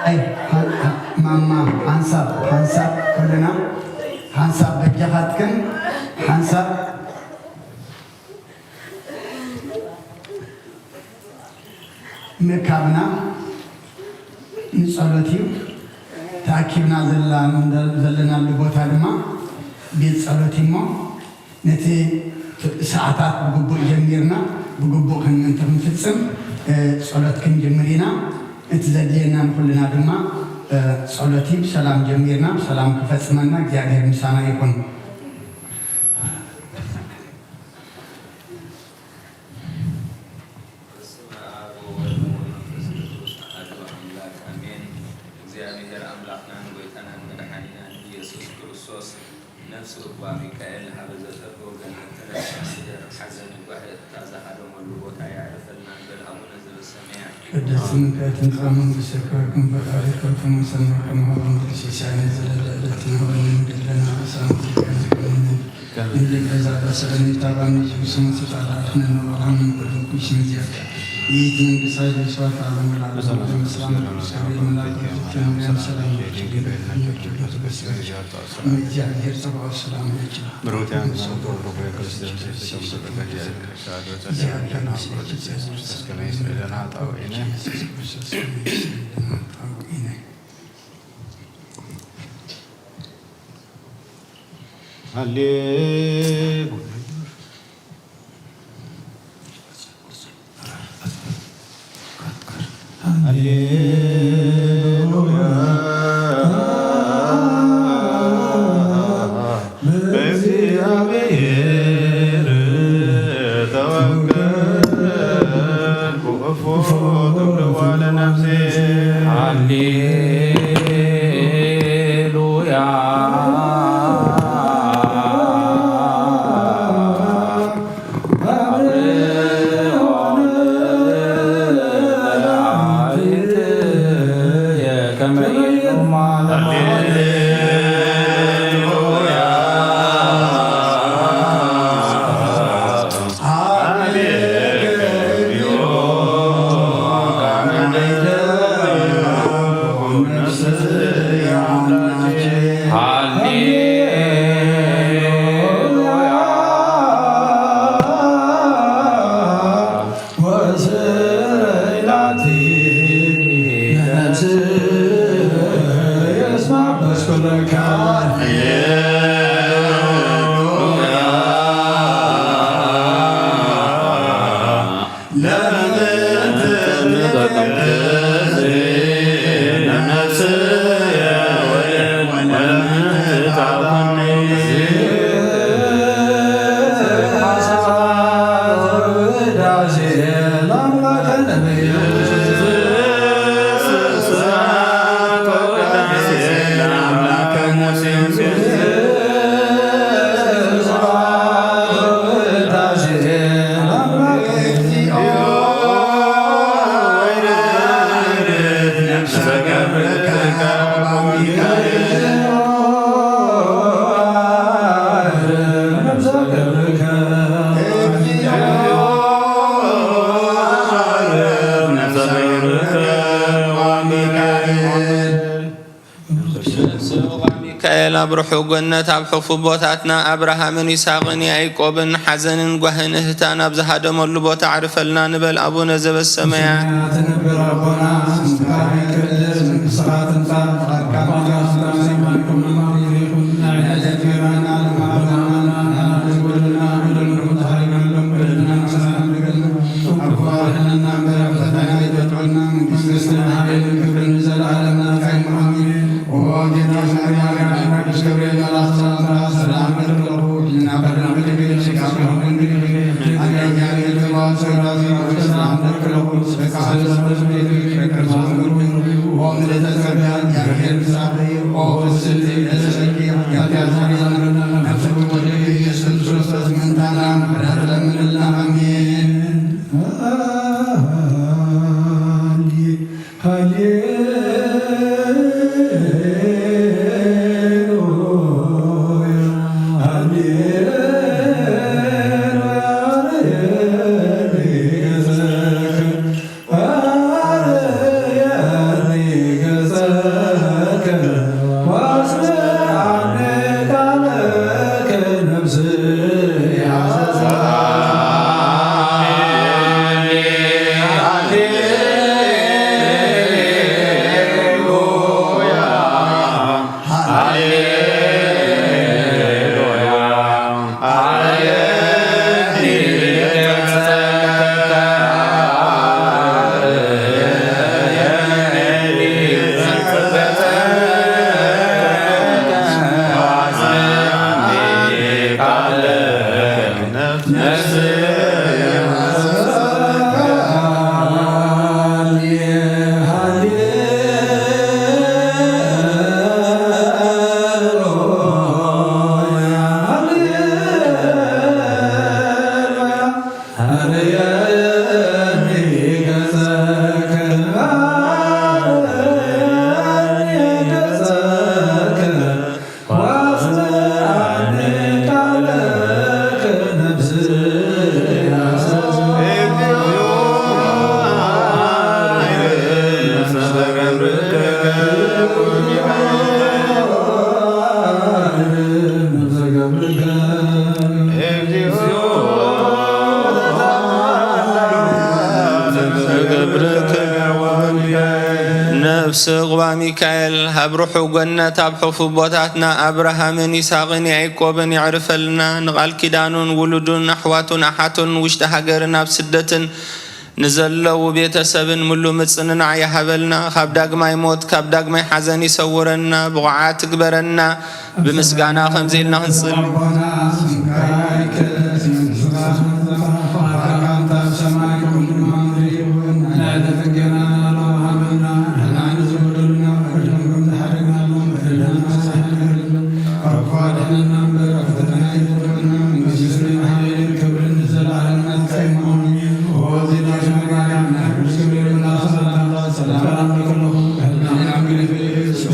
ኣይ፣ ሃ-፣ ሃ-፣ ማማ፣ ሓንሳብ፣ ሓንሳብ፣ ኩልና ሓንሳብ በጃኻትክን፣ ሓንሳብ ምእካብና ንጸሎት እዩ። ተኣኪብና ዘላ-፣ ዘለናሉ ቦታ ድማ ቤት ጸሎት እዩ እሞ፣ ነቲ ሰዓታት ብግቡእ ጀሚርና፣ ብግቡእ ክን-፣ እንተክንፍጽም፣ እ፣ ጸሎት ክንጅምር ኢና። እቲ ዘድልየና ንኹልና ድማ፣ እ፣ ጸሎት እዩ። ብሰላም ጀሚርና፣ ብሰላም ክፈጽመና እግዚኣብሔር ምሳና ይኹን። በስመ አብ ወወልድ ወመንፈስ ቅዱስ አሐዱ አምላክ አሜን። እግዚኣብሔር አምላክናን ጎይታናን መድኃኒናን ኢየሱስ ክርስቶስ ነፍሲ እባ ሚካኤል ሀበ ዘጠፍኦ ገነት ትነስእ ስደር ሐዘን ጓሄ እታ ዘሃደመሉ ቦታ የዕርፈልና እንበል። አቡነ ዘበሰማያት ቅድስት ስምከ ትምጻእ መንግሥትከ ወይኩን ፈቃድከ በከመ በሰማይ ከማሁ በምድር። ሲሳየነ ዘለለ ዕለትነ ሀበነ ዮም ወህብ ለነ አበሳነ ወጌጋየነ ከመ ንሕነኒ ንብል ለዘአበሰለነ ኢታብአነ ኢየሱስ ክርስቶስ አድኃነነ ወአድኃነነ ኩሉ ኩይስ መዚያ። ይእቲ መንግስት ኃይል ወስብሐት ለዓለመ ዓለም። ሰላም ቅዱስ ገብርኤል መልአክ ወእግዝእትነ ማርያም ሰላም ለኪ ድንግል በድንግል ጸባኦት ሰላም ለኪ። ብሩክ ሃሌ ሃሌሉያ። በእግዚአብሔር ተወከልኩ እፎ ትብልዋ ለነፍሴ። ሃሌሉያ። ኣብ ርሑቕ ገነት ኣብ ሕፉ ቦታትና ኣብርሃምን ይስሐቅን ያዕቆብን ሓዘንን ጓህን እህታን ኣብ ዝሃደመሉ ቦታ ኣዕርፈልና ንበል። ኣቡነ ዘበሰማያት። ሰማያት ንበር ኣቦና፣ ስምካ ይቀደስ፣ መንግስትኻ ትምጻእ፣ ፈቃድካ ኣብ ሰማይ ከምኡ ኣብ ምድሪ ይኹን። ንዕለተ እንጀራና ሃበና፣ ንዓና ንበደልና በደልና ንሓልፍ በደልና ንስሓ ንበል። ኣቦ ኣድሕነና እምበር፣ ኣብ ፈተና ኣይተእትወና፣ መንግስቲ፣ ሓይልን ክብርን ንዘለኣለም ናትካ እዩ። ኣሜን። ኦ ጌታ ሰማያዊ ቅዱስ ገብርኤል መልኣክ ሰላምታ ሰላም እልክለኹ። ሕልና ቀዳም እልክልኪ ስጋኪ ወንድኪ ኣያኛ እልክባ ሰላም እልክለኹ። ስጋኪ ሰላም እልክለኹ። ኦ ምልዕተ ጸጋ፣ እግዚአብሔር ምሳኺ። ኦ ስሊ ደሰለኪ፣ ኃጢአት ያሳሪ ዘምረና፣ ነፍስኪ ወልድኪ ኢየሱስ ክርስቶስ ምእንታና ምሕረት ለምንልና። አሜን። ነፍሲ ዕቑባ ሚካኤል፣ ኣብ ርሑቕ ገነት ኣብ ሕፉ ቦታትና ኣብርሃምን ይስሐቅን ያዕቆብን የዕርፈልና፣ ንቃል ኪዳኑን ውሉዱን ኣሕዋቱን ኣሓቱን ውሽጢ ሃገርን ኣብ ስደትን ንዘለዉ ቤተሰብን ምሉእ ምጽንናዕ ይሃበልና፣ ካብ ዳግማይ ሞት ካብ ዳግማይ ሓዘን ይሰውረና፣ ብቑዓት ይግበረና። ብምስጋና ከምዚ ኢልና ክንጽል። ኣቦና ስምካ ይቀደስ፣ መንግስትኻ ትምጻእ፣ ፈቃድካ ከምቲ ኣብ ሰማይ ከምኡ ድማ ኣብ ምድሪ ይኹን። ንዕለተ እንጀራና ሎሚ ሃበና፣ ንሕና ንዝበደሉና በደሎም ከም ዝሓደግናሎም በደልና ንስሓ ንበል። ካብ ክፉ ኣድሕነና እምበር፣ ኣብ ፈተና ኣይተእትወና፣ መንግስትን ሓይልን ክብርን ንዘለኣለም ናትካ እዩ። ኣሜን። ኦ ዜና ማርያም፣ ናይ ቅዱስ ገብርኤል መልኣኽ ሰላምታ፣ ሰላም እልክለኹ፣ ሕልና ኣምላክ ኢየሱስ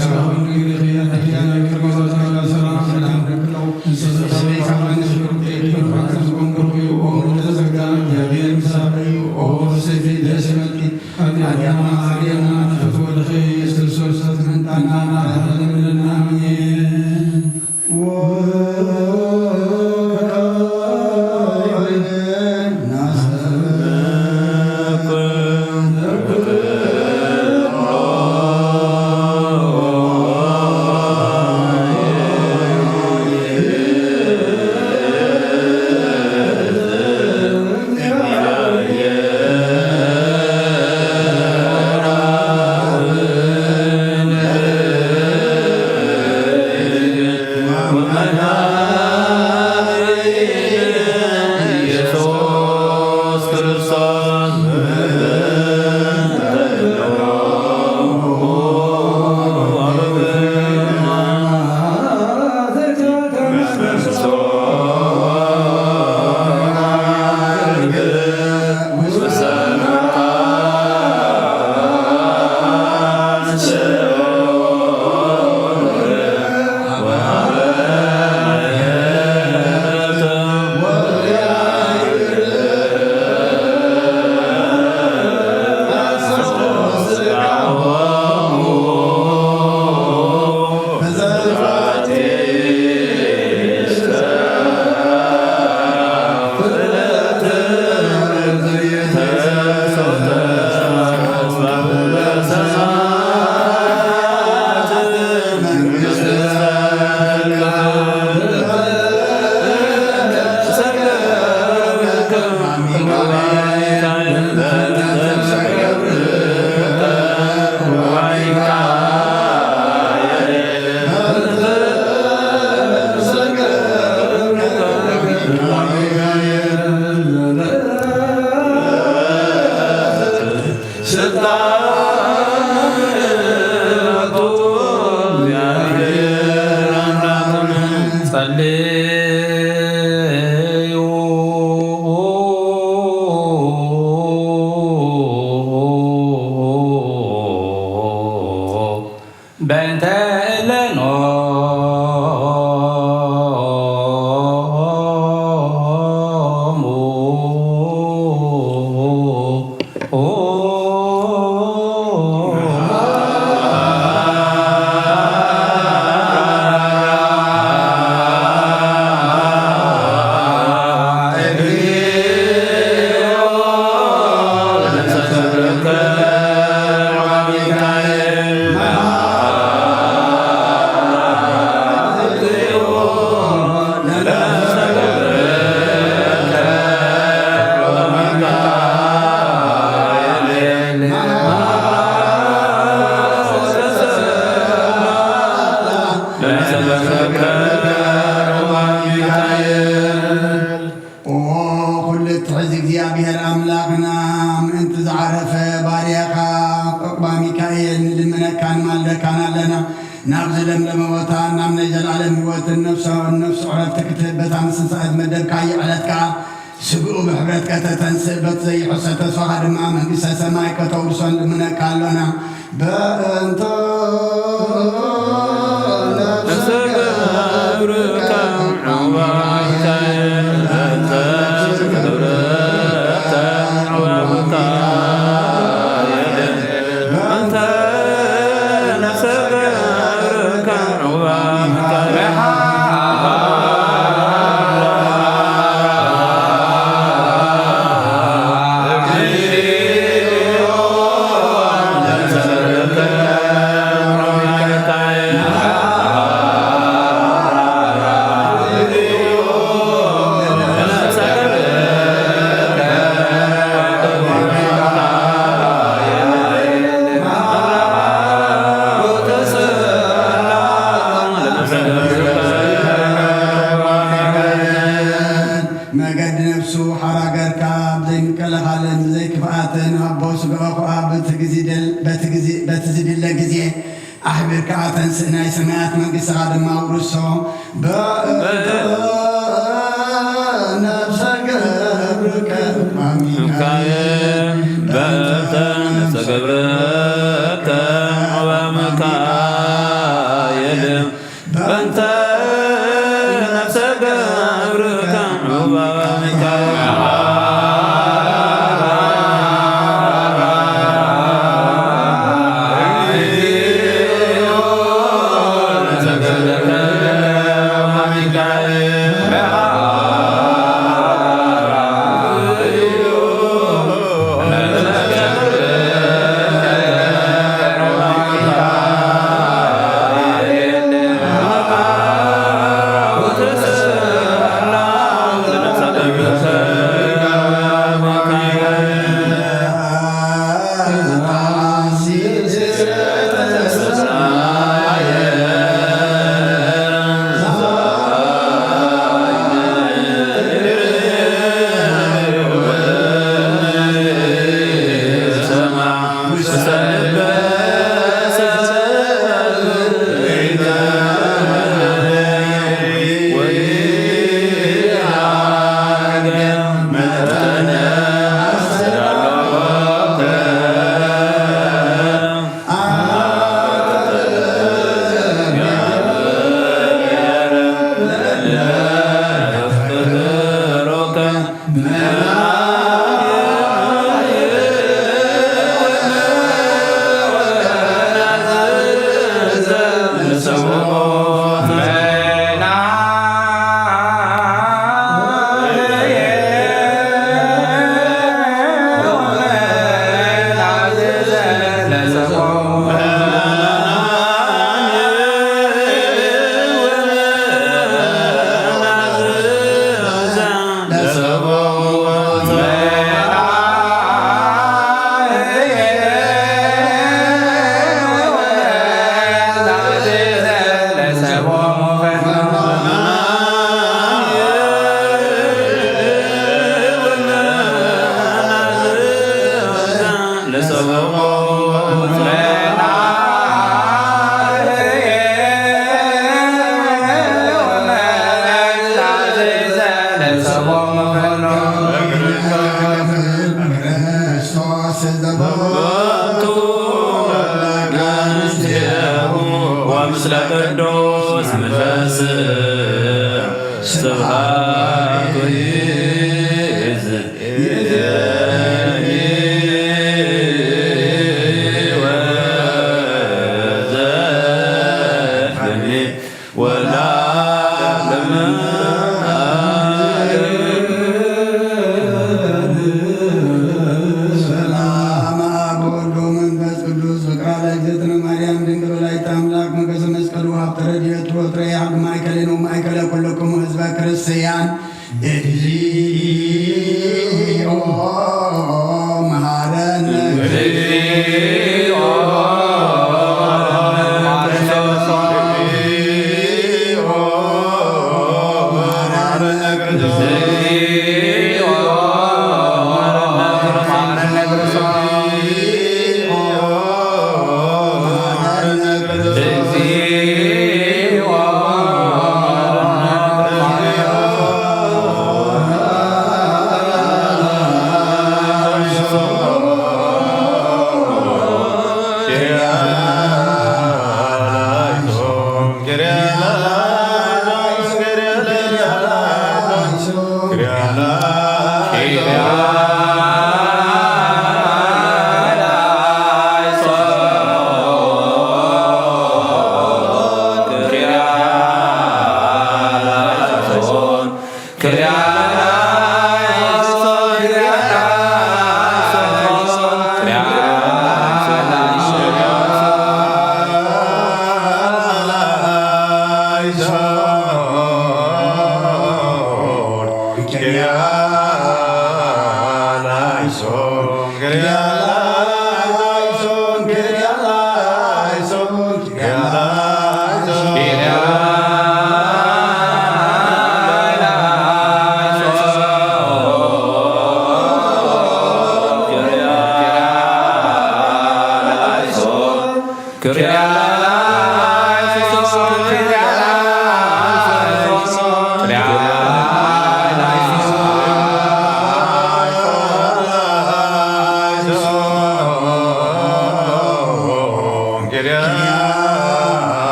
በእንተ እለኖሙ ኦ ኩሉ እትሕዝ እግዚኣብሔር ኣምላኽና፣ ምእንቲ ዝዓረፈ ባርያኻ ዑቕባ ሚካኤል ንልምነካን ንማልደካን ኣለና። ናብዚ ለምለመ ቦታ፣ ናብ ናይ ዘላለም ህይወትን ነፍሶ-፣ ነፍሱ ዕረፍቲ ክትህብ በታ ምስ ትንሳኤ ዝመደብካዮ ዕለት ከኣ ስግኡ ብሕብረት ከተተንስእ፣ በቲ ዘይሕሰብ ተስፋኻ ድማ መንግስተ ሰማይ ከተውርሶ ንልምነካ ኣሎና። በእንተ ነፍሰ ገብርከ ዑባተ፣ በእንተ ነፍሰ ገብርከ ዑባተ፣ በእንተ ነፍሰ ገብርከ ዑባተ መገዲ ነፍሱ ሓራ ገርካ፣ ብዘይምክልኻልን ብዘይክፍኣትን ሃቦ፣ ስጋኡ ከኣ በቲ ግዜ ደል-፣ በቲ ግዜ፣ በቲ ዝድለ ግዜ ኣሕቢርካ ኣተንስእ፣ ናይ ሰማያት መንግስትኻ ድማ ኣውርሶ። በእንተ ነፍሰ ገብርከ ዑባ ሚካኤል፣ በእንተ ነፍሰ ገብርከ ዑባ ሚካኤል፣ በእንተ ነፍሰ ገብርከ ዑባ ሚካኤል። ክርስቶስ ዘቦቱ ወምስለ ቅዱስ መንፈስ ስብሐት ይእዜኒ ወዘልፈኒ ወለዓለመ ዓለም። ሰላም አብ ወወልድ ወመንፈስ ቅዱስ ፍቅራ ለእግዝእትነ ማርያም ድንግል ወላዲተ አምላክ መገሰ መስቀሉ ሀብተ ረድኤቱ ወትረ ያህል ማእከሌነ ወማእከለ ኩልክሙ ህዝበ ክርስቲያን። እግዚኦ መሐረነ። እግዚኦ መሐረነ።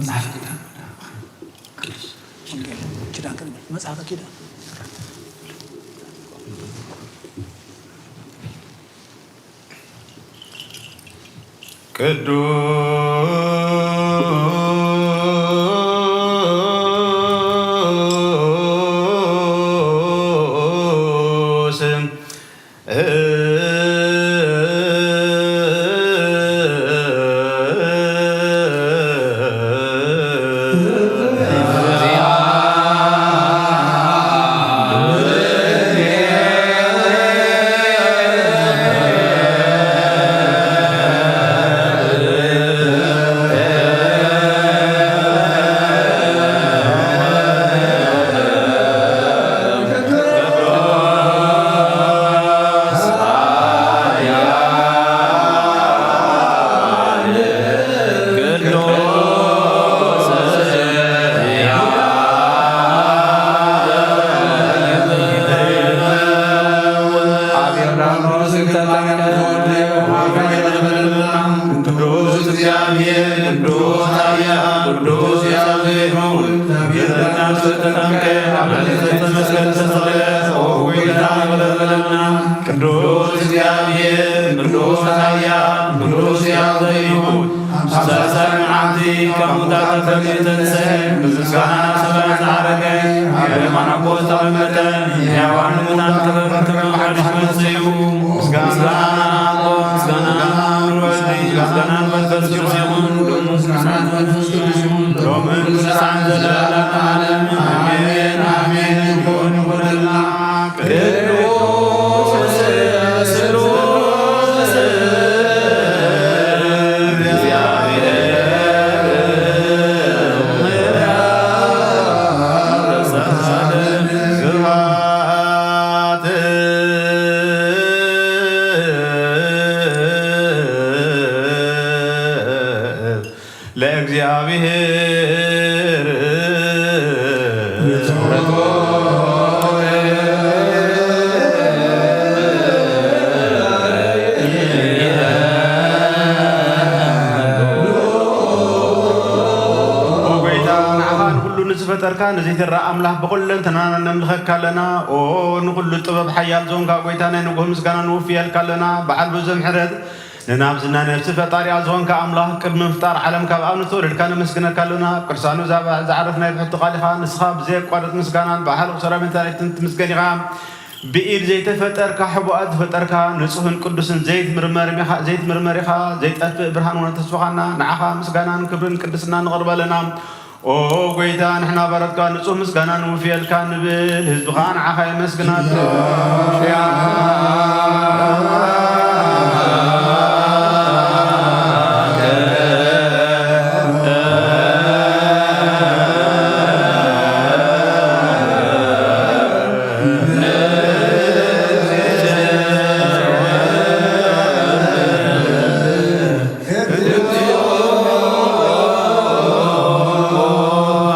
መጽሓፈ ኪዳን ወንጌል ኪዳን ክንብል መጽሓፈ ኪዳን ቅዱስ እግዚኣብሔር ቅዱስ ኃያል ቅዱስ ሕያው ዘይመውት፣ ብደምና ዝተጠምቀ፣ ኣብ ልዕሊ ዕፀ መስቀል ዝተሰቕለ፣ ኦ ጐይታ፣ ይቕረ በለልና። ቅዱስ እግዚኣብሔር ቅዱስ ኃያል ቅዱስ ሕያው ዘይመውት፣ ኣብ ሳልሳይ መዓልቲ ካብ ሙታን ተፈልዩ ዝተንስአ፣ ብምስጋና ሰማይ ዝዓረገ፣ ኣብ የማን ኣቦ ዝተቐመጠ፣ ንሕያዋን ንሙታን ክፈርድ ከም ሓድሽ መጺኡ፣ ምስጋና ንኣቦ፣ ምስጋና ንወልድ፣ ምስጋና ንመንፈስ ቅዱስ ይኹን፣ ሎምን ክሳዕ ዘለዓለመ ዓለም። ኣሜን፣ ኣሜን። ይኹን፣ ይኹነልና። ቅዱስ ስሉስ ለእግዚኣብሔር። ኦ ጐይታ፣ ንዓኻ ንኹሉ ንዝፈጠርካ ንዘይትረኣ ኣምላኽ ብኹለንተናና ነምልኸካ ኣለና። ኦ ንኹሉ ጥበብ ሓያል ዝኾንካ ጐይታ፣ ናይ ንጉህ ምስጋና ንውፍየልካ ኣለና። በዓል ብዙሕ ምሕረት፣ ንናብዝና ነፍሲ ፈጣሪኣ ዝኾንካ ኣምላኽ፣ ቅድሚ ምፍጣር ዓለም ካብ ኣብ ንዝተወለድካ ነመስግነካ ኣሎና። ኣብ ቅዱሳኑ ዛባ ዝዓረፍ ናይ ብሕቲ ቃል ኢኻ። ንስኻ ብዘየቋርጥ ምስጋናን ብሓለኹ ሰራዊት መላእክትን ትምስገን ኢኻ። ብኢድ ዘይተፈጠርካ፣ ሕቡኣት ዝፈጠርካ፣ ንጹህን ቅዱስን ዘይትምርመር ኢኻ፣ ዘይትምርመር ኢኻ። ዘይጠፍእ ብርሃን ሆነ ተስፋኻና። ንዓኻ ምስጋናን ክብርን ቅድስናን ንቕርብ ኣለና። ኦ ጐይታ፣ ንሕና ባሮትካ ንጹህ ምስጋና ንውፍየልካ ንብል፣ ህዝብኻ ንዓኻ የመስግናሉ።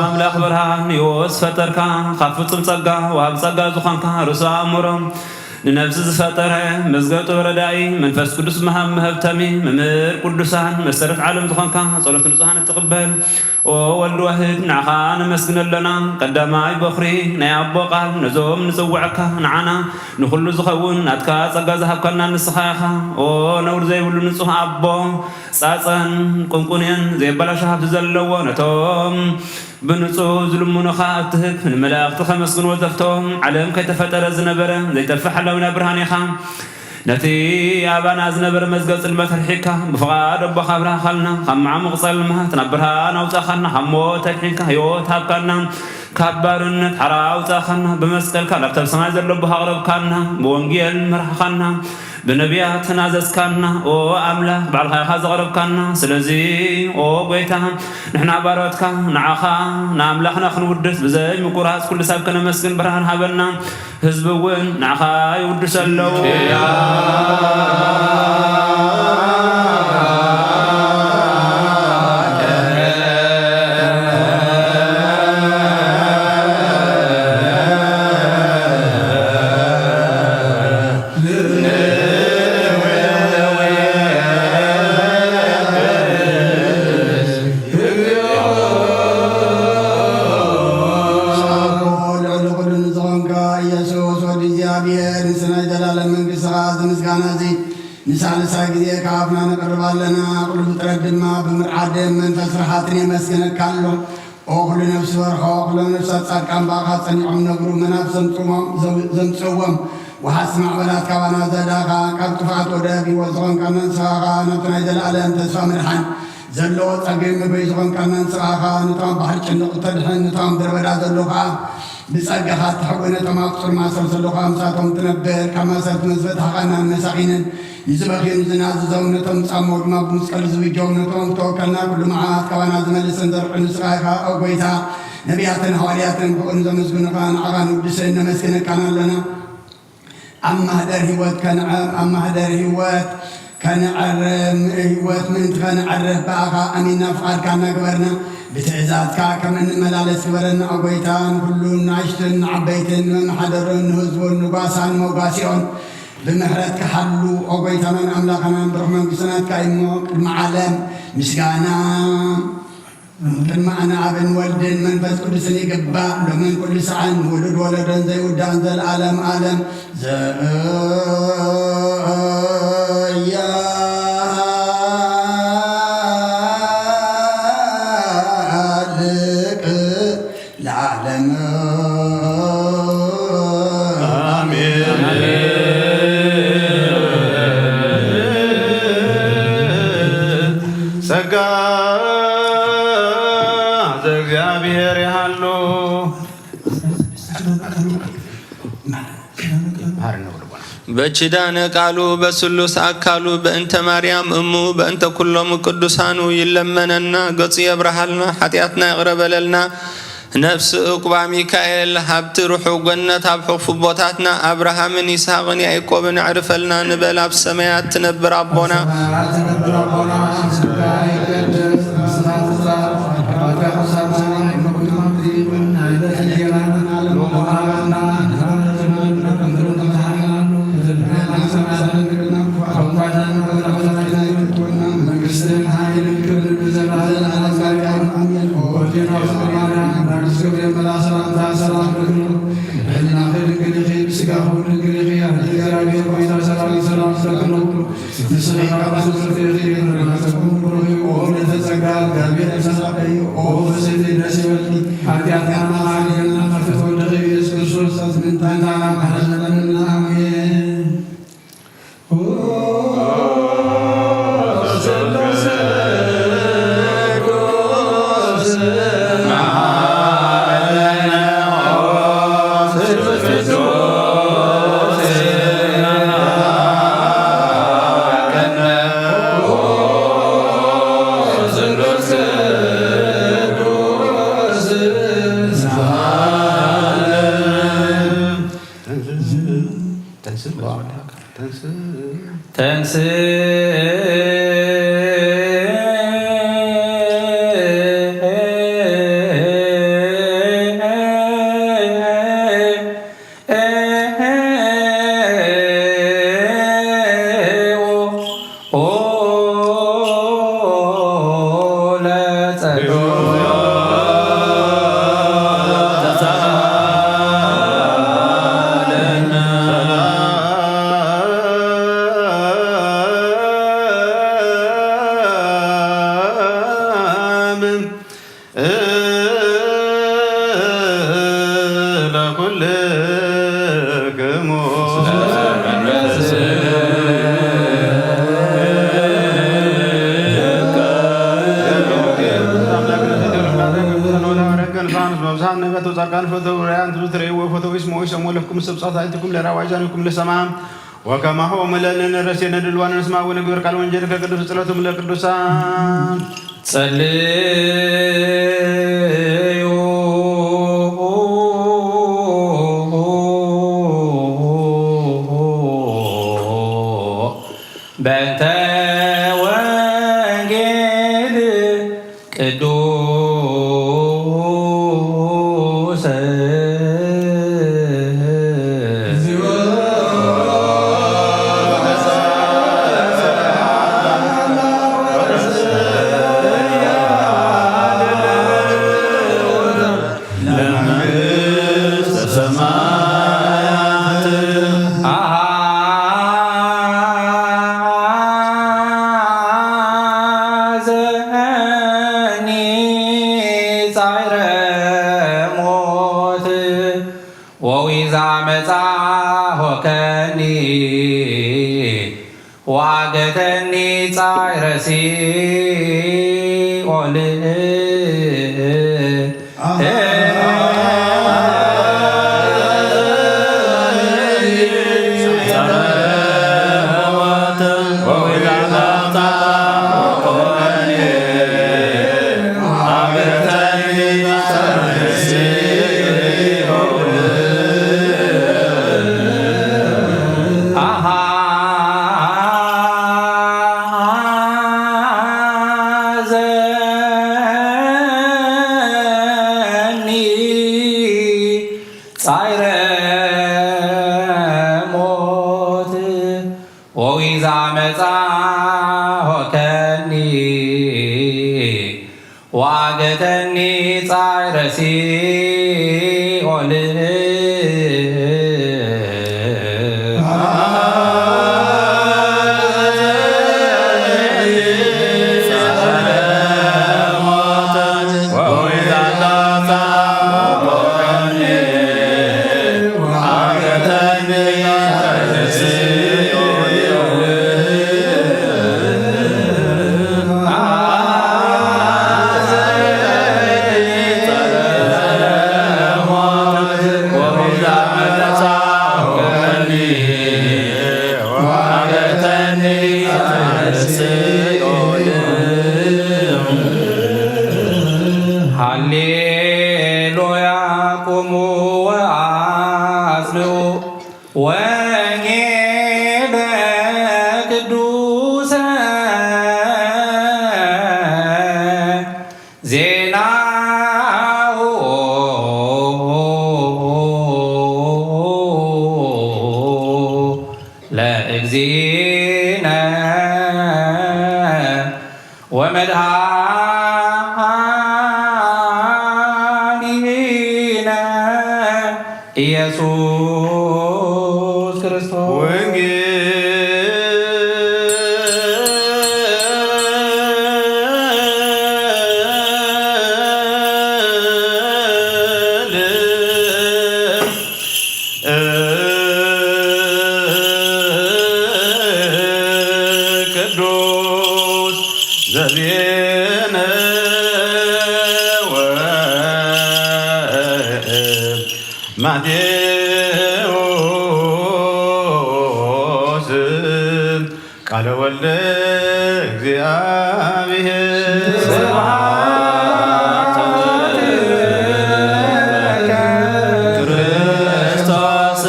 ኣምላኽ ብርሃን ሕይወት ዝፈጠርካ፣ ካብ ፍጹም ጸጋ ወሃብ ጸጋ ዝኾንካ፣ ርእሱ ኣእምሮ ንነፍሲ ዝፈጠረ፣ መዝገብ ጥበብ ረዳኢ፣ መንፈስ ቅዱስ መሃብ መህብተሚ፣ መምህር ቅዱሳን፣ መሰረት ዓለም ዝኾንካ፣ ጸሎት ንጹሃን እትቕበል፣ ኦ ወልድ ዋህድ፣ ንዓኻ ነመስግን ኣሎና። ቀዳማይ በኹሪ ናይ ኣቦ ቃል፣ ነዞም ንጽውዐካ ንዓና ንኹሉ ዝኸውን ናትካ ጸጋ ዝሃብካና ንስኻ ኢኻ። ኦ ነውር ዘይብሉ ንጹህ ኣቦ፣ ጻጸን ቁንቁንን ዘየበላሹ ሃብቲ ዘለዎ፣ ነቶም ብንጹህ ዝልምኑኻ እትህብ፣ ንመላእኽቲ ከመስግንዎ ዘፍተዎም፣ ዓለም ከይተፈጠረ ዝነበረ ዘይጠፍእ ሓላዊና ብርሃን ኢኻ። ነቲ ኣባና ዝነበረ መዝገብ ጽልመት ኣርሒቕካ፣ ብፍቓድ ኣቦኻ ኣብርሃኻልና። ካብ መዓሙቕ ጸልማት ናብ ብርሃን ኣውጻኻና፣ ካብ ሞት ኣድሒንካ ህይወት ሃብካና፣ ካብ ባርነት ሓራ ኣውጻኻና። ብመስቀልካ ናብታ ኣብ ሰማይ ዘሎ ኣቦኻ ኣቕረብካና፣ ብወንጌል መራሕኻና፣ ብነቢያት ናዘዝካና። ኦ ኣምላኽ፣ ባዕልኻ ኢኻ ዘቕረብካና። ስለዚ ኦ ጐይታ፣ ንሕና ባሮትካ ንዓኻ ንኣምላኽና ክንውድስ ብዘይ ምቁራጽ ኩሉ ሳብ ከነመስግን ብርሃን ሃበና። ህዝቢ እውን ንዓኻ ይውድሱ ኣለዉ። ልዕሊ ኩሉ ንዝኾንካ ኢየሱስ ወዲ እግዚኣብሔር፣ ንስናይ ዘላለም መንግሥትኻ እዚ ምስጋና እዚ ንሳልሳይ ግዜ ካብ ኣፍና ነቕርብ ኣለና። ኩሉ ፍጥረት ድማ ብምርዓድ መንፈስ ርሓትን የመስግነካ ኣሎ። ኦ ኩሉ ነፍሲ በርሖ፣ ኩሎም ነፍሳት ጻድቃን ብኣኻ ጸኒዖም ነብሩ፣ መናት ዘምጽዎም፣ ዘው-፣ ዘምጽእዎም፣ ወሓስ ማዕበላት ካባና ዘዳኻ፣ ካብ ጥፍኣት ወደብ ህይወት ዝኾንካና ንስኻ ኸኣ ናብቲ ናይ ዘለኣለም ተስፋ ምድሓን ዘለዎ ጸገም መግበይ ዝኾንካና ንስኻ ኸኣ፣ ነቶም ኣብ ባሕሪ ጭንቕ እተድሕን፣ ነቶም ኣብ ምድረ በዳ ዘለዉ ኸኣ ብጸጋኻ እትሕዊ፣ ነቶም ኣብ ቁጽሪ ማእሰርቲ ዘለዉ ኸኣ ምሳቶም ትነብር፣ ካብ ማእሰርቲ መዝፈትሕኻና ንመሳኺንን ንዝበኽዩን ዝናዝዞም፣ ነቶም ዝጻመዉ ድማ ብመስቀል ዝብጀዎም፣ ነቶም ዝተወከልና ኩሉ መዓት ካባና ዝመልስን ዘርቅን ንስኻ ኢኻ። ኦ ጐይታ፣ ነቢያትን ሃዋርያትን ብእኡ ንዘመስግኑኻ ንዓኻ ንውድስን ነመስግነካን ኣለና። ኣብ ማህደር ህይወት ከነዕም፣ ኣብ ማህደር ህይወት ከነዕርም፣ ህይወት ምእንቲ ከነዕርፍ ብኣኻ ኣሚንና ፍቓድካ እናገበርና ብትእዛዝካ ከም እንመላለስ ግበረና። ኦ ጐይታ፣ ንኹሉ ንኣሽቱን ንዓበይትን ንመመሓደሩን ንህዝቡን ንጓሳን መጓሲኦን ብምሕረትካ ሓሉ፣ ኦ ጎይታናን ኣምላኽናን፣ ብሩኽ መንግስቲ ናትካ እዩ እሞ፣ ቅድሚ ዓለም ምስጋና ቅድሚ ኣነ ኣብን ወልድን መንፈስ ቅዱስን ይግባእ፣ ሎምን ኩሉ ሰዓን፣ ውሉድ ወለዶን ዘይውዳእን ዘለዓለም ዓለም። ዘያልቅ ለዓለም። ኣሜን። ጸጋ ዘእግዚኣብሔር ይሃሉ። በኪዳነ ቃሉ በስሉስ ኣካሉ በእንተ ማርያም እሙ በእንተ ኩሎም ቅዱሳኑ ይለመነና፣ ገጹ የብርሃልና፣ ሓጢኣትና ይቕረ በለልና። ነፍሲ ዕቁባ ሚካኤል ሃብቲ ርሑቕ ገነት ኣብ ሕቑፉ ኣቦታትና ኣብርሃምን ይስሐቅን ያዕቆብን ኣዕርፈልና ንበል። ኣብ ሰማያት ትነብር ኣቦና። ሰማያት ትነብር ኣቦና፣ ስምካ ይቀደስ፣ መንግስትካ ትምጻእ፣ ፈቃድካ ከም ኣብ ሰማይ ከምኡ እውን ኣብ ምድሪ ይኹን። ዕለታዊ እንጀራና ሎሚ ሃበና፣ ንሕና ንበድለና ከምኡ እውን ንበድል። መንግስትን ሓይልን ክብርን ንዘለዓለም ኣሜን። ኦ ዜና ማርያም፣ ቅዱስ ገብርኤል መልኣክ ሰላምታ ሰላም እብለኪ። ብሕልናኺ ድንግል ኢኺ፣ ብስጋኺ እውን ድንግል ኢኺ። ኣቲ እግዚኣብሔር ሆይ፣ ሰላም ሰላም እብለኪ። ንስኺ ካብ ኣንስቲ ፍሬ ከርሥኪ ብሩክ እዩ። ኦ ምልዕተ ጸጋ፣ እግዚኣብሔር ምሳኺ እዩ። ኦ ፍስሕቲ ደስ ይበልኪ፣ ሓጢኣትና መሓረና፣ ካብ ፍትወደኺ ኢየሱስ ክርስቶስ ምእንታና መሓረና። ኣሜን። ተንስ ተንስ ተንስ ለኩልክሙ። መብዝሃን ነበቱ ጻድቃን ፈተው ርያን ትብትረይዎ ፈተው ይስምዑ ይሰምዑ ለኩም ስብጻት ኣይትኩም ለራዋጃንኩም ለሰማ ወከማሁ እምለነ ንረሴነ ድልዋነ ንስማ ወንግብር ቃል ወንጌል ከቅዱስ ጸሎቶም ለቅዱሳን። ጸልዩ በእንተ ወንጌል ቅዱስ። ለመንግስተ ሰማያት። አሐዘኒ ጻዕረ ሞት ወዊዛ መጻ ሆከኒ ወአገተኒ ጻዕረ ሲኦል። አሐዘኒ መጻወከኒ ወአገተኒ ጻዕረ ሲኦል። ሃሌሉያ ቁሙ ወአጽንዑ ወንጌለ ቅዱሰ ዜናሁ ለእግዚእነ ወመድኃኒነ ኢየሱስ ክርስቶስ። ወንጌል ቅዱስ ዘዜነ ወማቴዎስ ቃለ ወልደ እግዚአብሔር። ስብሐት ለከ ክርስቶስ።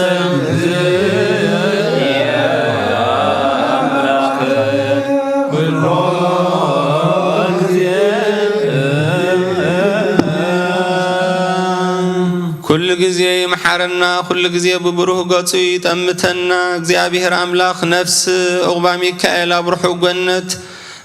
ኩሉ ግዜ ይምሓረና፣ ኩሉ ግዜ ብብሩህ ገጹ ይጠምተና። እግዚኣብሔር ኣምላኽ ነፍስ ዑቕባ ሚካኤል ኣብ ርሑቕ ገነት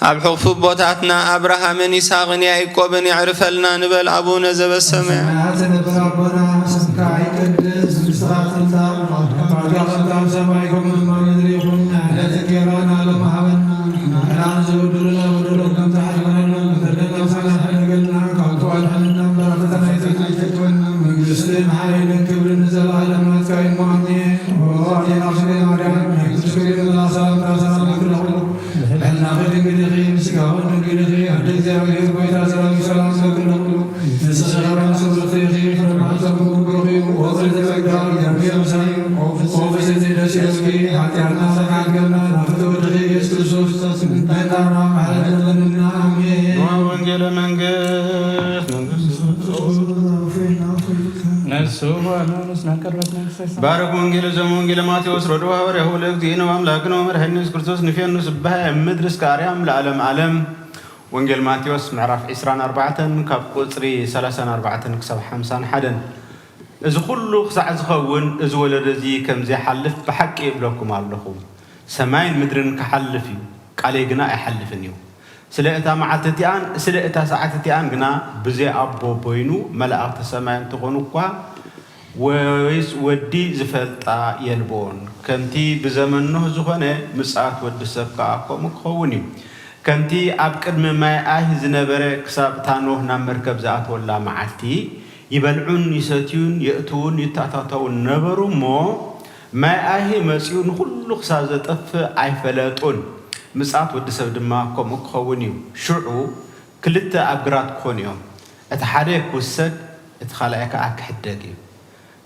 ኣብ ሕቑፊ ኣቦታትና ኣብርሃምን ይስሐቅን ያዕቆብን የዕርፈልና ንበል። ኣቡነ ዘበሰማያት ሰማያት ነበር ኣቦና፣ ስምካ ይቀደስ፣ መንግስትኻ ትምጻእ፣ ፈቃድካ ከምቲ ኣብ ሰማይ ከምኡ ድማ ምድሪ ይኹን። ዕለተ እንጀራና ሎሚ ሃበና፣ ንሕና ንዝበድሉና በደሎም ከምቲ ሓድገናሎም፣ በደልና ምሳና ሕደገልና፣ ካብ ክፉእ ኣድሕነና እምበር፣ ኣብ ፈተና ኣይተእትወና። መንግስትን ሓይልን ክብርን ንዘለኣለም ናትካ እዩ እሞ፣ ኣሜን። ኦ ኣዴና ድንግል ማርያም፣ ናይ ቅዱስ ገብርኤል መልኣክ ሰላምታ ሰላም እብለኩ። ብሕልናኺ ድንግል ኢኺ፣ ብስጋኺ ድንግል ኢኺ፣ ኣደ እግዚኣብሔር ጐይታ ሰራዊት ሰላም እብለኩ። ንስኺ ኸበ ንስብርት ኢኺ፣ ፍረ ማሕፀንኪ እውን ብሩኽ እዩ። ኦ ፍርሕቲ ጸጋ፣ እግዚኣብሔር ምሳኺ እዩ። ኦ ፍጽምቲ ደስ ይበልኪ፣ ሓጢኣትና ኣስተኻኽለልና፣ ናብ ፍትሒ ወድኺ ኢየሱስ ክርስቶስ ምእንታና ማሕረና ለምንና። ኣሜን። ወንጌለ መንግስት መንግስት ንሱ በሉ፣ እስመ ቀርበት መንግስተ ሰማይ። ባርክ ወንጌለ ዘም ወንጌለ ማቴዎስ ረድኡ ሐዋርያሁ ለእግዚእነ ወአምላክነ ወመድኃኒነ ኢየሱስ ክርስቶስ ንፌኑ ስብሐ እምድር እስከ አርያም ለዓለም ዓለም። ወንጌል ማቴዎስ ምዕራፍ ዕስራን ኣርባዕተን ካብ ቁጽሪ ሠላሳን ኣርባዕተን ክሳብ ሓምሳን ሓደን። እዚ ኹሉ ክሳዕ ዝኸውን እዚ ወለዶ እዚ ከም ዘይሓልፍ ብሓቂ እብለኩም ኣለኹ። ሰማይን ምድርን ክሓልፍ እዩ፣ ቃለይ ግና ኣይሓልፍን እዩ። ስለ እታ መዓልቲ እቲኣን ስለ እታ ሰዓት እቲኣን ግና ብዘይ ኣቦ በይኑ መላእኽቲ ሰማይ እንተኾኑ እኳ ወይስ ወዲ ዝፈልጣ የልቦን። ከምቲ ብዘመን ኖህ ዝኾነ ምጽኣት ወዲ ሰብ ከኣ ከምኡ ክኸውን እዩ። ከምቲ ኣብ ቅድሚ ማይ ኣይሂ ዝነበረ ክሳብ እታ ኖህ ናብ መርከብ ዝኣተወላ መዓልቲ ይበልዑን ይሰትዩን የእትዉን ይተኣታተዉን ነበሩ እሞ፣ ማይ ኣይሂ መጺኡ ንኹሉ ክሳብ ዘጥፍእ ኣይፈለጡን። ምጽኣት ወዲ ሰብ ድማ ከምኡ ክኸውን እዩ። ሽዑ ክልተ ኣብ ግራት ክኾኑ እዮም፣ እቲ ሓደ ክውሰድ፣ እቲ ካልኣይ ከኣ ክሕደግ እዩ።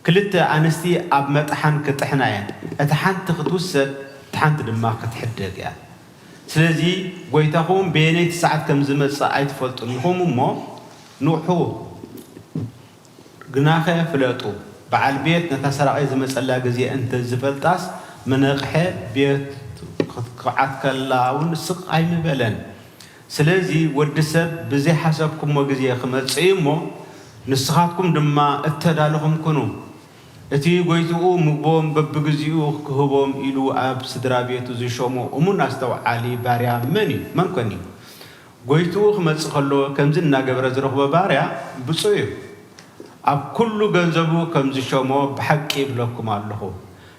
ክልተ ኣንስቲ ኣብ መጥሓን ክጥሕና እየን፣ እታ ሓንቲ ክትውሰድ፣ እታ ሓንቲ ድማ ክትሕደግ እያ። ስለዚ ጐይታኹም በየነይቲ ሰዓት ከም ዝመጽእ ኣይትፈልጡን ኢኹም እሞ ንቕሑ። ግናኸ ፍለጡ፣ በዓል ቤት ነታ ሰራቒ ዝመጸላ ግዜ እንተ ዝፈልጣስ፣ ምነቕሐ፣ ቤት ክትከዓት ከላ እውን ስቕ ኣይምበለን። ስለዚ ወዲ ሰብ ብዘይሓሰብኩሞ ግዜ ክመጽእ እዩ እሞ፣ ንስኻትኩም ድማ እተዳለኹም ኩኑ። እቲ ጐይትኡ ምግቦም በብግዚኡ ክህቦም ኢሉ ኣብ ስድራ ቤቱ ዝሾሞ እሙን ኣስተውዓሊ ባርያ መን እዩ? መን ኮን እዩ? ጐይትኡ ክመጽእ ከሎ ከምዚ እናገበረ ዝረኽቦ ባርያ ብፁዕ እዩ። ኣብ ኩሉ ገንዘቡ ከም ዝሾሞ ብሓቂ እብለኩም ኣለኹ።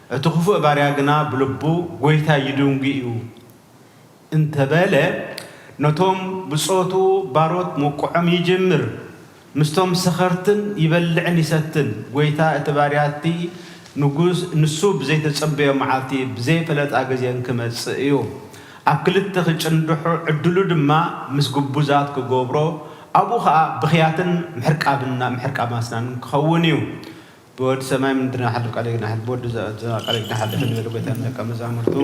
እቲ ክፉእ ባርያ ግና ብልቡ ጐይታይ ይድንጉ እዩ እንተበለ፣ ነቶም ብጾቱ ባሮት መውቅዖም ይጅምር፣ ምስቶም ሰኸርትን ይበልዕን ይሰትን። ጐይታ እቲ ባርያቲ ንጉስ ንሱ ብዘይተጸበዮ መዓልቲ ብዘይፈለጣ ግዜን ክመጽእ እዩ። ኣብ ክልተ ክጭንድሖ ዕድሉ ድማ ምስ ግቡዛት ክገብሮ፣ ኣብኡ ኸኣ ብኽያትን ምሕርቃብና ምሕርቃብ ኣስናንን ክኸውን እዩ። ብወዲ ሰማይ ምድሪ ንሓልፍ ቃል ግና ሓልፍ ብወዲ ዘ- ዘ- ቃል ግና ሓልፍ ንበል ጐይታ ንደቀ መዛሙርቱ።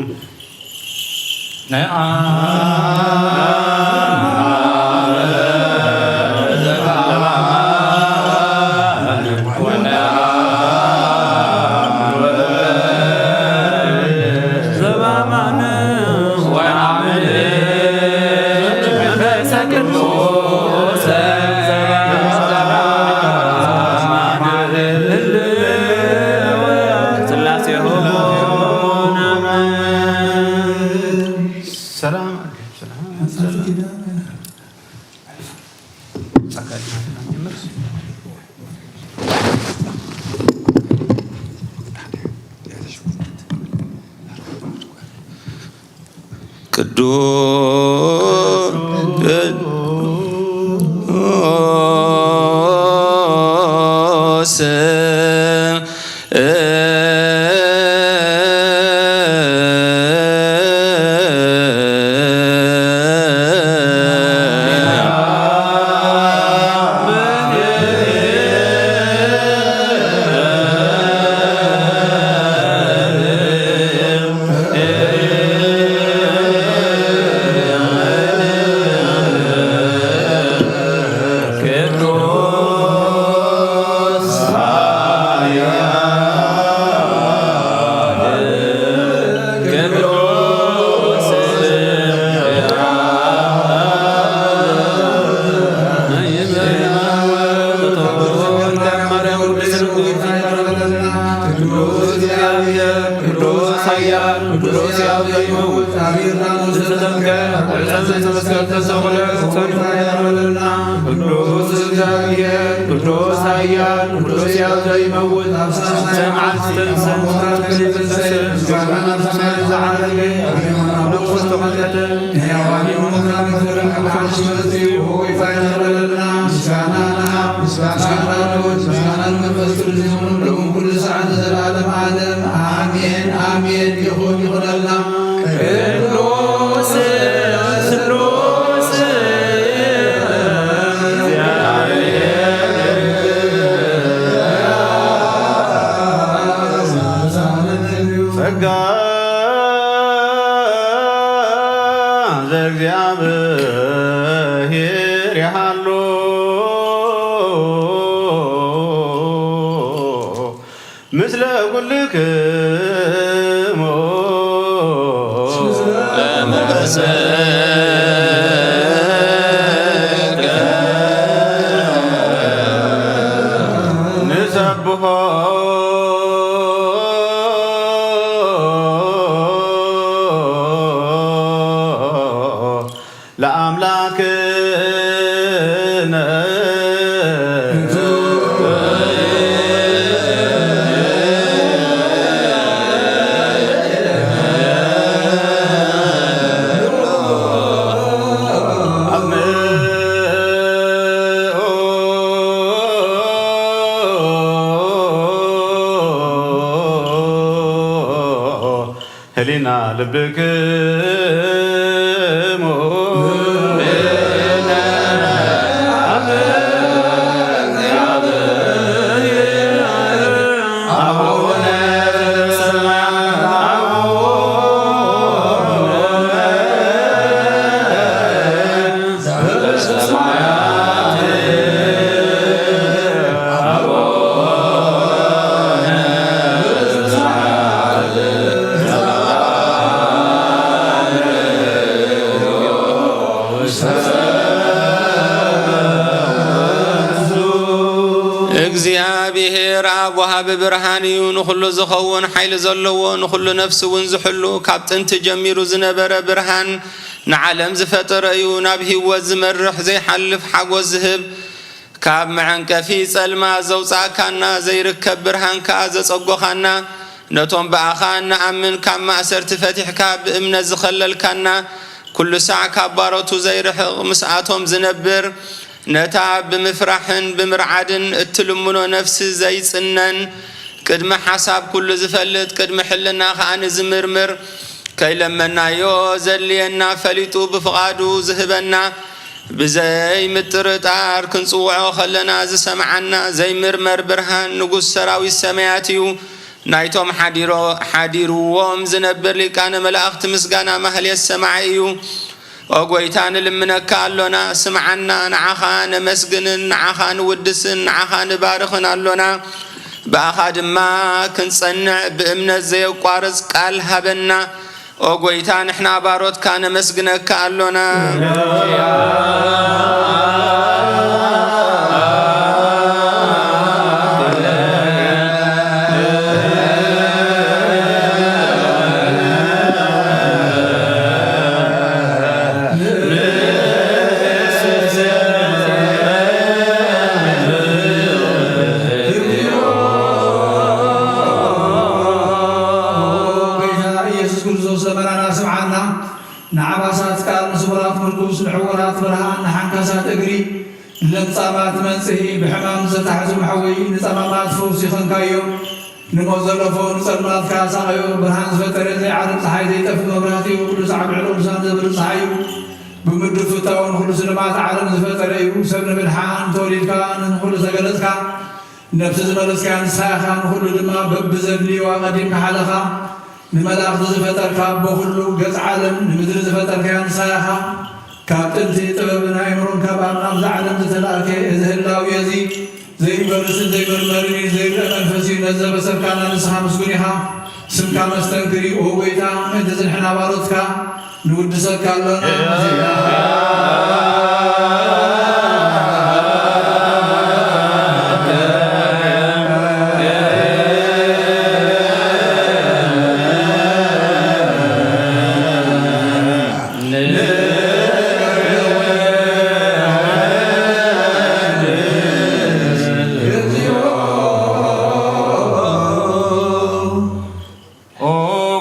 ሰላም፣ ሰላም፣ ሰላም። ጸጋ ይብዛልካ። ቅዱስ ቅዱስ እግዚአብሔር፣ ቅዱስ ኃያል፣ ቅዱስ ሕያው ዘይመውት፣ እግዚአብሔርና ዝተጠምቀ፣ ዕፀ ዘእተ መስቀል ተሰቕለ፣ ጸድፋ ያበለና። ቅዱስ እግዚአብሔር፣ ቅዱስ ኃያል፣ ቅዱስ ሕያው ዘይመውት፣ ኣብ ሳልሳይ መዓልቲ ተንሥአ እሙታን ከመይትንሣኤ፣ ምስጋና ናብ ሰማያት ዝዓረገ፣ ኣብ የማነ ኣምላኽ ዝተቐመጠ፣ ንሕያዋን የሙታን ክፈርድ ሓድሽ መሲሑ ይፋይ ያበለና። ምስጋና ንኣብ፣ ምስጋና ንወልድ፣ ምስጋና ንመንፈስ ቅዱስ ይኹን፣ ሎሚ ኩሉ ሰዓት ንዘለዓለመ ዓለም። ኣሜን፣ ኣሜን። ይኹን፣ ይኹነልና። ቅዱስ ስሉስ እግዚአብሔር ጸጋ ዘእግዚአብሔር ይሃሉ ምስለ ኩልክሙ። ንሰብሖ ለአምላክነ። ህሊና ልብክሙ። እግዚአብሔር አብ ወሃቢ ብብርሃን እዩ ንኹሉ ዝኸውን ሓይሊ ዘለዎ፣ ንኹሉ ነፍሲ እውን ዝሕሉ፣ ካብ ጥንቲ ጀሚሩ ዝነበረ ብርሃን፣ ንዓለም ዝፈጠረ እዩ፣ ናብ ህይወት ዝመርሕ ዘይሓልፍ ሓጎስ ዝህብ፣ ካብ መዐንቀፊ ጸልማ ዘውጻእካና፣ ዘይርከብ ብርሃን ከኣ ዘጸጎኻና፣ ነቶም ብኣኻ እንኣምን ካብ ማእሰርቲ ፈቲሕካ ብእምነት ዝኸለልካና፣ ኩሉ ሳዕ ካብ ባሮቱ ዘይርሕቕ ምስኣቶም ዝነብር፣ ነታ ብምፍራሕን ብምርዓድን እትልምኖ ነፍሲ ዘይጽነን፣ ቅድሚ ሓሳብ ኩሉ ዝፈልጥ፣ ቅድሚ ሕልና ከኣ ንዝምርምር፣ ከይለመናዮ ዘድልየና ፈሊጡ ብፍቓዱ ዝህበና፣ ብዘይ ምጥርጣር ክንጽውዖ ከለና ዝሰምዓና ዘይምርመር ብርሃን ንጉስ ሰራዊት ሰማያት እዩ። ናይቶም ሓዲሮ-፣ ሓዲርዎም ዝነብር ሊቃነ መላእኽቲ ምስጋና ማህሌት ሰማዒ እዩ። ኦ ጐይታ፣ ንልምነካ ኣሎና፣ ስምዓና፣ ንዓኻ ነመስግንን ንዓኻ ንውድስን ንዓኻ ንባርኽን ኣሎና። ብኣኻ ድማ ክንጸንዕ ብእምነት ዘየቋርጽ ቃል ሃበና። ኦ ጐይታ፣ ንሕና ባሮትካ ነመስግነካ ኣሎና። ጐይታ ኢየሱስ ክርስቶስ፣ ለመናና ስምዓና። ንዓባሳት ቃል፣ ንስዉራት ምርኩስ፣ ንዕዉራት ብርሃን፣ ንሓንካሳት እግሪ፣ ንለምጻማት መንጽሂ፣ ብሕማም ዝተታሕዙ መሕወዪ፣ ንጸማማት ፈውሲ ኾንካዮም። ንሞት ዘለፎ ንጸልማት ከኣ ሳቐዮ። ብርሃን ዝፈጠረ፣ ዘይዓርብ ጸሓይ፣ ዘይጠፍእ መብራህቲ እዩ። ኩሉ ሳዕ ብዕሉል ብሳን ዘብርህ ጸሓይ እዩ። ብምድር ፍታውን ኩሉ ስልማት ዓለም ዝፈጠረ እዩ። ሰብ ንምድሓን ተወሊድካ፣ ንኹሉ ተገለጽካ። ነፍሲ ዝመለስካያ ንስኻ ኢኻ፣ ንኹሉ ድማ በብዘድልዮ ኣቐዲምካ ሓለኻ። ንመላእኽቲ ዝፈጠርካ፣ ኣቦ ኩሉ ገጽ ዓለም ንምድሪ ዝፈጠርካያ ንስኻ ኢኻ። ካብ ጥንቲ ጥበብን ኣእምሮን ካብ ኣብ ናብዛ ዓለም ዝተላእከ እዚ ህላዌ እዚ ዘይበርስን ዘይምርመርን እዩ፣ ዘይርአ መንፈስ እዩ። ነዚ ዘበሰርካና ንስኻ ምስጉን ኢኻ። ስምካ መስተንክር እዩ፣ ኦ ጐይታ፣ ምእንቲ ዝንሕና ባሮትካ ንውድሰካ ኣሎና። ኦ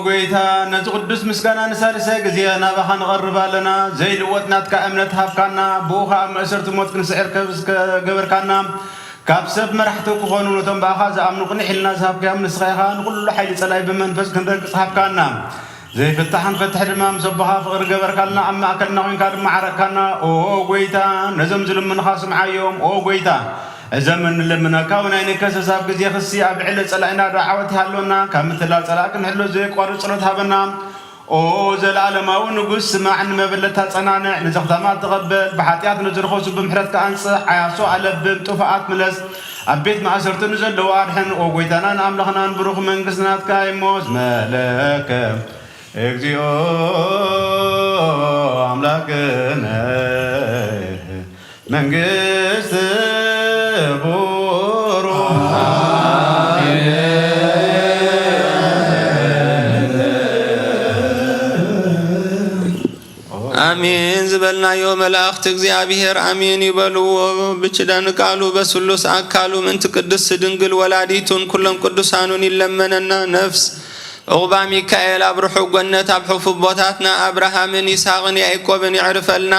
ጐይታ፣ ነዚ ቅዱስ ምስጋና ንሳልሳይ ግዜ ናባኻ ንቐርብ ኣለና። ዘይልወጥ ናትካ እምነት ሃብካና፣ ብኡ ኸኣ ኣብ መእሰርቲ ሞት ክንስዕር ከ-፣ ዝገበርካና፣ ካብ ሰብ መራሕቲ ክኾኑ፣ ነቶም ብኣኻ ዝኣምኑ ቅንዕ ኢልና ዝሃብካዮም ንስኻ ኢኻ። ንኹሉ ሓይሊ ጸላኢ ብመንፈስ ክንረግጽ ሃብካና። ዘይፍታሕ ክንፈትሕ ድማ ምስ ኣቦኻ ፍቕሪ ገበርካልና፣ ኣብ ማእከልና ዄንካ ድማ ዓረቕካና። ኦ ጐይታ፣ ነዞም ዝልምኑኻ ስምዓዮም። ኦ ጐይታ፣ እዞም እንልምነካ እውን ኣይንከሰስ። ኣብ ግዜ ክሲ ኣብ ዕለት ጸላኢና ዶ ዓወት ይሃልወና። ካብ ምትላል ጸላኢ ክንሕሎ ዘየቋርጽ ጸሎት ሃበና። ኦ ዘለኣለማዊ ንጉስ፣ ስማዕ፣ ንመበለት ኣጸናንዕ፣ ንዘኽታማት ተቐበል፣ ብሓጢኣት ንዝርኸሱ ብምሕረትካ ኣንጽህ፣ ዓያሶ ኣለብም፣ ጥፉኣት ምለስ፣ ኣብ ቤት ማእሰርቲ ንዘለዉ ኣድሕን። ኦ ጐይታናን ኣምላኽናን፣ ብሩኽ መንግስቲ ናትካ እሞ ዝመለከ፣ እግዚኦ ኣምላክነ መንግስት ቡሩ። ኣሜን ዝበልናዮ መላእኽቲ እግዚኣብሔር ኣሜን ይበልዎ። ብችደን ቃሉ በስሉስ ኣካሉ ምእንቲ ቅድስት ድንግል ወላዲቱን ኩሎም ቅዱሳኑን ይለመነና። ነፍስ ዑቕባ ሚካኤል ኣብ ርሑቕ ገነት ኣብ ሕፉቦታትና ኣብርሃምን ይስሐቅን ያዕቆብን የዕርፈልና።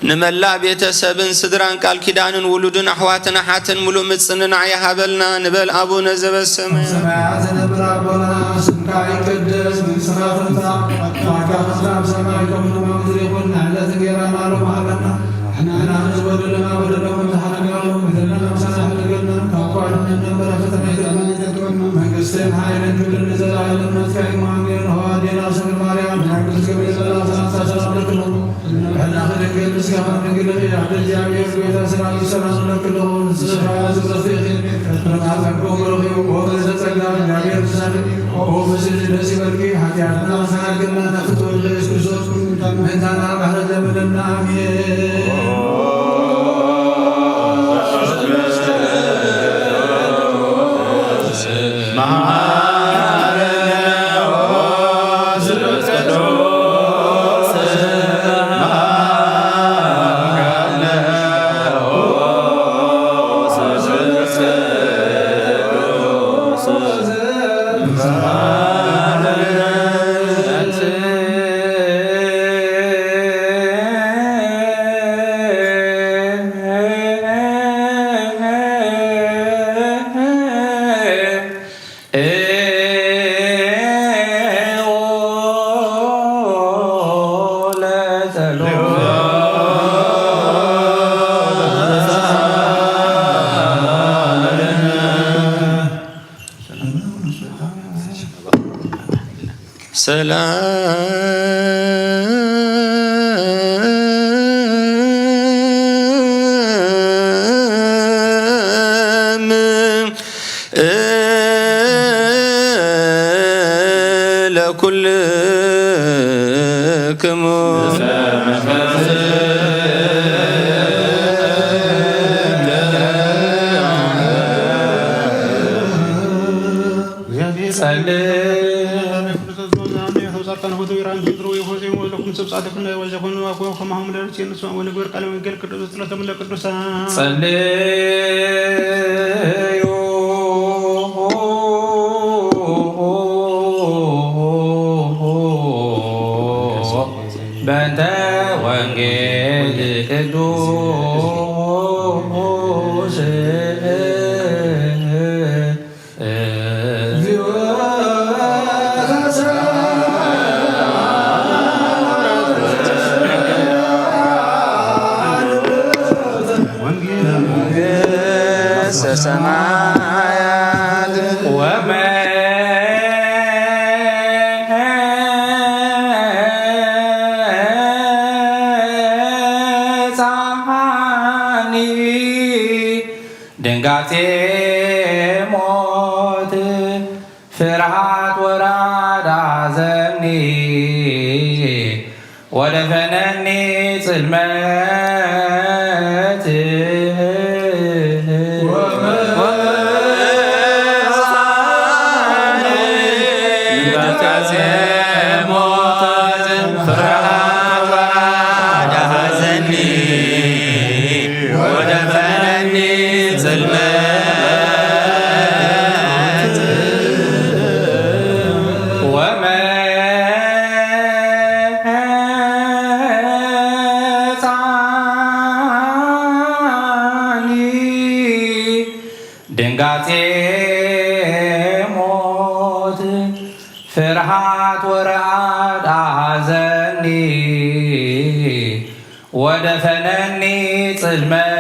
ንመላእ ቤተሰብን ስድራን ቃል ኪዳንን ውሉድን ኣሕዋትን ኣሓትን ምሉእ ምጽንናዕ ይሃበልና ንበል። ኣቡነ ዘበሰማያት ሰማያት ዝነብር ኣቦና፣ ስምካ ይቀደስ፣ መንግስትኻ ትምጻእ፣ ፍቃድካ ከምቲ ኣብ ሰማይ ከምኡ ድማ ኣብ ምድሪ ይኹን። ንዕለት እንጌራና ሎሚ ሃበና፣ ንሕና ንዝበደሉና በደሎም ከም ዝሓለና ሎሚ በደልና ምሳና ይሕደገልና፣ ካብ ክፉእ ኣድሕነና እምበር ኣብ ፈተና ኣይተእትወና። መንግስትን ሓይልን ክብርን ንዘለኣለም ናትካ እዩ። ኣሜን። ኦ ኣዴና ሰንግል ማርያም፣ ናይ ቅዱስ ገብርኤል መልኣክ ሰላምታ ሰላም ለኪ። ሕና ክድንግል ምስጋና ድንግል እያ። በእግዚአብሔር ጌታ ሰላም ሰላም ለኪ። ንስኻ ዝብለኺ ፍሬ ማህፀንኪ ብሩክ እዩ። ኦ ምልዕተ ጸጋ፣ እግዚአብሔር ምሳኺ። ኦ ፍስሕቲ ደስ ይበልኪ፣ ኃጢአትና ተሰናክልና ተፍቶ ኢየሱስ ክርስቶስ ምእንታና ምሕረት ለምንና። ኣሜን። ሰላም ለኩልክሙ። ጸልዩ። ጻድቃን ሆቱ ይራን ዝንድሩ ይፎዚሙ ወለኩም ሰብ ጻድቅነ ወዘኮኑ አኮ ከማሁም ለርቼ ንሱ ወንግበር ቃለ ወንጌል ቅዱስ ጸሎተ ሙለ ቅዱሳን። ጸልዩ። በእንተ ወንጌል ቅዱስ። መንግሥተ ሰማያት ወመጻኒ ድንጋጼ ሞት ፍርሃት ወራዳ ዘኒ ወደፈነኒ ጽልመት። ወመጻኒ ድንጋጼ ሞት ፍርሃት ወራዳ ዘኒ ወደፈነኒ ጽልመት። ወመጻኒ ድንጋጼ ሞት ፍርሃት ወረዓድ ኣዘኒ ወደፈነኒ ጽልመት።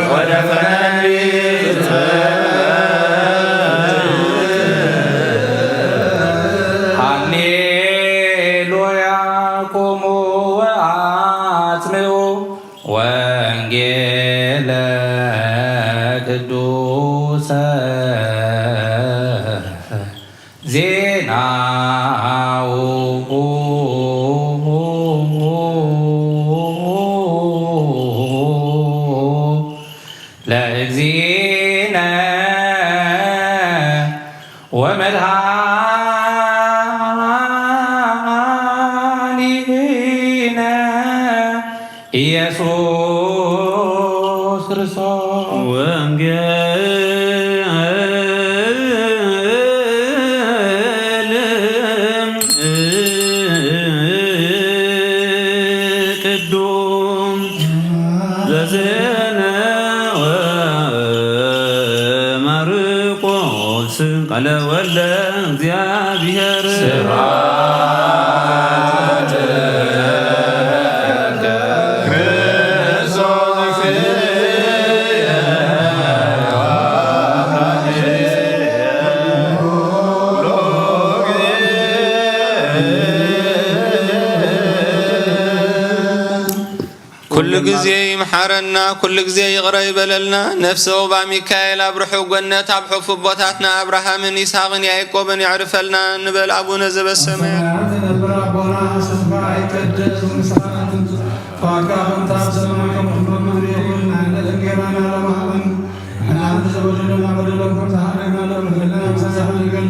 ወደፈነኒ ጽልመት። ሃሌሉያ። ቁሙ ወአጽምዑ ወንጌለ ቅዱሰ ዜናሁ ለእግዚእነ ወመድኃኒነ ኢየሱስ ክርስቶስ። ወንጌል ቅዱስ ዘዜነ ወማርቆስ ቃለ ወልደ እግዚአብሔር። ስብሐት ለከ ክርስቶስ ኩሉ ግዜ ይምሓረና፣ ኩሉ ግዜ ይቕረ ይበለልና። ነፍሲ ዑቕባ ሚካኤል ኣብ ርሑቕ ገነት ኣብ ሕፉ ኣቦታትና ኣብርሃምን ይስሐቅን ያዕቆብን የዕርፈልና ንበል። ኣቡነ ዘበሰማያት። ሰማያት ነብር ኣቦና ስምካ ይቀደስ፣ መንግስትካ ትምጻእ፣ ፈቃድካ በከም ትብል በሰማይ ከማሁ በምድር ይኹን። ንሃበነ እንጌራና ለማዕበን ንዓና ዘበደለና በደሎም ከም ዝሓለና ለበደለና ምሳሳን ይገል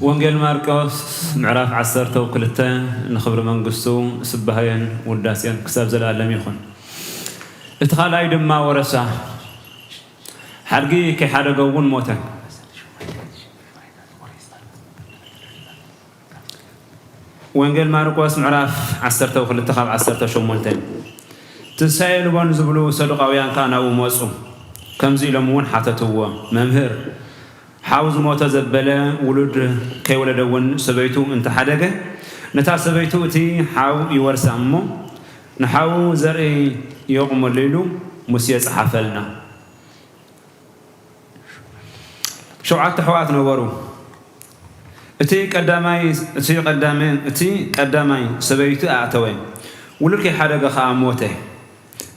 ወንጌል ማርቆስ ምዕራፍ ዓሰርተ ክልተ። ንኽብሪ መንግስቱ ስባህየን ውዳሴን ክሳብ ዘለኣለም ይኹን። እቲ ካልኣይ ድማ ወረሳ። ሓድጊ ከይሓደገ እውን ሞተ። ወንጌል ማርቆስ ምዕራፍ ዓሰርተ ክልተ ካብ ዓሰርተ ሸሞንተ። ትንሳኤ የልቦን ዝብሉ ሰዱቃውያን ከኣ ናብኡ መጹ። ከምዚ ኢሎም እውን ሓተትዎ፣ መምህር፣ ሓው ዝሞተ ዘበለ ውሉድ ከይወለደ እውን ሰበይቱ እንተሓደገ፣ ነታ ሰበይቱ እቲ ሓው ይወርሳ እሞ፣ ንሓው ዘርኢ የቑመሉ ኢሉ ሙሴ ጸሓፈልና። ሸውዓተ ኣሕዋት ነበሩ። እቲ ቀዳማይ፣ እቲ ቀዳማይ፣ እቲ ቀዳማይ ሰበይቱ ኣእተወ፣ ውሉድ ከይሓደገ ኸኣ ሞተ።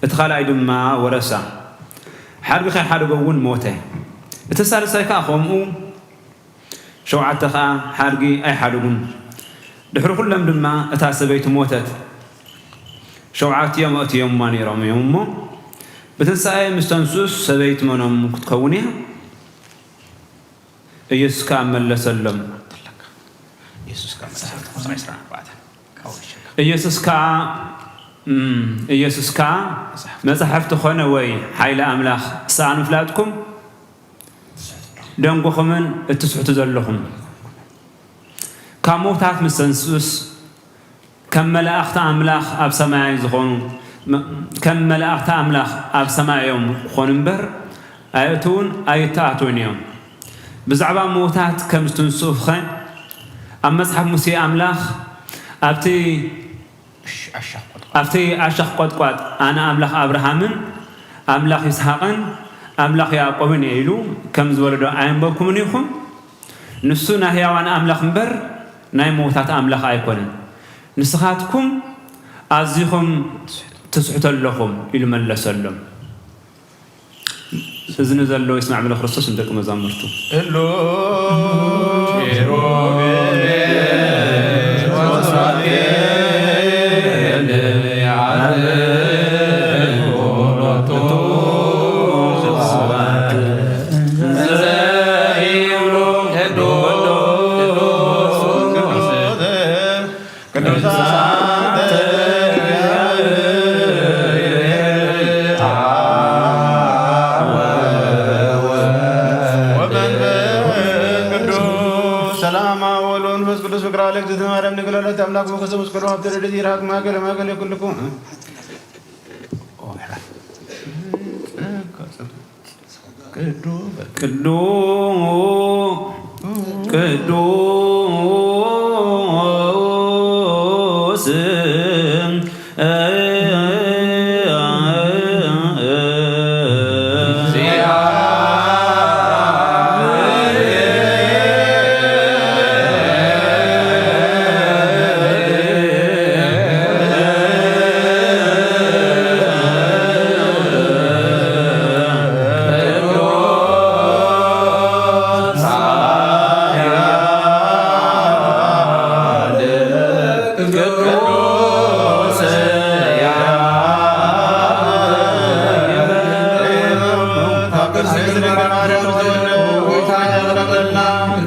እቲ ካልኣይ ድማ ወረሳ። ሓድጊ ከይሓደጎ እውን ሞተ። እቲ ሳልሳይ ከኣ ከምኡ። ሸውዓተ ኸኣ ሓድጊ ኣይሓደጉን። ድሕሪ ኩሎም ድማ እታ ሰበይቲ ሞተት። ሸውዓቲኦም ኣእትዮማ ነይሮም እዮም እሞ፣ ብትንሳኤ ምስ ተንሱስ ሰበይቲ መኖም ክትከውን እያ? ኢየሱስ ከኣ መለሰሎም። ኢየሱስ ከኣ መጽሓፍ ቅዱስ ናይ ስራሕ ኣርባዕተ። ኢየሱስ ከኣ፣ እም፣ ኢየሱስ ከኣ፣ መጻሕፍቲ ኾነ ወይ ሓይሊ ኣምላኽ ሰኣን ምፍላጥኩም፣ ደንጎኹምን እትስሕቱ ዘለኹም። ካብ ምውታት ምስ ተንስኡስ፣ ከም መላእኽቲ ኣምላኽ ኣብ ሰማይ ዝኾኑ፣ መ-፣ ከም መላእኽቲ ኣምላኽ ኣብ ሰማይ እዮም ክኾኑ እምበር፣ ኣይእትዉን ኣይተኣትዉን እዮም። ብዛዕባ ምዉታት ከም ዝትንስኡኸ፣ ኣብ መጽሓፍ ሙሴ ኣምላኽ ኣብቲ፣ ኣብቲ ኣሻኽ ቆጥቋጥ፣ ኣነ ኣምላኽ ኣብርሃምን ኣምላኽ ይስሓቅን ኣምላኽ ያዕቆብን እየ ኢሉ ከም ዝበሎ ዶ ኣየንበብኩምን ኢኹም? ንሱ ናይ ህያዋን ኣምላኽ እምበር ናይ ምዉታት ኣምላኽ ኣይኮነን። ንስኻትኩም ኣዚኹም ትስሕቱ ኣለኹም ኢሉ መለሰሎም። እዝኒ ዘለዎ ይስማዕ በለ ክርስቶስ ንደቂ መዛሙርቱ። እሉ ሰላም ወወልድ ወመንፈስ ቅዱስ ፍቅር አለ እግዝእትነ ማርያም ድንግል ወላዲተ አምላክ ወክርስቶስ ምስክሩ ሀብተ ረድኤት ይርሃቅ ማእከለ ማእከለ ኩልኩም። ቅዱስ ቅዱስ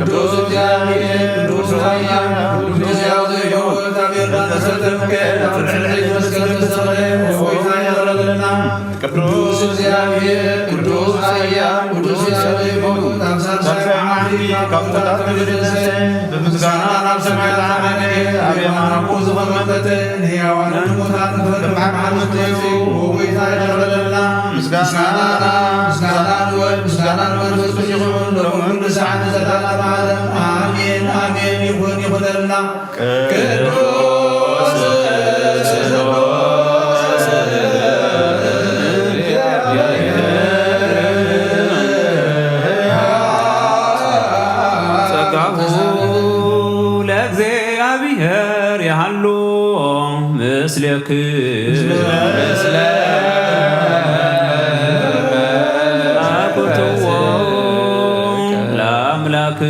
ቅዱስ እግዚአብሔር፣ ቅዱስ ኃያል፣ ቅዱስ ሕያው ዘኢይመውት፣ አብ ዮርዳኖስ ዘተምከ፣ አብ ልዕሊ መስቀል ዝተሰቕለ፣ ሆይ ይቕረልና። ቅዱስ እግዚአብሔር፣ ቅዱስ ኃያል፣ ቅዱስ ሕያው ዘኢይመውት፣ ኣብ ሳልሳይ መዓልቲ ካብ ሙታን ተመለሰ፣ ብምስጋና ናብ ሰማይ ተዓረገ፣ ኣብ የማን ኣቦኡ ዝኾነ መጠን፣ ንሕያዋንን ንሙታንን ፍርዲ ብሓድሓደ መጺኡ፣ ሆይ ይቕረልና። ምስጋና፣ ምስጋና ንወልድ፣ ምስጋና ንመንፈስ ቅዱስ ይኹን፣ ሎምን ንሰዓት ንዘለዓለመ ዓለም። ኣሜን፣ ኣሜን። ይኹን፣ ይኹነልና። ቅዱስ፣ ቅዱስ፣ ጸጋሁ ለእግዚአብሔር ይሃሉ ምስሌክ። ምስለ አቁትዎ ለአምላክነ።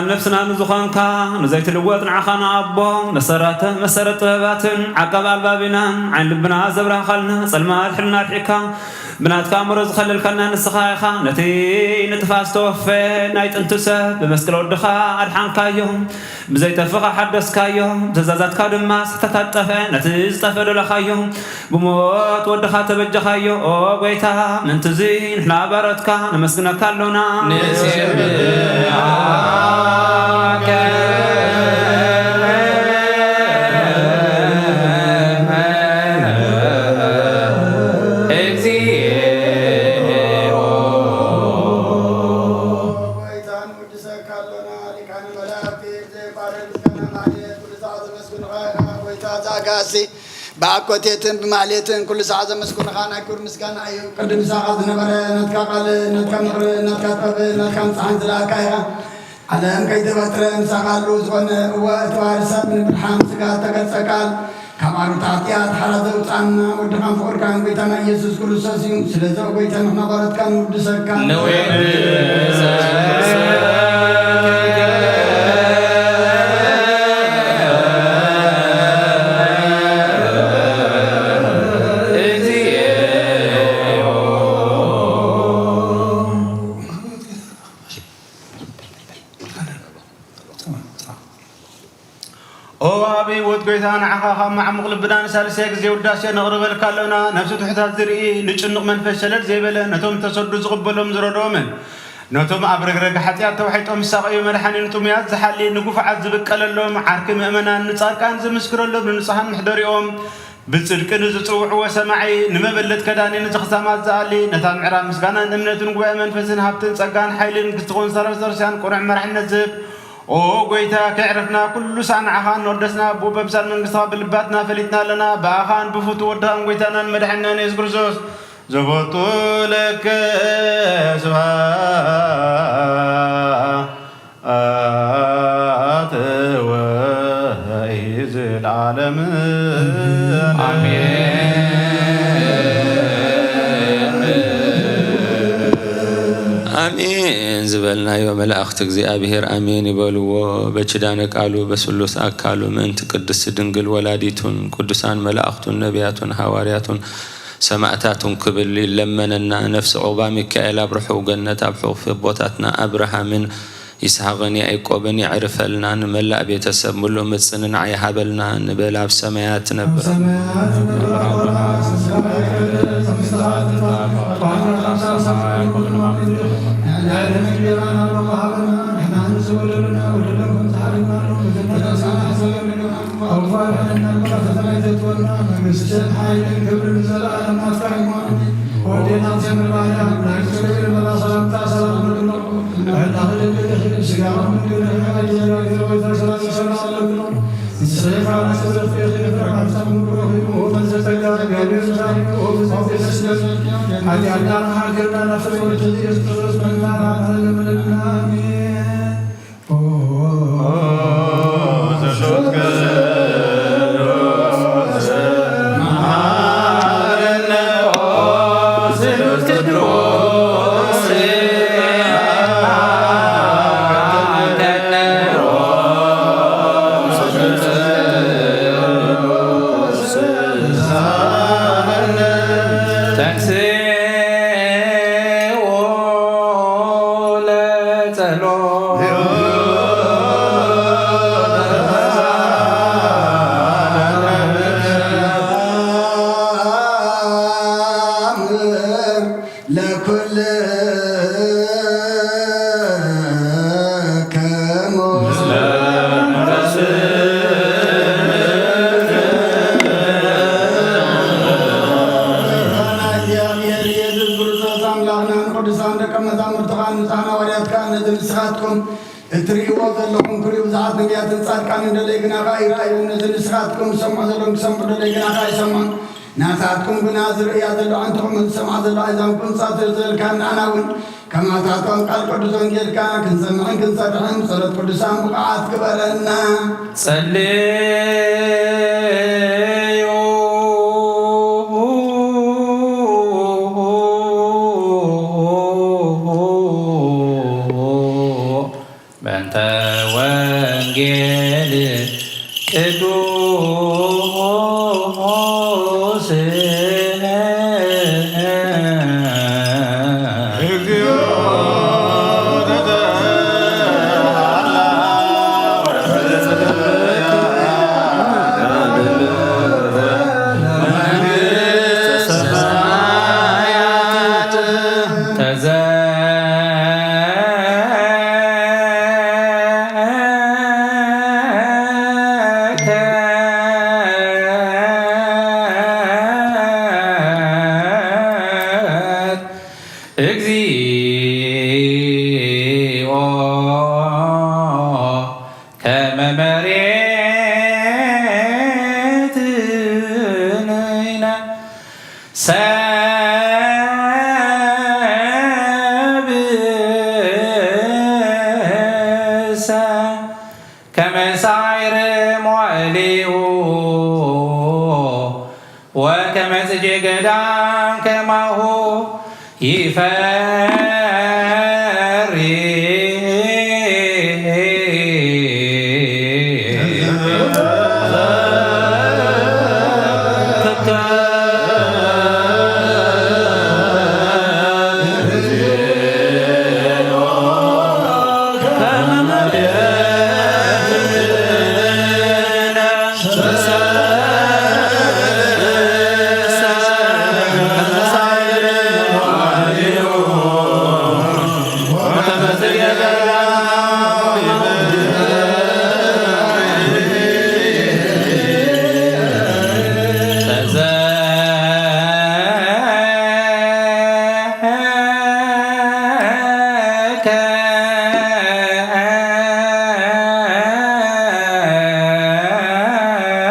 ነፍስና ንዝኾንካ ንዘይትልወጥ ንዓኻ ንኣቦ መሰረተ መሰረት ጥበባትን ዓቃብ ኣልባቢናን ዓይን ልብና ዘብራህኻልና ጸልማት ሕልና ኣርሒካ ብናትካ ኣእምሮ ዝኸለልካና ንስኻ ኢኻ። ነቲ ንጥፋ ዝተወፈ ናይ ጥንቲ ሰብ ብመስቀል ወድኻ ኣድሓንካዮ፣ ብዘይጠፍኻ ሓደስካዮ፣ ብትእዛዛትካ ድማ ስሕተታት ጠፍአ፣ ነቲ ዝጠፍአ ደለኻዮ። ብሞት ወድኻ ተበጀኻዮ። ኦ ጎይታ፣ ምእንትዚ ንሕና ባሮትካ ነመስግነካ ኣሎና። ንሴብሐከ እግዚኦ። ጎይታ፣ ንውድሰካ ኣሎና። ሊቃነ መላእክቲ፣ ብዘየቋርጥ ምስጋና ማሕሌት፣ ኩሉ ሰዓት ዘመስግንኻ ኢኻ። ጎይታ ዘኣጋሲ፣ ብኣኮቴትን ብማሕሌትን ኩሉ ሰዓት ዘመስግንኻ ናይ ክብሪ ምስጋና እዩ። ቅድም ምሳኻ ዝነበረ ናትካ ቃል፣ ናትካ ምኽሪ፣ ናትካ ጥበብ፣ ናትካ ንጽሓን ዝለኣካ ኢኻ። ዓለም ከይተፈጥረ ምሳኻ ኣለዉ ዝኾነ። እወ፣ እቲ ባህሪ ሰብ ንብርሃን ስጋ እተገልጸ ቃል፣ ካብ ዓሩት ሓጢኣት ሓራ ዘውጽኣና ወድኻን ፍቑርካን ጎይታና ኢየሱስ ክርስቶስ እዩ። ስለዚ ጎይታ ንሕና ባሮትካ ንውድሰካ። ንውድሰካ። ኦ ወሃቢ ህይወት ጎይታ፣ ንዓኻ ካብ መዓሙቕ ልብና ንሳልሳይ ግዜ ውዳሴ ነቕርበልካ ኣሎና። ነፍሲ ትሑታት ዝርኢ፣ ንጭኑቕ መንፈስ ሸለል ዘይበለ፣ ነቶም ተሰዱ ዝቕበሎም ዝረድኦምን፣ ነቶም ኣብ ረግረግ ሓጢኣት ተዋሒጦም ዝሳቐዩ መድሓኒ፣ ንጥሙያት ዝሓሊ፣ ንግፉዓት ዝብቀለሎም፣ ዓርኪ ምእመናን፣ ንጻድቃን ዝምስክረሎም፣ ንንጹሃን መሕደሪኦም፣ ብጽድቂ ንዝጽውዕዎ ሰማዒ፣ ንመበለት ከዳኒ፣ ንዘኽሳማት ዝኣሊ፣ ነታ ምዕራብ ምስጋናን እምነትን ጉባኤ መንፈስን ሃብትን ጸጋን ሓይልን ንግስቲ ኮንስታንቲኖስ ርሲያን ቅኑዕ መራሕነት ዝህብ፣ ኦ ጎይታ፣ ከየዕረፍና ኩሉ ሳዕ ንዓኻ እናወደስና፣ ብኡ በምሳል መንግስትኻ ብልባትና ፈሊጥና ኣለና። ብኣኻን ብፍቱው ወድኻን ጎይታናን መድሓኒናን የሱስ ክርስቶስ ዘቦቱ ለከ ስብሐት ወኢዝልዓለም ኣሜን። ኣሜን ዝበልናዮ መላእኽቲ እግዚኣብሔር ኣሜን ይበልዎ። በኪዳነ ቃሉ በስሉስ ኣካሉ ምእንቲ ቅድስት ድንግል ወላዲቱን ቅዱሳን መላእኽቱን ነቢያቱን ሃዋርያቱን ሰማዕታቱን ክብል ይለመነና። ነፍሲ ዑቕባ ሚካኤል ኣብ ርሑው ገነት ኣብ ሕቑፊ ኣቦታትና ኣብርሃምን ይስሐቕን ያዕቆብን የዕርፈልና። ንመላእ ቤተሰብ ምሉእ ምጽንናዕ ይሃበልና። ንበል ኣብ ሰማያት ትነብር። ኢየሱስ ክርስቶስ ኣምላኽና ንቅዱሳን ደቀ መዛሙርትኻ ንጹሓን ሃዋርያትካ ነዚ ንስኻትኩም እትርእይዎ ዘለኹም ክርእዩ ብዙሓት ነቢያትን ጻድቃንን ደለይ ግናኻ ይረኣዩ። ነዚ ንስኻትኩም ዝሰምዑ ዘለኹም ክሰምዑ ደለይ ግናኻ ይሰምዑ። ናታትኩም ግና ዝርእያ ዘሎ ኣዕንትኹምን ዝሰምዓ ዘሎ ኣእዛንኩም ጻትር ዘልካ ንኣና እውን ከማታቶም ቃል ቅዱስ ወንጌልካ ክንሰምዕን ክንሰርሕን ብጸሎት ቅዱሳን ብቑዓት ግበረና። ጸልዩ በእንተ ሰብእሰ ከመ ሳዕር መዋዕሊሁ ወከመ ጽጌ ገዳም ከማሁ ይፈሪ።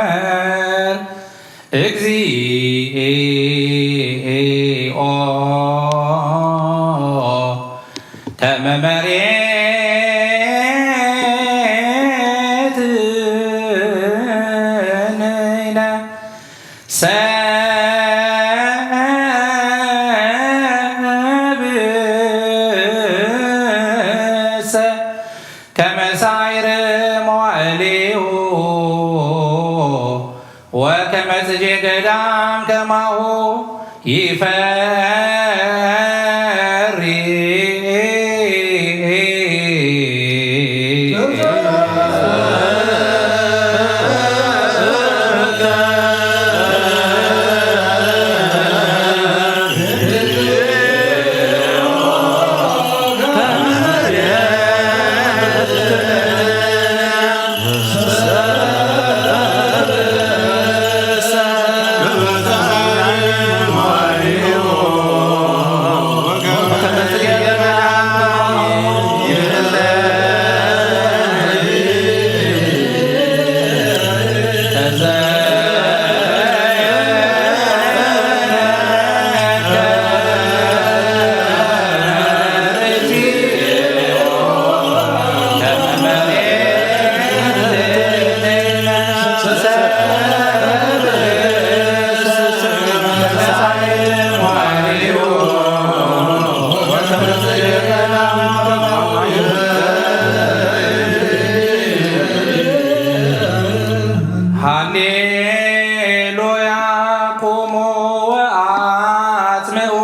ተዘከር እግዚኦ ከመ መሬትነ ሰብእሰ ከመ ሳዕር መዋዕሊሁ ወከመ ጽጌ ገዳም ከማሁ ይፈሪ። ሃሌሉያ ቁሙ ወአጽምዑ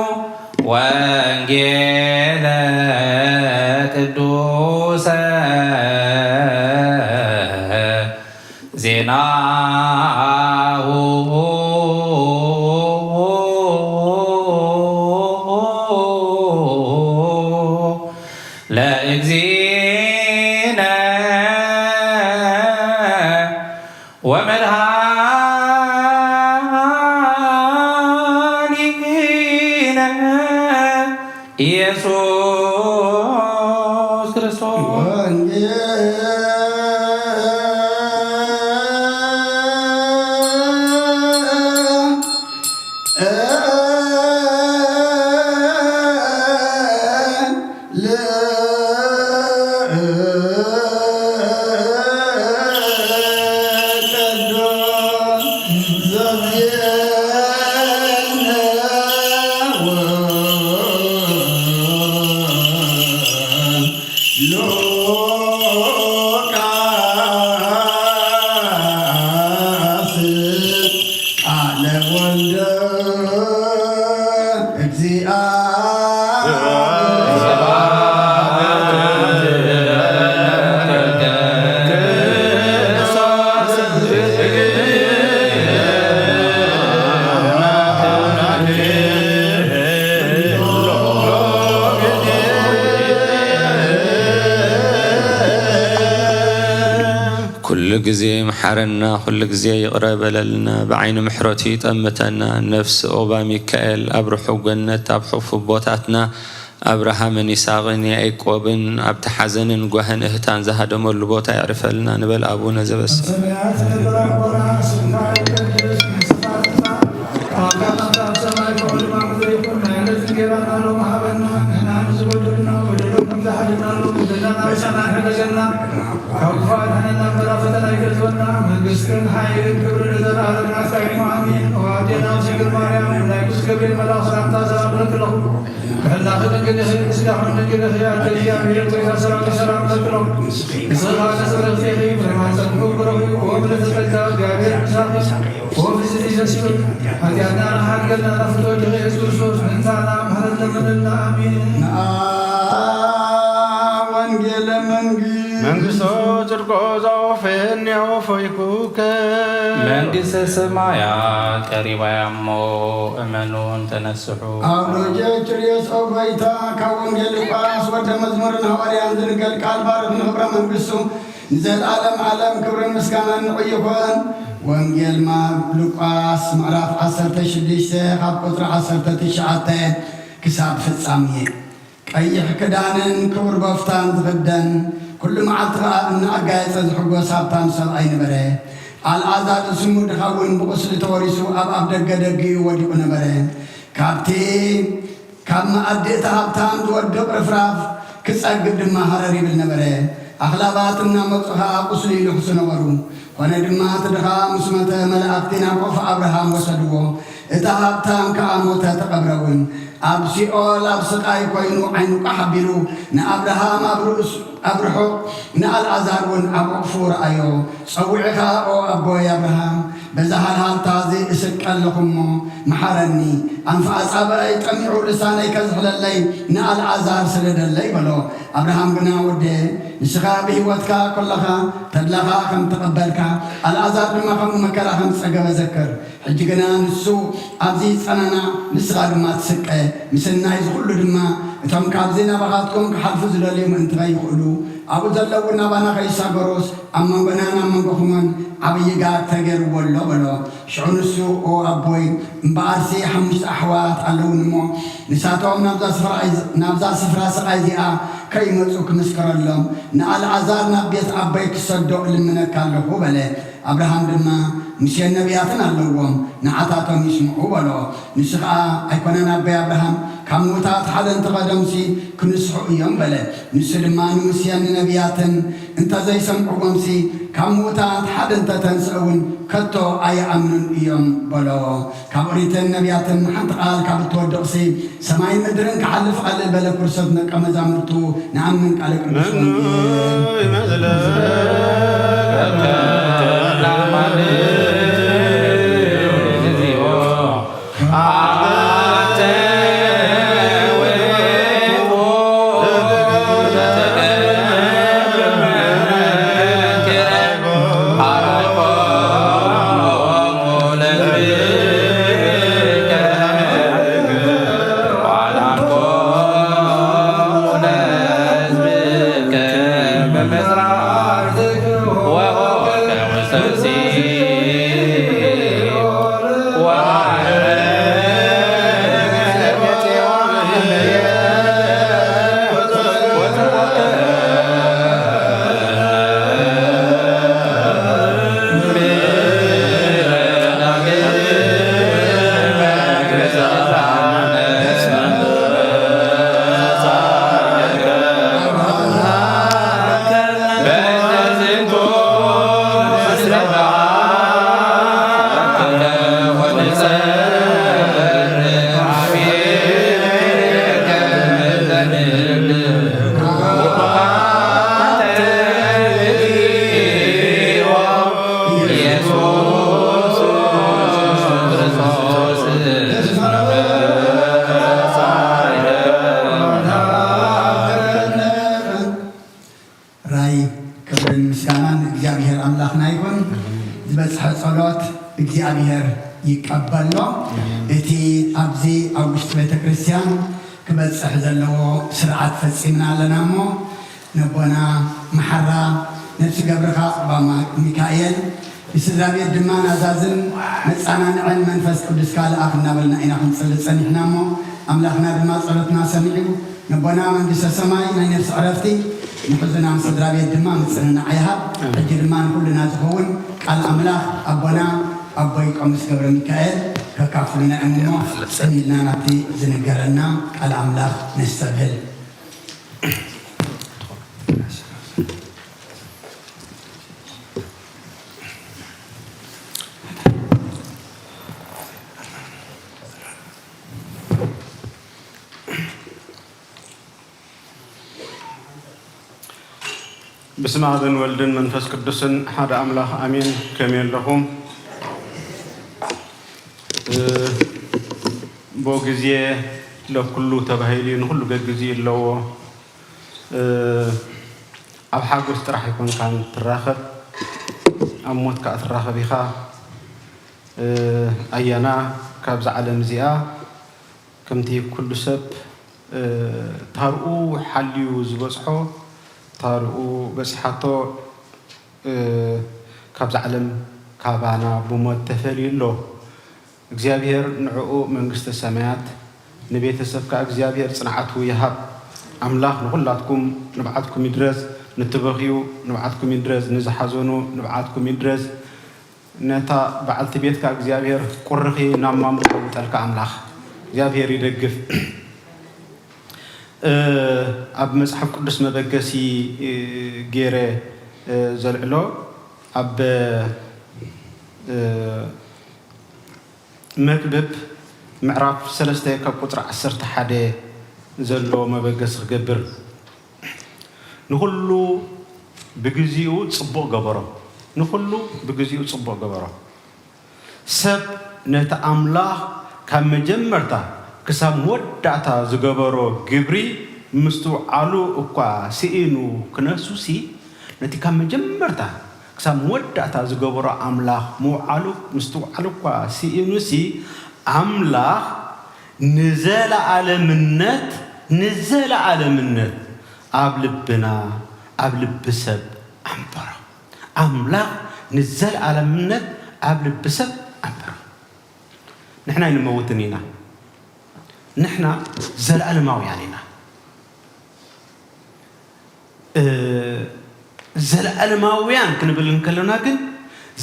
ወንጌለ ቅዱሰ ዜናሁ ለእግዚእነ ወመድኃኒነ ኢየሱስ ክርስቶስ። ቃለ ወልደ እግዚአ ኩሉ ግዜ መሓረና፣ ኩሉ ግዜ ይቕረ በለልና፣ ብዓይኒ ምሕረቱ ይጠምተና። ነፍሲ ዑቕባ ሚካኤል ኣብ ርሑቕ ገነት፣ ኣብ ሕፉብ ቦታትና ኣብርሃምን ይስሐቅን ያዕቆብን ኣብቲ ሓዘንን ጓህን እህታን ዝሃደመሉ ቦታ የዕርፈልና ንበል ኣቡነ ዘበሰማያት። ሰማያት ንበረኮና ስምካ ይቀደስ፣ መንግስትካ ትምጻእ፣ ፈቃድካ ከምቲ ኣብ ሰማይ ስም ሓይልን ክብርን ንዘለኣለም ናትካ እዩ። ኣሜን። ኦ ኣዴና ድንግል ማርያም፣ ናይ ቅዱስ ገብርኤል መልኣኽ ሰላምታ ሰላም እብለኪ ኣለኹ። ብሕላኺ ድንግል ኢኺ፣ ብስጋኺ እውን ድንግል ኢኺ። ኣደ እግዚኣብሔር ሆይ፣ ሰላም ሰላም እብለኪ ኣለኹ። ንስኺ ከኣ ንጽሕቲ ኢኺ፣ ፍሬ ማህፀንኪ እውን ብሩኽ እዩ። ኦ ምልዕተ ጸጋ፣ እግዚኣብሔር ምሳኺ። ኦ ፍስሕቲ ዘስክር፣ ሓጢኣትና ንሓድገልና ናፍቶ ወድኺ የሱስ ክርስቶስ፣ ምእንታና ምሕረት ለምንልና። ኣሜን። ንኣ ወንጌለ መንግስት መንግስቶ ጽድቆ ዘወፈየኒ ኣወፈይኩከ። መንግስተ ሰማያት ቀሪባ እያ እሞ እመኑን ተነስሑ። ኣውሎጀ ችርዮስ ኦጎይታ ካብ ወንጌል ሉቃስ ወደ መዝሙርን ሃዋርያን ዝንገር ቃል ባርኽ ንኽብረ መንግስቱ ንዘለዓለም ዓለም ክብርን ምስጋናን ንዑ ይኹን። ወንጌል ማ-፣ ሉቃስ ምዕራፍ ዓሰርተ ሽዱሽተ ካብ ቁጽሪ ዓሰርተ ትሽዓተ ክሳብ ፍጻሜ። ቀይሕ ክዳንን ክቡር በፍታን ዝኽደን፣ ኩሉ መዓልቲ ኸኣ እናኣጋየጸ ዝሕጎስ ሃብታም ሰብኣይ ነበረ። ኣልዓዛር ዝስሙ ድኻ እውን ብቑስሊ ተወሪሱ ኣብ ኣፍ ደገ ደጊኡ ወዲቑ ነበረ። ካብቲ ካብ መኣዲ እቲ ሃብታም ዝወድቕ ርፍራፍ ክጸግብ ድማ ሃረር ይብል ነበረ። ኣኽላባት እናመጹ ኸኣ ቁስሉ ይልሕሱ ነበሩ። ኮነ ድማ እቲ ድኻ ምስ መተ መላእኽቲ ናብ ኮፍ ኣብርሃም ወሰድዎ። እቲ ሃብታም ከኣ ሞተ ተቐብረ እውን። ኣብ ሲኦል ኣብ ስቓይ ኮይኑ ዓይኑ ቃሕ ኣቢሉ ንኣብርሃም ኣብ ርእስ-፣ ኣብ ርሑቕ ንኣልኣዛር እውን ኣብ ዕቕፉ ረኣዮ። ጸዊዑ ኸኣ ኦ ኣቦይ ኣብርሃም በዛ ሃልሃልታ እዚ እስቀ ኣለኹ እሞ መሓረኒ። ኣንፊ ኣጻብዐይ ጠሚዑ ልሳነይ ከዝሕለለይ ንኣልኣዛር ስደደለይ በሎ። ኣብርሃም ግና ወደየ ንስኻ ብህይወትካ ከለኻ ተድላኻ ከም ተቐበልካ ኣልኣዛር ድማ ከምኡ መከራ ከም ዝጸገበ ዘክር። ሕጂ ግና ንሱ ኣብዚ ይጸናናዕ፣ ንስኻ ድማ ትስቀ። ምስናይ እዚ ኩሉ ድማ እቶም ካብዚ ናባኻትኩም ክሓልፉ ዝደልዩ ምእንቲ ከይኽእሉ ኣብኡ ዘለዉ ናባና ከይሳገሩስ ኣብ መንጎናን ኣብ መንጎኹምን ዓብዪ ጋግ ተገይርዎ ኣሎ በሎ። ሽዑ ንሱ ኦ ኣቦይ እምበኣርሲ ሓሙሽተ ኣሕዋት ኣለዉኒ እሞ ንሳቶም ናብዛ ስፍራ ናብዛ ስፍራ ስቓይ እዚኣ ከይመጹ ክምስክረሎም ንኣልኣዛር ናብ ቤት ኣቦይ ክሰዶ እልምነካ ኣለኹ በለ። ኣብርሃም ድማ ሙሴን ነቢያትን ኣለዎም፣ ንዓታቶም ይስምዑ በሎ። ንሱ ኸኣ ኣይኮነን ኣቦይ ኣብርሃም፣ ካብ ምዉታት ሓደ እንተቐደምሲ ክንስሑ እዮም በለ። ንሱ ድማ ንሙሴን ንነቢያትን እንተ ዘይሰምዕዎምሲ ካብ ምዉታት ሓደ እንተ ተንስአ እውን ከቶ ኣይኣምኑን እዮም በሎ። ካብ ኦሪትን ነቢያትን ሓንቲ ቃል ካብ እትወድቕሲ ሰማይን ምድርን ክሓልፍ ቀልል በለ። ክርስቶስ ደቀ መዛሙርቱ ንኣምን ቃለ ቅዱስ ወንጌል። ራይ ክብርን ምስጋናን እግዚኣብሔር ኣምላኽና ይኹን። ዝበጽሐ ጸሎት እግዚኣብሔር ይቀበሎ። እቲ ኣብዚ ኣብ ውሽጢ ቤተ ክርስቲያን ክበጽሕ ዘለዎ ስርዓት ፈጺምና ኣለና እሞ ነቦና መሓራ ነፍሲ ገብርኻ ኣባ ማ-፣ ሚካኤል ንስድራ ቤት ድማ ናዛዝን መጻናንዕን መንፈስ ቅዱስ ካልኣኽ እናበልና ኢና ክንጽሊ ጸኒሕና እሞ ኣምላኽና ድማ ጸሎትና ሰሚዑ ነቦና መንግስተ ሰማይ ናይ ነፍሲ ዕረፍቲ ንሕዙናን ስድራ ቤት ድማ ምጽንናዕ ይሃብ። ሕጂ ድማ ንኹልና ዝኸውን ቃል ኣምላኽ ኣቦና ኣቦይ ቆሞስ ገብረ ሚካኤል ከካፍሉና እዮም እሞ ጽን ኢልና ናብቲ ዝንገረና ቃል ኣምላኽ ነስተብህል። በስመ ኣብን ወልድን መንፈስ ቅዱስን ሓደ ኣምላኽ ኣሜን። ከመይ ኣለኹም? እ፣ ቦ ግዜ ለኩሉ ተባሂሉ እዩ፣ ንኹሉ ገግዜ ኣለዎ። እ፣ ኣብ ሓጎስ ጥራሕ ኣይኮንካን ትራኸብ፣ ኣብ ሞት ከኣ ትራኸብ ኢኻ። እ፣ ኣያና ካብዛ ዓለም እዚኣ ከምቲ ኩሉ ሰብ፣ እ፣ ታርኡ ሓልዩ ዝበጽሖ፣ ታርኡ በጺሓቶ፣ እ፣ ካብዛ ዓለም ካባና ብሞት ተፈልዩ ኣሎ። እግዚኣብሔር ንዕኡ መንግስተ ሰማያት፣ ንቤተሰብ ከኣ እግዚኣብሔር ጽንዓቱ ይሃብ። ኣምላኽ ንኹላትኩም ንብዓትኩም ይድረስ፣ ንትበኽዩ ንብዓትኩም ይድረስ፣ ንዝሓዘኑ ንብዓትኩም ይድረስ። ነታ በዓልቲ ቤትካ እግዚኣብሔር ቁርኺ ናብ ማንጎ ይለውጠልካ ኣምላኽ እግዚኣብሔር ይደግፍ። እ፣ ኣብ መጽሓፍ ቅዱስ መበገሲ፣ እ፣ ገይረ፣ እ፣ ዘልዕሎ ኣብ፣ እ፣ መክብብ ምዕራፍ ሰለስተ ካብ ቁጽሪ ዓሰርተ ሓደ ዘሎ መበገሲ ክገብር። ንኹሉ ብግዚኡ ጽቡቕ ገበሮ። ንኹሉ ብግዚኡ ጽቡቕ ገበሮ። ሰብ ነቲ ኣምላኽ ካብ መጀመርታ ክሳብ መወዳእታ ዝገበሮ ግብሪ ምስትውዓሉ እኳ ስኢኑ ክነሱሲ፣ ነቲ ካብ መጀመርታ ክሳብ መወዳእታ ዝገበሮ ኣምላኽ ምውዓሉ፣ ምስትውዓሉ እኳ ስኢኑሲ፣ ኣምላኽ ንዘለኣለምነት፣ ንዘለኣለምነት ኣብ ልብና፣ ኣብ ልቢ ሰብ ኣንበሮ። ኣምላኽ ንዘለኣለምነት ኣብ ልቢ ሰብ ኣንበሮ። ንሕና ኣይንመውትን ኢና። ንሕና ዘለኣለማውያን ኢና። እ፣ ዘለኣለማውያን ክንብል እንከለና ግን፣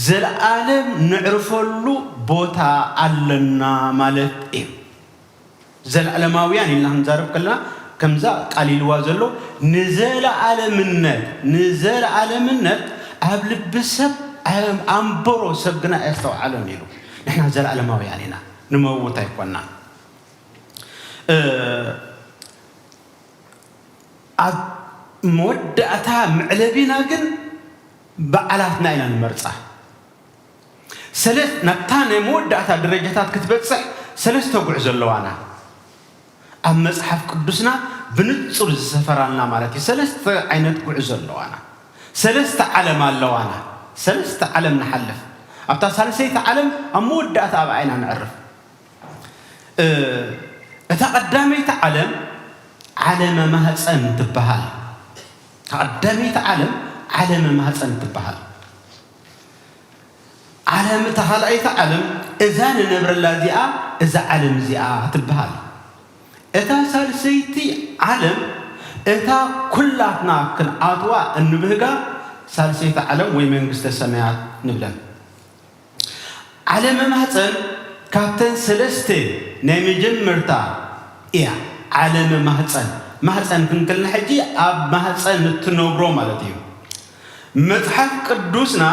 ዘለኣለም ነዕርፈሉ ቦታ ኣለና ማለት እዩ። ዘለኣለማውያን ኢልና ክንዛረብ ከለና፣ ከምዛ ቃል ኢልዋ ዘሎ፣ ንዘለኣለምነት፣ ንዘለኣለምነት ኣብ ልቢ ሰብ ኣም-፣ ኣንበሮ፣ ሰብ ግና ኣየስተውዓሎን ኢሉ። ንሕና ዘለኣለማውያን ኢና፣ ንመውት ኣይኮናን። እ፣ ኣብ መወዳእታ መዕለቢና ግን በዓላትና ኢና ንመርጻ። ሰለ-፣ ናብታ ናይ መወዳእታ ደረጃታት ክትበጽሕ ሰለስተ ጉዕዞ ኣለዋና። ኣብ መጽሓፍ ቅዱስና ብንጹር ዝሰፈራልና ማለት እዩ። ሰለስተ ዓይነት ጉዕዞ ኣለዋና። ሰለስተ ዓለም ኣለዋና። ሰለስተ ዓለም ንሓልፍ። ኣብታ ሳልሰይቲ ዓለም ኣብ መወዳእታ ኣብኣ ኢና ነዕርፍ። እ፣ እታ ቀዳመይቲ ዓለም ዓለመ ማህፀን ትበሃል። እታ ቀዳመይቲ ዓለም ዓለመ ማህፀን ትበሃል። ዓለም፣ እታ ካልኣይቲ ዓለም፣ እዛ ንነብረላ እዚኣ፣ እዛ ዓለም እዚኣ ትበሃል። እታ ሳልሰይቲ ዓለም፣ እታ ኩላትና ክንኣትዋ እንብህጋ ሳልሰይቲ ዓለም ወይ መንግስተ ሰማያት ንብለን። ዓለመ ማህፀን ካብተን ሰለስተ ናይ መጀመርታ እያ። ዓለመ ማህፀን፣ ማህፀን ክንክልና ሕጂ ኣብ ማህፀን እትነብሮ ማለት እዩ። መጽሓፍ ቅዱስና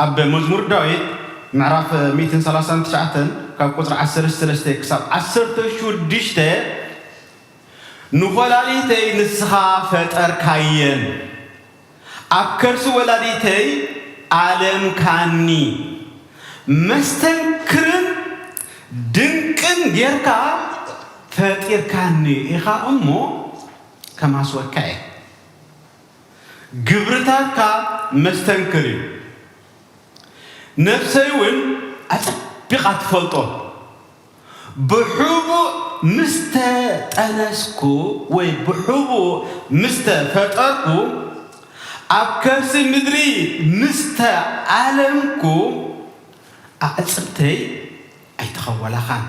ኣብ መዝሙር ዳዊት ምዕራፍ ሚእትን ሰላሳን ትሽዓተን ካብ ቁጽሪ ዓሰርተ ሰለስተ ክሳብ ዓሰርተ ሽዱሽተ፣ ንኾላሊተይ ንስኻ ፈጠርካየን፣ ኣብ ከርሲ ወላዲተይ ኣለምካኒ፣ መስተንክርን ድንቅን ጌርካ ፈጢርካኒ ኢኻ እሞ ከማስወካ እየ። ግብርታትካ መስተንክር እዩ። ነፍሰይ እውን ኣጸቢቓ ትፈልጦ። ብሕቡእ ምስ ተጠነስኩ ወይ ብሕቡእ ምስ ተፈጠርኩ፣ ኣብ ከርሲ ምድሪ ምስ ተኣለምኩ፣ ኣዕጽምተይ ኣይተኸወላኻን።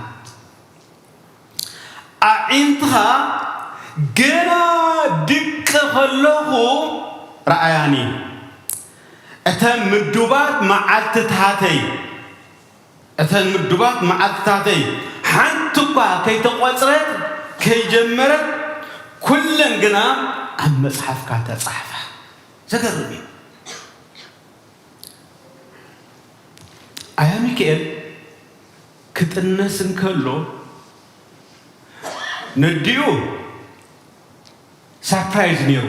ኣዒንትኻ ገና ድቂ ከለኹ ረኣያኒ። እተን ምዱባት መዓልትታተይ፣ እተን ምዱባት መዓልትታተይ ሓንቲ እኳ ከይተቖጽረት፣ ከይጀመረት፣ ኩለን ግና ኣብ መጽሓፍካ ተጻሕፋ። ዘገርም እዩ። ኣያ ሚካኤል ክጥነስ እንከሎ ነዲኡ ሳፕራይዝ ነይሩ።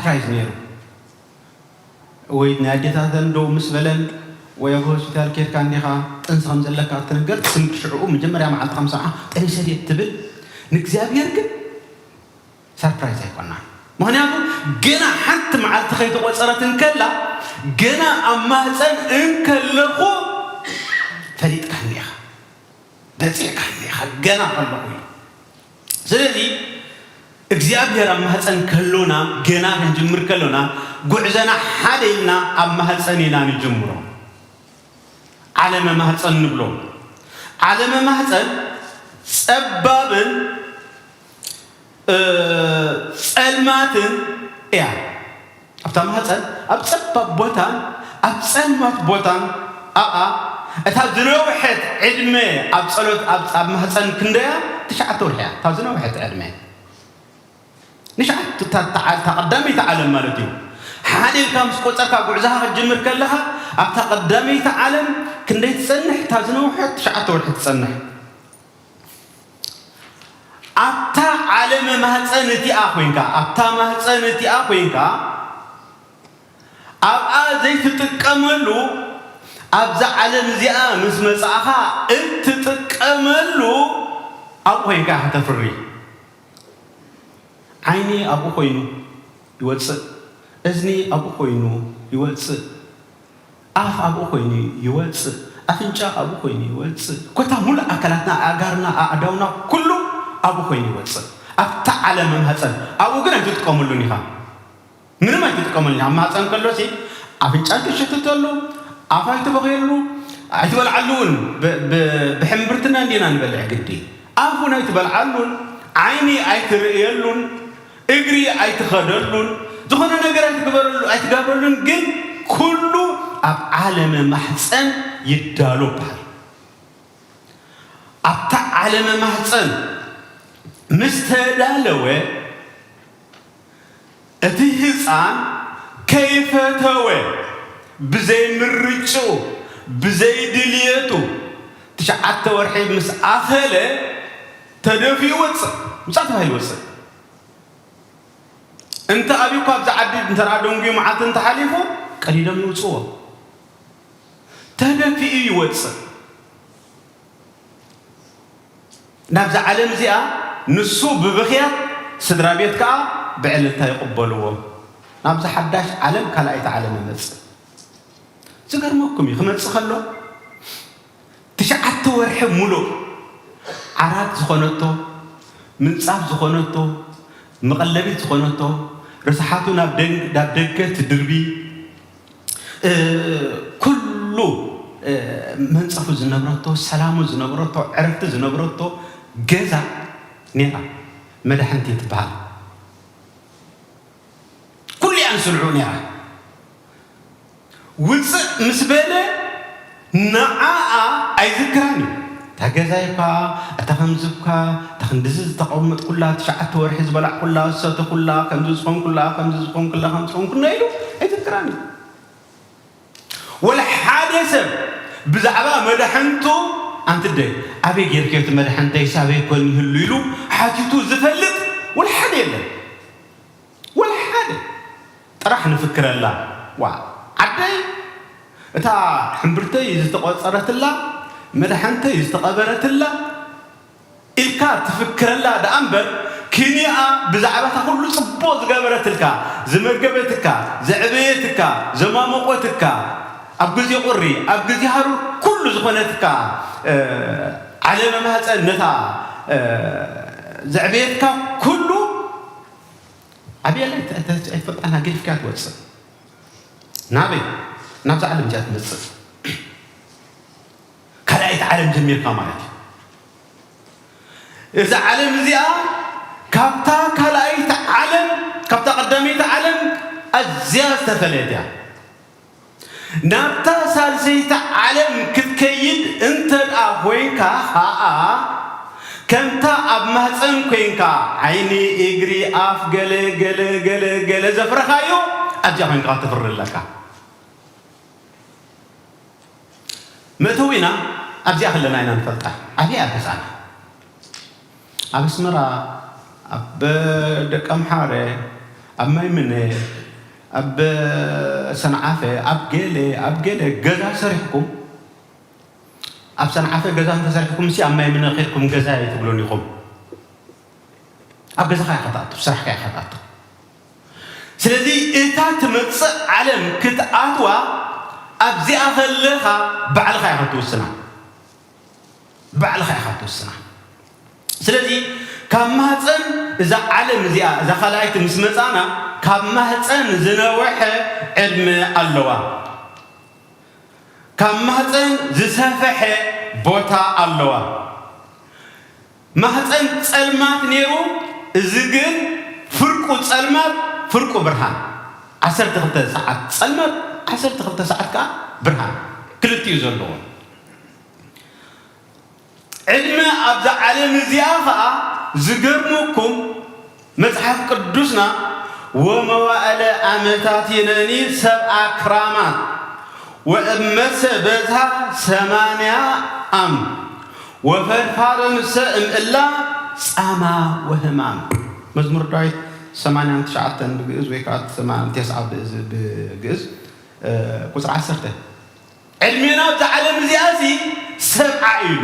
ሰርፕራይዝ ነይሩ። ወይ ናይ ኣዴታተን ደው ምስ በለን፣ ወይ ኣብ ሆስፒታል ኬድካ እንዲኻ ጥንሲ ከም ዘለካ ትንገር። ትስምድ ሽዕኡ መጀመርያ መዓልቲ ከም ሰምዓ ጠኒሰ ድየ ትብል። ንእግዚኣብሔር ግን ሰርፕራይዝ ኣይኮና። ምክንያቱ ገና ሓንቲ መዓልቲ ከይተቆጸረት እንከላ፣ ገና ኣብ ማህፀን እንከለኹ ፈሊጥካኒ ኢኻ፣ በፂዕካኒ ኢኻ፣ ገና ከለኹ እዩ። ስለዚ እግዚኣብሔር ኣብ ማህፀን ከሎና፣ ገና ክንጅምር ከሎና፣ ጉዕዘና ሓደ ኢልና ኣብ ማህፀን ኢና ንጅምሮ። ዓለመ ማህፀን ንብሎ። ዓለመ ማህፀን ጸባብን እ፣ ጸልማትን እያ። ኣብታ ማህፀን ኣብ ጸባብ ቦታን ኣብ ጸልማት ቦታን ኣብኣ እታ ዝነውሐት ዕድመ ኣብ ጸሎት ኣብ ኣብ ማህፀን ክንደያ ትሽዓተ ወርሒ እያ። እታ ዝነውሐት ዕድመ ንሽዓተ እታ እታ እታ ቀዳመይቲ ዓለም ማለት እዩ። ሓደ ኢልካ ምስ ቆጸርካ ጉዕዞኻ ክትጅምር ከለኻ ኣብታ ቀዳመይቲ ዓለም ክንደይ ትጸንሕ? እታ ዝነውሐት ትሽዓተ ወርሒ ትጸንሕ። ኣብታ ዓለመ ማህፀን እቲኣ ኮይንካ ኣብታ ማህፀን እቲኣ ኮይንካ ኣብኣ ዘይትጥቀመሉ ኣብዛ ዓለም እዚኣ ምስ መፃእኻ እትጥቀመሉ ኣብኡ ኮይንካ ኢኻ ተፍሪ። ዓይኒ ኣብኡ ኮይኑ ይወፅእ፣ እዝኒ ኣብኡ ኮይኑ ይወፅእ፣ ኣፍ ኣብኡ ኮይኑ ይወፅእ፣ ኣፍንጫ ኣብኡ ኮይኑ ይወፅእ። ኮታ ሙሉእ ኣካላትና፣ ኣእጋርና፣ ኣእዳውና ኩሉ ኣብኡ ኮይኑ ይወፅእ። ኣብታ ዓለም ማህፀን ኣብኡ ግን ኣይትጥቀመሉን ኢኻ። ምንም ኣይትጥቀመሉን ኢኻ። ኣብ ማህፀን ከሎሲ ኣፍንጫ ኣይትሽትተሉ፣ ኣፍ ኣይትበኽየሉ፣ ኣይትበልዓሉ እውን። ብ- ብ- ብሕምብርትና እንዲና ንበልዕ ግዲ። ኣፍ እውን ኣይትበልዓሉን፣ ዓይኒ ኣይትርእየሉን፣ እግሪ ኣይትኸደሉን፣ ዝኾነ ነገር ኣይትግበረሉ ኣይትገብረሉን። ግን ኩሉ ኣብ ዓለመ ማሕፀን ይዳሎ በሃል። ኣብታ ዓለመ ማሕፀን ምስ ተዳለወ እቲ ህፃን ከይፈተወ ብዘይ ምርጭኡ ብዘይ ድልየቱ ትሽዓተ ወርሒ ምስ ኣኸለ ተደፊኡ ይወፅእ። ምፃ ተባሂሉ ይወፅእ። እንተ ኣብዩ እኳ ኣብዚ ዓዲ እንተ ደንጉዩ መዓልቲ እንተሓሊፉ ቀዲዶም ይውፅዎ። ተደፊኡ ይወፅእ። ናብዛ ዓለም እዚኣ ንሱ ብብኽያት ስድራ ቤት ከዓ ብዕልልታ ይቕበልዎ። ናብዛ ሓዳሽ ዓለም ካልኣይቲ ዓለም ይመፅእ። ዝገርመኩም እዩ ክመፅእ ከሎ ትሽዓተ ወርሒ ሙሉእ ዓራት ዝኾነቶ፣ ምንፃፍ ዝኾነቶ፣ መቐለቢት ዝኾነቶ፣ ርስሓቱ ናብ ደግ- ናብ ደገ ትድርቢ፣ እ፣ ኩሉ እ፣ መንፀፉ ዝነብረቶ፣ ሰላሙ ዝነብረቶ፣ ዕረፍቲ ዝነብረቶ ገዛ ነይራ። መድሓንቲ ትበሃል ኩሉ እያ ንስልዑ ነይራ። ውፅእ ምስ በለ ንዓኣ ኣይዝክራን እዩ። እታ ገዛይ እኳ፣ እታ ከምዚ እኳ፣ እታ ክንድዚ ዝተቐመጥኩላ፣ ትሽዓተ ወርሒ ዝበላዕኩላ፣ ዝሰተኹላ፣ ከምዚ ዝኾንኩላ፣ ከምዚ ዝኾንኩላ፣ ከምዚ ዝኾንኩላ ኢሉ ኣይዝክራን እዩ። ወላ ሓደ ሰብ ብዛዕባ መድሓንቱ ኣንትደ ኣበይ ጌርክዮ እቲ መድሓንተይ ሳበይ ኮን ይህሉ ኢሉ ሓቲቱ ዝፈልጥ ወላ ሓደ የለን። ወላ ሓደ። ጥራሕ ንፍክረላ። ዋ ዓደይ እታ ሕምብርተይ ዝተቖፀረትላ መድሓንተይ ዝተቐበረትላ ኢልካ ትፍክረላ ደኣ እምበር፣ ኪንኣ ብዛዕባ እታ ኩሉ ጽቡቕ ዝገበረትልካ፣ ዝመገበትካ፣ ዘዕበየትካ፣ ዘማሞቖትካ፣ ኣብ ግዜ ቁሪ፣ ኣብ ግዜ ሃሩር ኩሉ ዝኾነትካ፣ እ፣ ዓለመ ማህጸን ነታ፣ እ፣ ዘዕበየትካ ኩሉ ኣብየላ ኣይት-፣ ኣይት-፣ ኣይትፈልጣን ገዲፍካያ ትወጽእ። ናበይ? ናብዛ ዓለም እዚኣ ትመጽእ። ካልኣይቲ ዓለም ጀሚርካ ማለት እዩ። እዛ ዓለም እዚኣ ካብታ ካልኣይቲ ዓለም፣ ካብታ ቀዳመይቲ ዓለም ኣዝያ ዝተፈለየት እያ። ናብታ ሳልሰይቲ ዓለም ክትከይድ እንተ ደኣ ኮይንካ ኸኣ፣ ከምታ ኣብ ማህጸን ኮይንካ ዓይኒ፣ እግሪ፣ ኣፍ፣ ገለ፣ ገለ፣ ገለ፣ ገለ ዘፍረኻዮ ኣብዚኣ ኮይንካ ክትፍሪ ኣለካ። መእተዊና ኣብዚኣ ከለና ኢና ንፈልጣ። ዓብያ እያ ገዛና። ኣብ ኣስመራ፣ ኣብ ደቀምሓረ፣ ኣብ ማይ ምነ፣ ኣብ ሰንዓፈ፣ ኣብ ገለ ኣብ ገለ ገዛ ሰሪሕኩም፣ ኣብ ሰንዓፈ ገዛ እንተሰሪሕኩም ሲ ኣብ ማይ ምነ ኸድኩም ገዛ ኣይትብሉን ኢኹም። ኣብ ገዛኻ ኢኻ ትኣቱ፣ ስራሕካ ኢኻ ትኣቱ። ስለዚ እታ ትመጽእ ዓለም ክትኣትዋ ኣብዚኣ ከለኻ ባዕልኻ ኢኻ ትውስና፣ ባዕልኻ ኢኻ ትውስና። ስለዚ ካብ ማህፀን እዛ ዓለም እዚኣ እዛ ካልኣይቲ ምስ መጻና ካብ ማህፀን ዝነወሐ ዕድመ ኣለዋ። ካብ ማህፀን ዝሰፈሐ ቦታ ኣለዋ። ማህፀን ፀልማት ነይሩ፣ እዚ ግን ፍርቁ ፀልማት ፍርቁ ብርሃን፣ ዓሰርተ ክልተ ሰዓት ፀልማት ዓሰርተ ክልተ ሰዓት ከዓ ብርሃን ክልቲኡ ዘለዎ። ዕድመ ኣብዛ ዓለም እዚኣ ኸዓ ዝገርመኩም መጽሓፍ ቅዱስና ወመዋእለ ዓመታቲነኒ ሰብዓ ክራማት ወእመሰ በዝሃ ሰማንያ ዓም ወፈድፋደ ምሰ እምእላ ጻማ ወህማም። መዝሙር ዳዊት ሰማንያን ትሽዓተን ብግእዝ ወይ ከዓ ሰማንያን ተስዓ ብእዝ- ብግእዝ ቁፅሪ ዓሰርተ። ዕድሜና ኣብዛ ዓለም እዚኣ ሲ ሰብዓ ኢሉ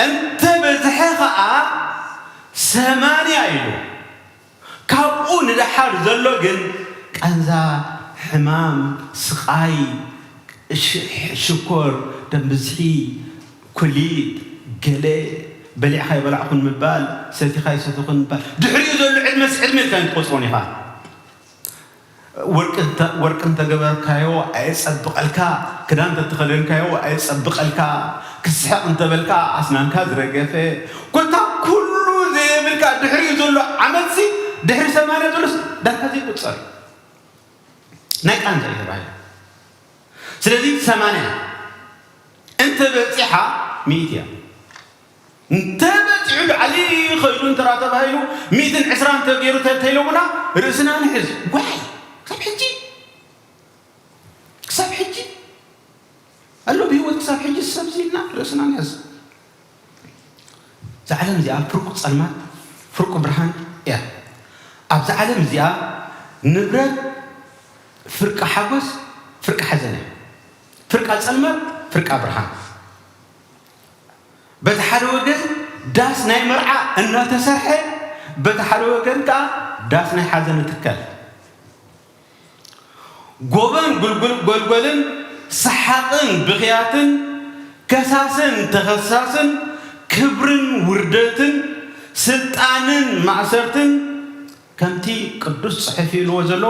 እንተ በዝሐ ኸዓ ሰማንያ ኢሉ። ካብኡ ንደሓር ዘሎ ግን ቃንዛ፣ ሕማም፣ ስቓይ፣ ሽ- ሽኮር፣ ደም ብዝሒ፣ ኩሊት፣ ገለ በሊዕካ ይበላዕኩን ምባል፣ ሰቲኻ ይሰተኹን ምባል፣ ድሕሪኡ ዘሎ ዕድመስ ዕድመ ኢልካ ትቆፅሮን ኢኻ። ወርቂ እንተ- ወርቂ እንተገበርካዮ ኣየጸብቐልካ፣ ክዳን እንተተኸደንካዮ ኣየጸብቐልካ፣ ክስሕቕ እንተበልካ ኣስናንካ ዝረገፈ፣ ኮታ ኩሉ ዘየብልካ ድሕሪኡ ዘሎ ዓመትሲ ድሕሪ ሰማንያ ዘሎስ ዳርካ ዘይቁጸር እዩ። ናይ ቃንዛ እዩ ተባሂሉ። ስለዚ ሰማንያ እንተ በጺሓ ሚእቲ እያ። እንተ በጺሑ ላዕሊ ኸይዱ እንተ ተባሂሉ ሚእትን ዕስራን እንተ ገይሩ እንተ ኢሎምና ርእስና ንሕዝ። ዋይ ክሳብ ሕጂ ክሳብ ሕጂ ኣሎ ብህይወት ክሳብ ሕጂ ሰብ ኢልና ርእስና ንሕዝ። እዛ ዓለም እዚኣ ፍርቁ ጸልማት ፍርቁ ብርሃን እያ። ኣብዛ ዓለም እዚኣ ንብረት ፍርቂ ሓጎስ ፍርቂ ሓዘን እያ። ፍርቃ ጸልማት ፍርቃ ብርሃን። በቲ ሓደ ወገን ዳስ ናይ መርዓ እናተሰርሐ፣ በቲ ሓደ ወገን ከዓ ዳስ ናይ ሓዘን ይትከል። ጎቦን ጉልጉል ጎልጎልን ሰሓቕን ብኽያትን ከሳስን ተኸሳስን ክብርን ውርደትን ስልጣንን ማእሰርትን ከምቲ ቅዱስ ጽሑፍ ኢልዎ ዘሎ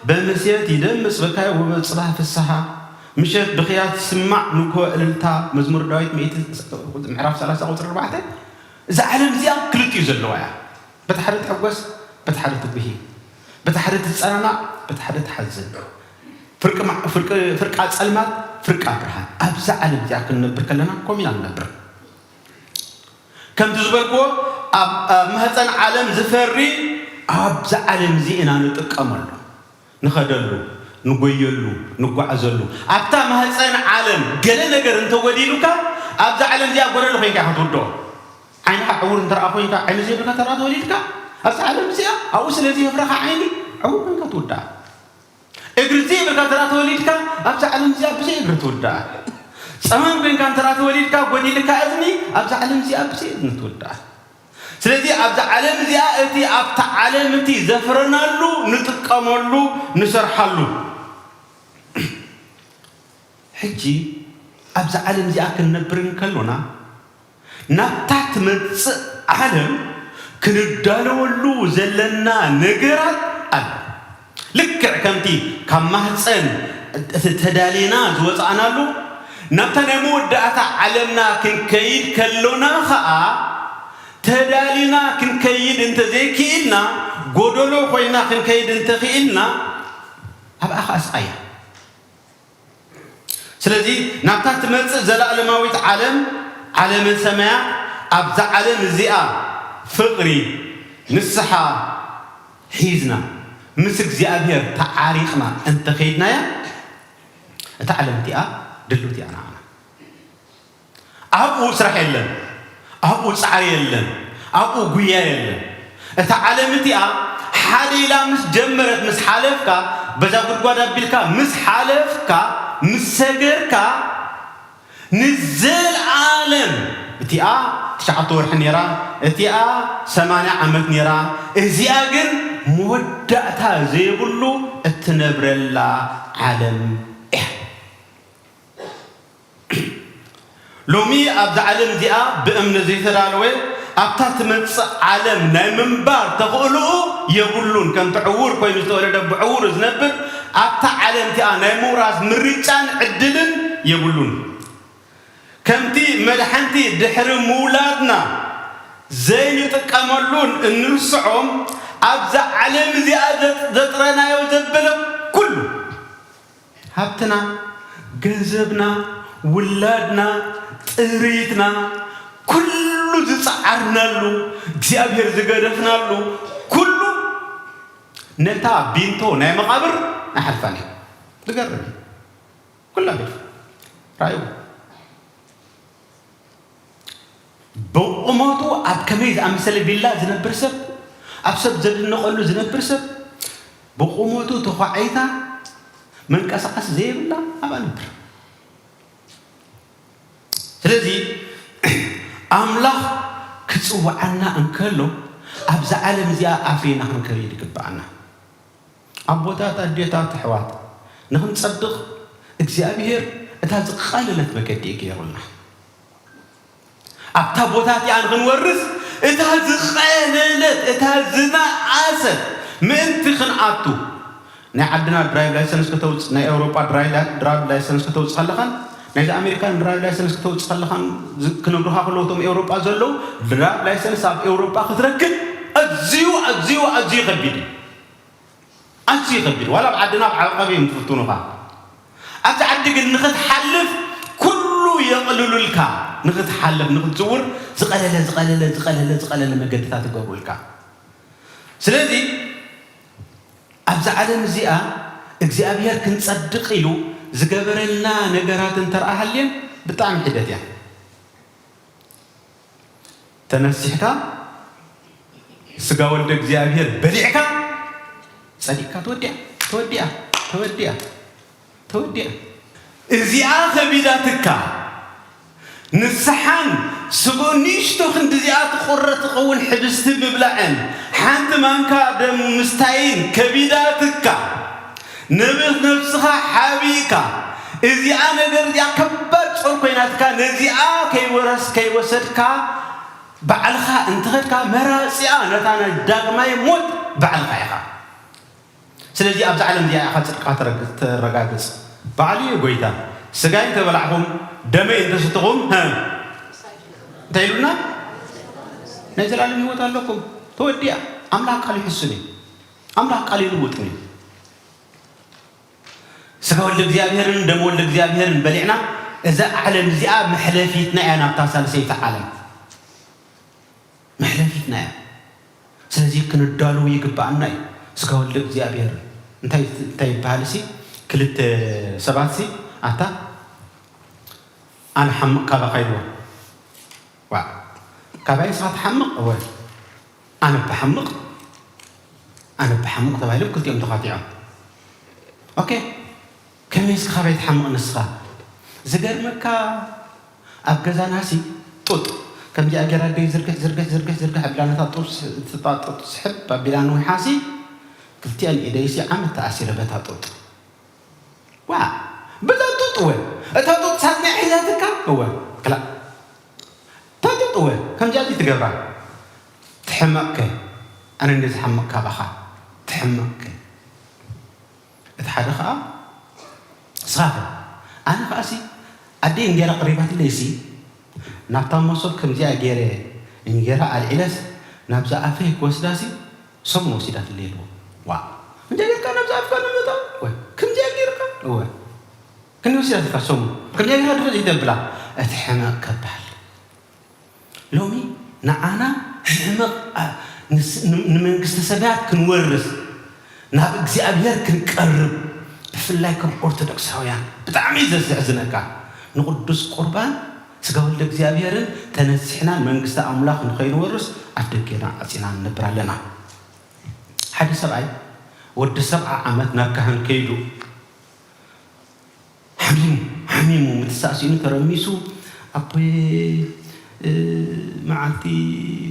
በምስየት ይደምጽ በካይ ወበጽባሕ ፍስሓ ምሸት ብኽያት ይስማዕ ንግሆ እልልታ መዝሙር ዳዊት ምዕራፍ ሰላሳ ቁፅሪ ኣርባዕተ። እዛ ዓለም እዚኣ ክልቲኡ ዘለዋ እያ። በቲ ሓደ ትሕጎስ፣ በቲ ሓደ ትጉሂ፣ በቲ ሓደ ትፀናናዕ፣ በቲ ሓደ ትሓዝን። ፍርቂ ማ- ፍርቂ- ፍርቃ ፀልማት ፍርቃ ብርሃን። ኣብዛ ዓለም እዚኣ ክንነብር ከለና ከምኡ ኢና ንነብር። ከምቲ ዝበልክዎ ኣብ ኣብ ማህፀን ዓለም ዝፈሪ ኣብዛ ዓለም እዚ ኢና ንጥቀመሉ፣ ንኸደሉ፣ ንጎየሉ፣ ንጓዓዘሉ። ኣብታ ማህፀን ዓለም ገለ ነገር እንተጎዲሉካ ኣብዛ ዓለም እዚኣ ጎደሎ ኮይንካ ኢኻ ትውድኦ። ዓይንኻ ዕውር እንተ ኮይንካ ዓይኒ ዘይብልካ ተራ ተወሊድካ ኣብዛ ዓለም እዚኣ ኣብኡ ስለ ዘየፍረኻ ዓይኒ ዕውር ኮይንካ ትውዳእ። እግሪ ዘይብልካ ተራ ተወሊድካ ኣብዛ ዓለም እዚኣ ብዘይ እግሪ ትውዳእ። ጸማም ኮይንካ እንተ ተወሊድካ ጎዲልካ እዝኒ ኣብዛ ዓለም እዚኣ ብዘይ እዝኒ ትውዳእ። ስለዚ ኣብዛ ዓለም እዚኣ እቲ ኣብታ ዓለም እቲ ዘፍረናሉ ንጥቀመሉ ንሰርሓሉ። ሕጂ ኣብዛ ዓለም እዚኣ ክንነብር እንከሎና ናብታ ትመጽእ ዓለም ክንዳለወሉ ዘለና ነገራት ኣሎ። ልክዕ ከምቲ ካብ ማህፀን ተዳሊና ዝወፃእናሉ ናብታ ናይ መወዳእታ ዓለምና ክንከይድ ከሎና ኸዓ ተዳሊና ክንከይድ እንተዘይክኢልና ጎደሎ ኮይና ክንከይድ እንተኽኢልና ኣብኣ ኸዓ ስቓያ። ስለዚ ናብታ ትመጽእ ዘለኣለማዊት ዓለም ዓለመ ሰማያት ኣብዛ ዓለም እዚኣ ፍቕሪ ንስሓ ሒዝና ምስ እግዚኣብሔር ተዓሪቕና እንተኸይድናያ እታ ዓለም እቲኣ ድልውቲ እያ ንዓና። ኣብኡ ስራሕ የለን፣ ኣብኡ ጻዕሪ የለን፣ ኣብኡ ጉያ የለን። እታ ዓለም እቲኣ ሓደ ኢላ ምስ ጀመረት፣ ምስ ሓለፍካ፣ በዛ ጉድጓድ ኣቢልካ ምስ ሓለፍካ፣ ምስ ሰገርካ፣ ንዘለኣለም እቲኣ ትሽዓተ ወርሒ ነይራ፣ እቲኣ ሰማንያ ዓመት ነይራ፣ እዚኣ ግን መወዳእታ ዘይብሉ እትነብረላ ዓለም እያ። ሎሚ ኣብዛ ዓለም እዚኣ ብእምነት ዘይተዳለወ፣ ኣብታ ትመጽእ ዓለም ናይ ምንባር ተኽእሎኡ የብሉን። ከምቲ ዕዉር ኮይኑ ዝተወለደ ብዕዉር ዝነብር፣ ኣብታ ዓለም እቲኣ ናይ ምውራስ ምርጫን ዕድልን የብሉን። ከምቲ መድሓንቲ ድሕሪ ምውላድና ዘይንጥቀመሉን እንርስዖም፣ ኣብዛ ዓለም እዚኣ ዘጥ-፣ ዘጥረናዮ ዘበለ ኩሉ፣ ሃብትና፣ ገንዘብና፣ ውላድና፣ ጥሪትና፣ ኩሉ ዝጸዓርናሉ፣ እግዚኣብሔር ዝገደፍናሉ፣ ኩሉ ነታ ቢንቶ ናይ መቓብር ኣይሓልፋን እዩ። ዝገርም እዩ። ኩላ ገዲፉ። ራእዩ። ብቑመቱ ኣብ ከመይ ዝኣመሰለ ቪላ ዝነብር ሰብ፣ ኣብ ሰብ ዘድንቐሉ ዝነብር ሰብ፣ ብቑመቱ ተዃዒታ መንቀሳቐሲ ዘይብላ ኣብኣ ነብር። ስለዚ ኣምላኽ ክጽውዓና እንከሎ፣ ኣብዛ ዓለም እዚኣ ኣፍሪና ክንከይድ ይግብኣና። ኣቦታት፣ ኣዴታት፣ ኣሕዋት፣ ንኽንጸድቕ እግዚኣብሔር እታ ዝቐለለት መገዲ እዩ ገይሩልና። ኣብታ ቦታ እቲኣ ንኽንወርስ እታ ዝቐለለት፣ እታ ዝነኣሰት ምእንቲ ክንኣቱ፣ ናይ ዓድና ድራይቭ ላይሰንስ ከተውጽ-፣ ናይ ኤውሮጳ ድራይ-፣ ድራይቭ ላይሰንስ ከተውጽእ ከለኻን፣ ናይዚ ኣሜሪካን ድራይቭ ላይሰንስ ከተውጽእ ከለኻን ዝ-፣ ክነግሩኻ ከለዉ፣ እቶም ኤውሮጳ ዘለዉ፣ ድራይቭ ላይሰንስ ኣብ ኤውሮጳ ክትረክብ ኣዝዩ፣ ኣዝዩ፣ ኣዝዩ ከቢድ እዩ። ኣዝዩ ከቢድ። ዋላ ኣብ ዓድና ኣብ ዓቐብ እዮም ዝፍትኑኻ። ኣብዚ ዓዲ ግን ንኽትሓልፍ ኩሉ የቕልሉልካ። ንኽትሓልፍ፣ ንኽትዝውር ዝቐለለ፣ ዝቐለለ፣ ዝቐለለ፣ ዝቐለለ መገድታት ይገብሩልካ። ስለዚ ኣብዛ ዓለም እዚኣ እግዚኣብሔር ክንጸድቕ ኢሉ ዝገበረልና ነገራት እንተ ደኣ ሃልየን ብጣዕሚ ሒደት እያ። ተነሲሕካ ስጋ ወልደ እግዚኣብሔር በሊዕካ ጸዲቕካ ተወዲኣ፣ ተወዲኣ፣ ተወዲኣ፣ ተወዲኣ። እዚኣ ከቢዳትካ ንስሓን ስብኡ ንእሽቶ ክንዲ እዚኣ ትቑረ ትኸውን ሕብስቲ ምብላዕን ሓንቲ ማንካ ደም ምስታይን ከቢዳትካ፣ ነብስ ነብስኻ ሓቢእካ፣ እዚኣ ነገር እዚኣ ከባድ ጾር ኮይናትካ፣ ነዚኣ ከይወረስ-፣ ከይወሰድካ፣ ባዕልኻ እንተኸድካ፣ መራጺኣ ነታ ናይ ዳግማይ ሞት ባዕልኻ ኢኻ። ስለዚ ኣብዛ ዓለም እዚኣ ኢኻ ጽድቅኻ ተረግ-፣ ተረጋግጽ። ባዕሉ እዩ ጎይታ። "ስጋይ እንተበላዕኹም፣ ደመይ እንተሰተኹም"፣ ሀ፣ እንታይ ኢሉና? "ናይ ዘላለም ህይወት ኣለኩም።" ተወዲኣ። ኣምላኽ ቃል ይሕሱን እዩ። ኣምላኽ ቃል ይልውጥን እዩ። ስጋ ወልደ እግዚኣብሔርን ደም ወልደ እግዚኣብሔርን በሊዕና፣ እዛ ዓለም እዚኣ መሕለፊትና እያ ናብታ ሳልሰይቲ ዓለም። መሕለፊትና እያ። ስለዚ ክንዳለው ይግብኣና እዩ። ስጋ ወልደ እግዚኣብሔር እንታይ፣ እንታይ ይበሃል ሲ? ክልተ ሰባት ሲ፣ ኣታ ኣነ ሓምቕ ካባኻ ኢልዎ። ዋ፣ ካባይ ንስኻ ትሓምቕ? እወ። ኣነ ብሓምቕ፣ ኣነ ብሓምቕ ተባሂሎም ክልቲኦም ተኻቲዖም። ኦኬ፣ ከመይ እስኪ ካባይ ትሓምቕ ንስኻ? ዝገርመካ፣ ኣብ ገዛናሲ ጡጥ ከምዚኣ ጌራ ደይ ዝርግሕ፣ ዝርግሕ፣ ዝርግሕ፣ ዝርግሕ ኣቢላ ነታ ጡጥ ስ-፣ እታ ጡጥ ስሕብ ኣቢላ ንዊሓሲ፣ ክልቲኣን ኢደይሲ ዓመት ተኣሲረ በታ ጡጥ። ዋ፣ በዛ ጡጥ እወ። እታ ጡጥ ሳዝና ሒዛትካ እወ። ክላ-፣ እታ ጡጥ እወ። ከምዚኣ እዚ ትገብራ። ትሕመቕከ። ኣነ እንደ ዝሓምቕ ካባኻ። ትሕመቕከ። እቲ ሓደ ኸኣ፣ ንስኻኸ? ኣነ ኸኣሲ፣ ኣደይ እንጌራ ቀሪባትለይሲ፣ ናብታ መሶብ ከምዚኣ ገይረ እንጌራ ኣልዒለስ፣ ናብዛ ኣፈይ ክወስዳሲ፣ ሰሙን ወሲዳትለይ ኢልዎ። ዋ፣ ከምዚኣ ጌርካ ናብዛ ኣፍካ ንምእታው? ወይ፣ ከምዚኣ ጌርካ? እወ። ክንዲ ወሲዳትልካ ሰሙን። ከምዚኣ ጌርካ ድፍእ ዘይተብላ፣ እቲ ሕመቕ ከባድ። ሎሚ ንዓና ሕመቕ፣ ኣ፣ ንስ-፣ ን-፣ ንመንግስተ ሰማያት ክንወርስ፣ ናብ እግዚኣብሔር ክንቀርብ፣ ብፍላይ ከም ኦርቶዶክሳውያን ብጣዕሚ እዩ ዘሕዝነካ። ንቅዱስ ቁርባን ስጋ ወልደ እግዚኣብሔርን ተነሲሕናን መንግስቲ ኣምላኽ ንኸይንወርስ ኣፍ ደጌና ዓጺና ንነብር ኣለና። ሓደ ሰብኣይ ወዲ ሰብዓ ዓመት ናብ ካህን ከይዱ ሓሚሙ ሓሚሙ ምትሳእሲኑ ተረሚሱ ኣቦየ መዓልቲ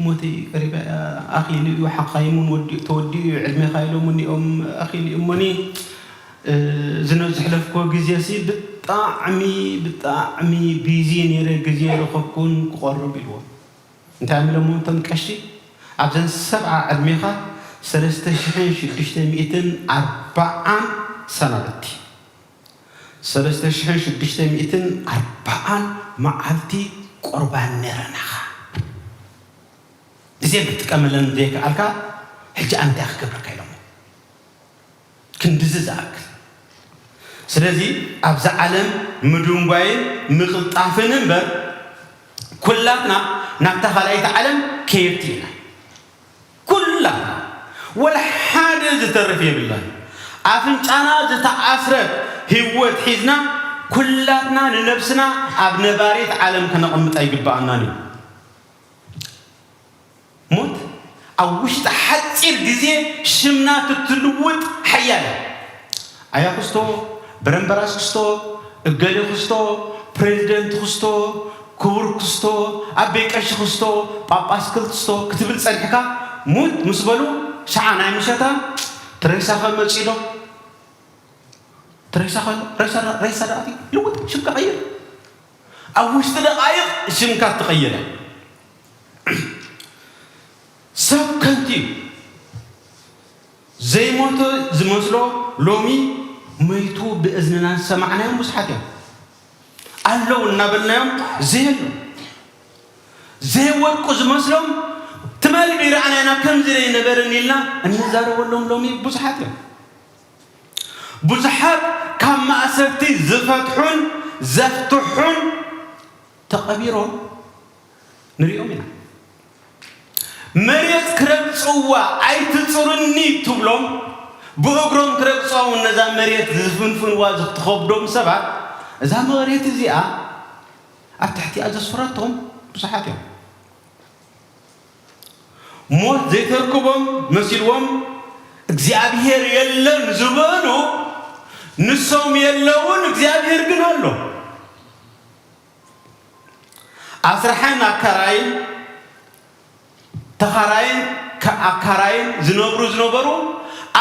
ሞተይ ቀሪባ እያ ኣኺሉ እዩ ሓካይሙን ወዲኡ ተወዲኡ እዩ ዕድሜኻ ኢሎምኒ እዮም ኣኺሉ እሞኒ ዝነ ዝሕለፍኮ ግዜ ሲ ብጣዕሚ ብጣዕሚ ቢዚ ነይረ ግዜ ረኸብኩን ክቆርብ ኢልዎ እንታይ ኢሎሞ እቶም ቀሺ ኣብዘን ሰብዓ ዕድሜኻ ሰለስተ ሽሕን ሽዱሽተ ሚእትን ኣርባዓን ሰናብቲ ሰለስተ ሽሕን ሽዱሽተ ሚእትን ኣርባዓን መዓልቲ ቁርባን ነረናኻ እዚን ክትጥቀመለን ዘይከኣልካ ሕጂ ኣንታይ ክገብረካ ኢሎሞ ክንድዚ ዝኣክል ስለዚ ኣብዛ ዓለም ምድንጓይን ምቕልጣፍን እምበር ኩላትና ናብታ ካልኣይቲ ዓለም ከየድቲ ኢና ኩላትና ወላ ሓደ ዝተርፍ የብላን ኣፍንጫና ዝተኣስረት ህይወት ሒዝና ኩላትና ንነብስና ኣብ ነባሪት ዓለም ከነቐምጥ ኣይግበኣናን እዩ ሞት ኣብ ውሽጢ ሓፂር ግዜ ሽምና ትትልውጥ ሓያል እያ። ኣያ ክስቶ፣ በረምበራስ ክስቶ፣ እገሌ ክስቶ፣ ፕሬዚደንት ክስቶ፣ ክቡር ክስቶ፣ ኣቤ ቀሺ ክስቶ፣ ጳጳስ ክስቶ ክትብል ፀኒሕካ ሙት ምስ በሉ ሸዓ ናይ ምሸታ ትሬሳኸ መፂ ዶ? ትሬሳኸ ሬሳ ደኣ ልውጥ ሽምካ ቀይር። ኣብ ውሽጢ ደቓይቕ ሽምካ ትቐይር እያ። ሰብ ከንቱ እዩ። ዘይሞተ ዝመስሎ ሎሚ መይቱ ብእዝንና ዝሰማዕናዮም ብዙሓት እዮም። ኣለዉ እናበልናዮም ዘየሉ ዘይወድቁ ዝመስሎም ትማሊ ደይረኣናይና ከምዚ ደይነበርን ኢልና እንዛረበሎም ሎሚ ብዙሓት እዮም። ብዙሓት ካብ ማእሰርቲ ዝፈትሑን ዘፍትሑን ተቐቢሮም ንሪኦም ኢና። መሬት ክረግፅዋ ኣይትፅሩኒ ትብሎም ብእግሮም ክረግፅዋ እውን ነዛ መሬት ዝፍንፍንዋ ዝትኸብዶም ሰባት እዛ መሬት እዚኣ ኣብ ትሕቲኣ ዘስፍረቶም ብዙሓት እዮም። ሞት ዘይተርክቦም መሲልዎም እግዚኣብሔር የለን ዝበሉ ንሶም የለውን እግዚኣብሔር ግን ኣሎ። ኣስራሕን ኣካራይን ተኻራይን ኣካራይን ዝነብሩ ዝነበሩ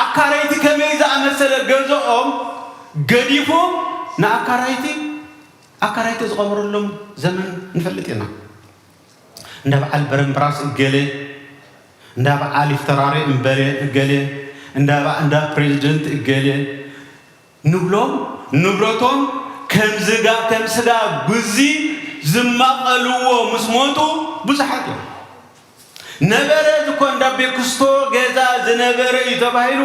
ኣካረይቲ ከመይ ዝኣመሰለ ገዝኦም ገዲፎም ንኣካራይቲ ኣካራይቲ ዝቐበረሎም ዘመን ንፈልጥ ኢና። እንዳ በዓል በረምብራስ እገሌ፣ እንዳ በዓል ይፍተራሬ እምበሬ እገሌ፣ እንዳ በ- እንዳ ፕሬዚደንት እገሌ ንብሎም ንብረቶም ከም ዝጋ ከም ስጋ ጉዚ ዝማቐልዎ ምስ ሞቱ ብዙሓት እዮም። ነበረ ዝኮ እንዳ ቤክስቶ ገዛ ዝነበረ እዩ ተባሂሉ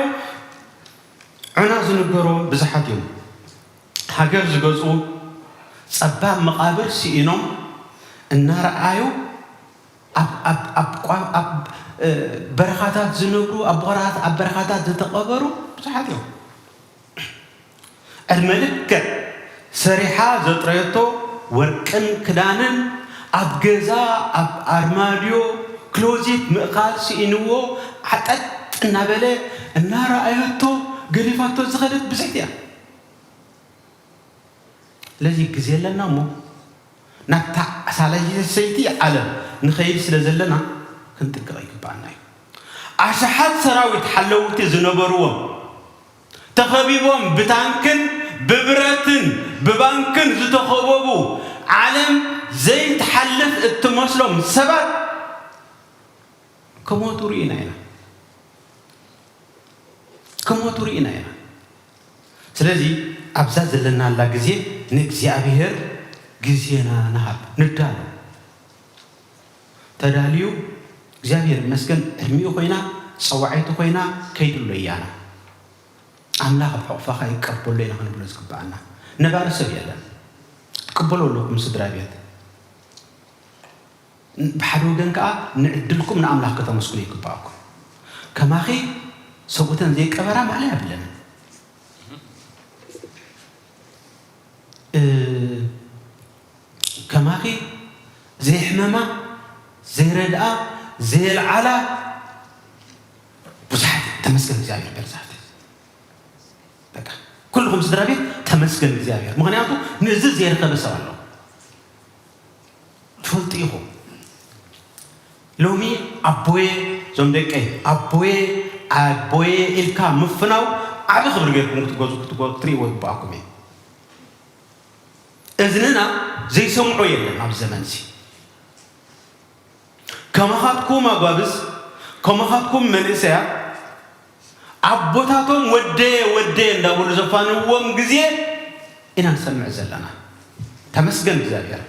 ዕና ዝንገሮም ብዙሓት እዮም። ሃገር ዝገዝኡ ጸባብ መቓብር ስኢኖም እናረኣዩ ኣብ በረኻታት ዝነብሩ ኣብ በረኻታት ዝተቐበሩ ብዙሓት እዮም። ዕድመ ልክዕ ሰሪሓ ዘጥረየቶ ወርቅን ክዳንን ኣብ ገዛ ኣብ ኣርማድዮ ክሎዚት ምእካል ስኢንዎ ዓጠጥ እናበለ እናረኣየቶ ገዲፋቶ ዝኸደት ብፅሕቲ እያ። ስለዚ ግዜ ኣለና እሞ ናብታ ሳልሰይቲ ዓለም ንኸይድ ስለ ዘለና ክንጥንቀቕ ይግባኣና እዩ። ኣሽሓት ሰራዊት ሓለውቲ ዝነበርዎም ተኸቢቦም ብታንክን ብብረትን ብባንክን ዝተኸበቡ ዓለም ዘይትሓልፍ እትመስሎም ሰባት ክሞቱ ርኢና ኢና። ክሞቱ ርኢና ኢና። ስለዚ ኣብዛ ዘለናላ ግዜ ንእግዚኣብሔር ግዜና ንሃብ፣ ንዳሎ። ተዳልዩ እግዚኣብሔር ይመስገን ዕድሚኡ ኮይና ጸዋዒቱ ኮይና ከይድሎ እያና ኣምላኽ ኣብ ሕቑፋኻ ይቀበሎ ኢና ክንብሎ ዝግብኣና። ነባሪ ሰብ የለን። ትቅበሎ ኣለኩም ስድራ ቤት። ብሓደ ወገን ከኣ ንዕድልኩም ንኣምላኽ ከተመስግኑ ይግባኣኩም። ከማኺ ሰብኡተን ዘይቀበራ ማዕለ የብለንን። ከማኺ ዘይሕመማ ዘይረድኣ ዘየልዓላ ብዙሓት ተመስገን እግዚኣብሔር በርዛት በቃ ኩልኹም ስድራ ቤት ተመስገን እግዚኣብሔር። ምክንያቱ ነዚ ዘይረኸበ ሰብ ኣሎ ትፈልጡ ኢኹም። ሎሚ ኣቦየ እዞም ደቀይ ኣቦየ ኣቦየ ኢልካ ምፍናው ዓቢ ክብሪ ገይርኩም ክትገዙ ክትገ- ክትርእይዎ ይግባኣኩም እዩ። እዝንና ዘይሰምዖ የለን ኣብ ዘመን እዚ። ከማኻትኩም ኣጓብዝ ከማኻትኩም መንእሰያት ኣቦታቶም ወደየ ወደየ እንዳበሉ ዘፋንዎም ግዜ ኢና ንሰምዕ ዘለና። ተመስገን እግዚኣብሔር፣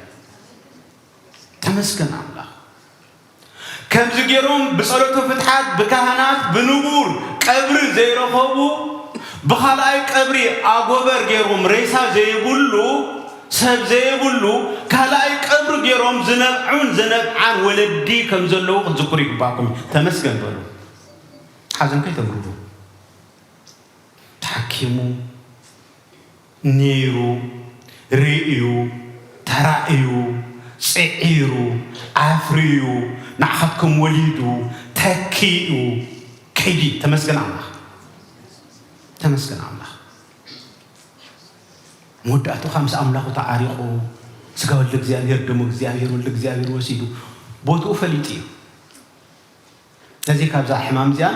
ተመስገን ኣምላኽ። ከምዚ ገይሮም ብጸሎተ ፍትሓት ብካህናት ብንቡር ቀብሪ ዘይረኸቡ ብኻልኣይ ቀብሪ ኣጎበር ገይሮም ሬሳ ዘይብሉ ሰብ ዘይብሉ ካልኣይ ቀብሪ ገይሮም ዝነብዑን ዝነብዓን ወለዲ ከም ዘለዉ ክትዝክሩ ይግባእኩም። ተመስገን በሉ። ሓዘን ከይተምርዱ። ተሓኪሙ፣ ነይሩ፣ ርእዩ፣ ተራእዩ፣ ጽዒሩ፣ ኣፍርዩ፣ ንዓኻትኩም ወሊዱ፣ ተኪኡ፣ ከይዲ። ተመስገን ኣምላኽ። ተመስገን ኣምላኽ። መወዳእቱ ከዓ ምስ ኣምላኹ ተዓሪቑ፣ ስጋ ወልደ እግዚኣብሔር፣ ደሙ እግዚኣብሔር፣ ወልደ እግዚኣብሔር ወሲዱ፣ ቦትኡ ፈሊጡ እዩ። ስለዚ ካብዛ ሕማም እዚኣን፣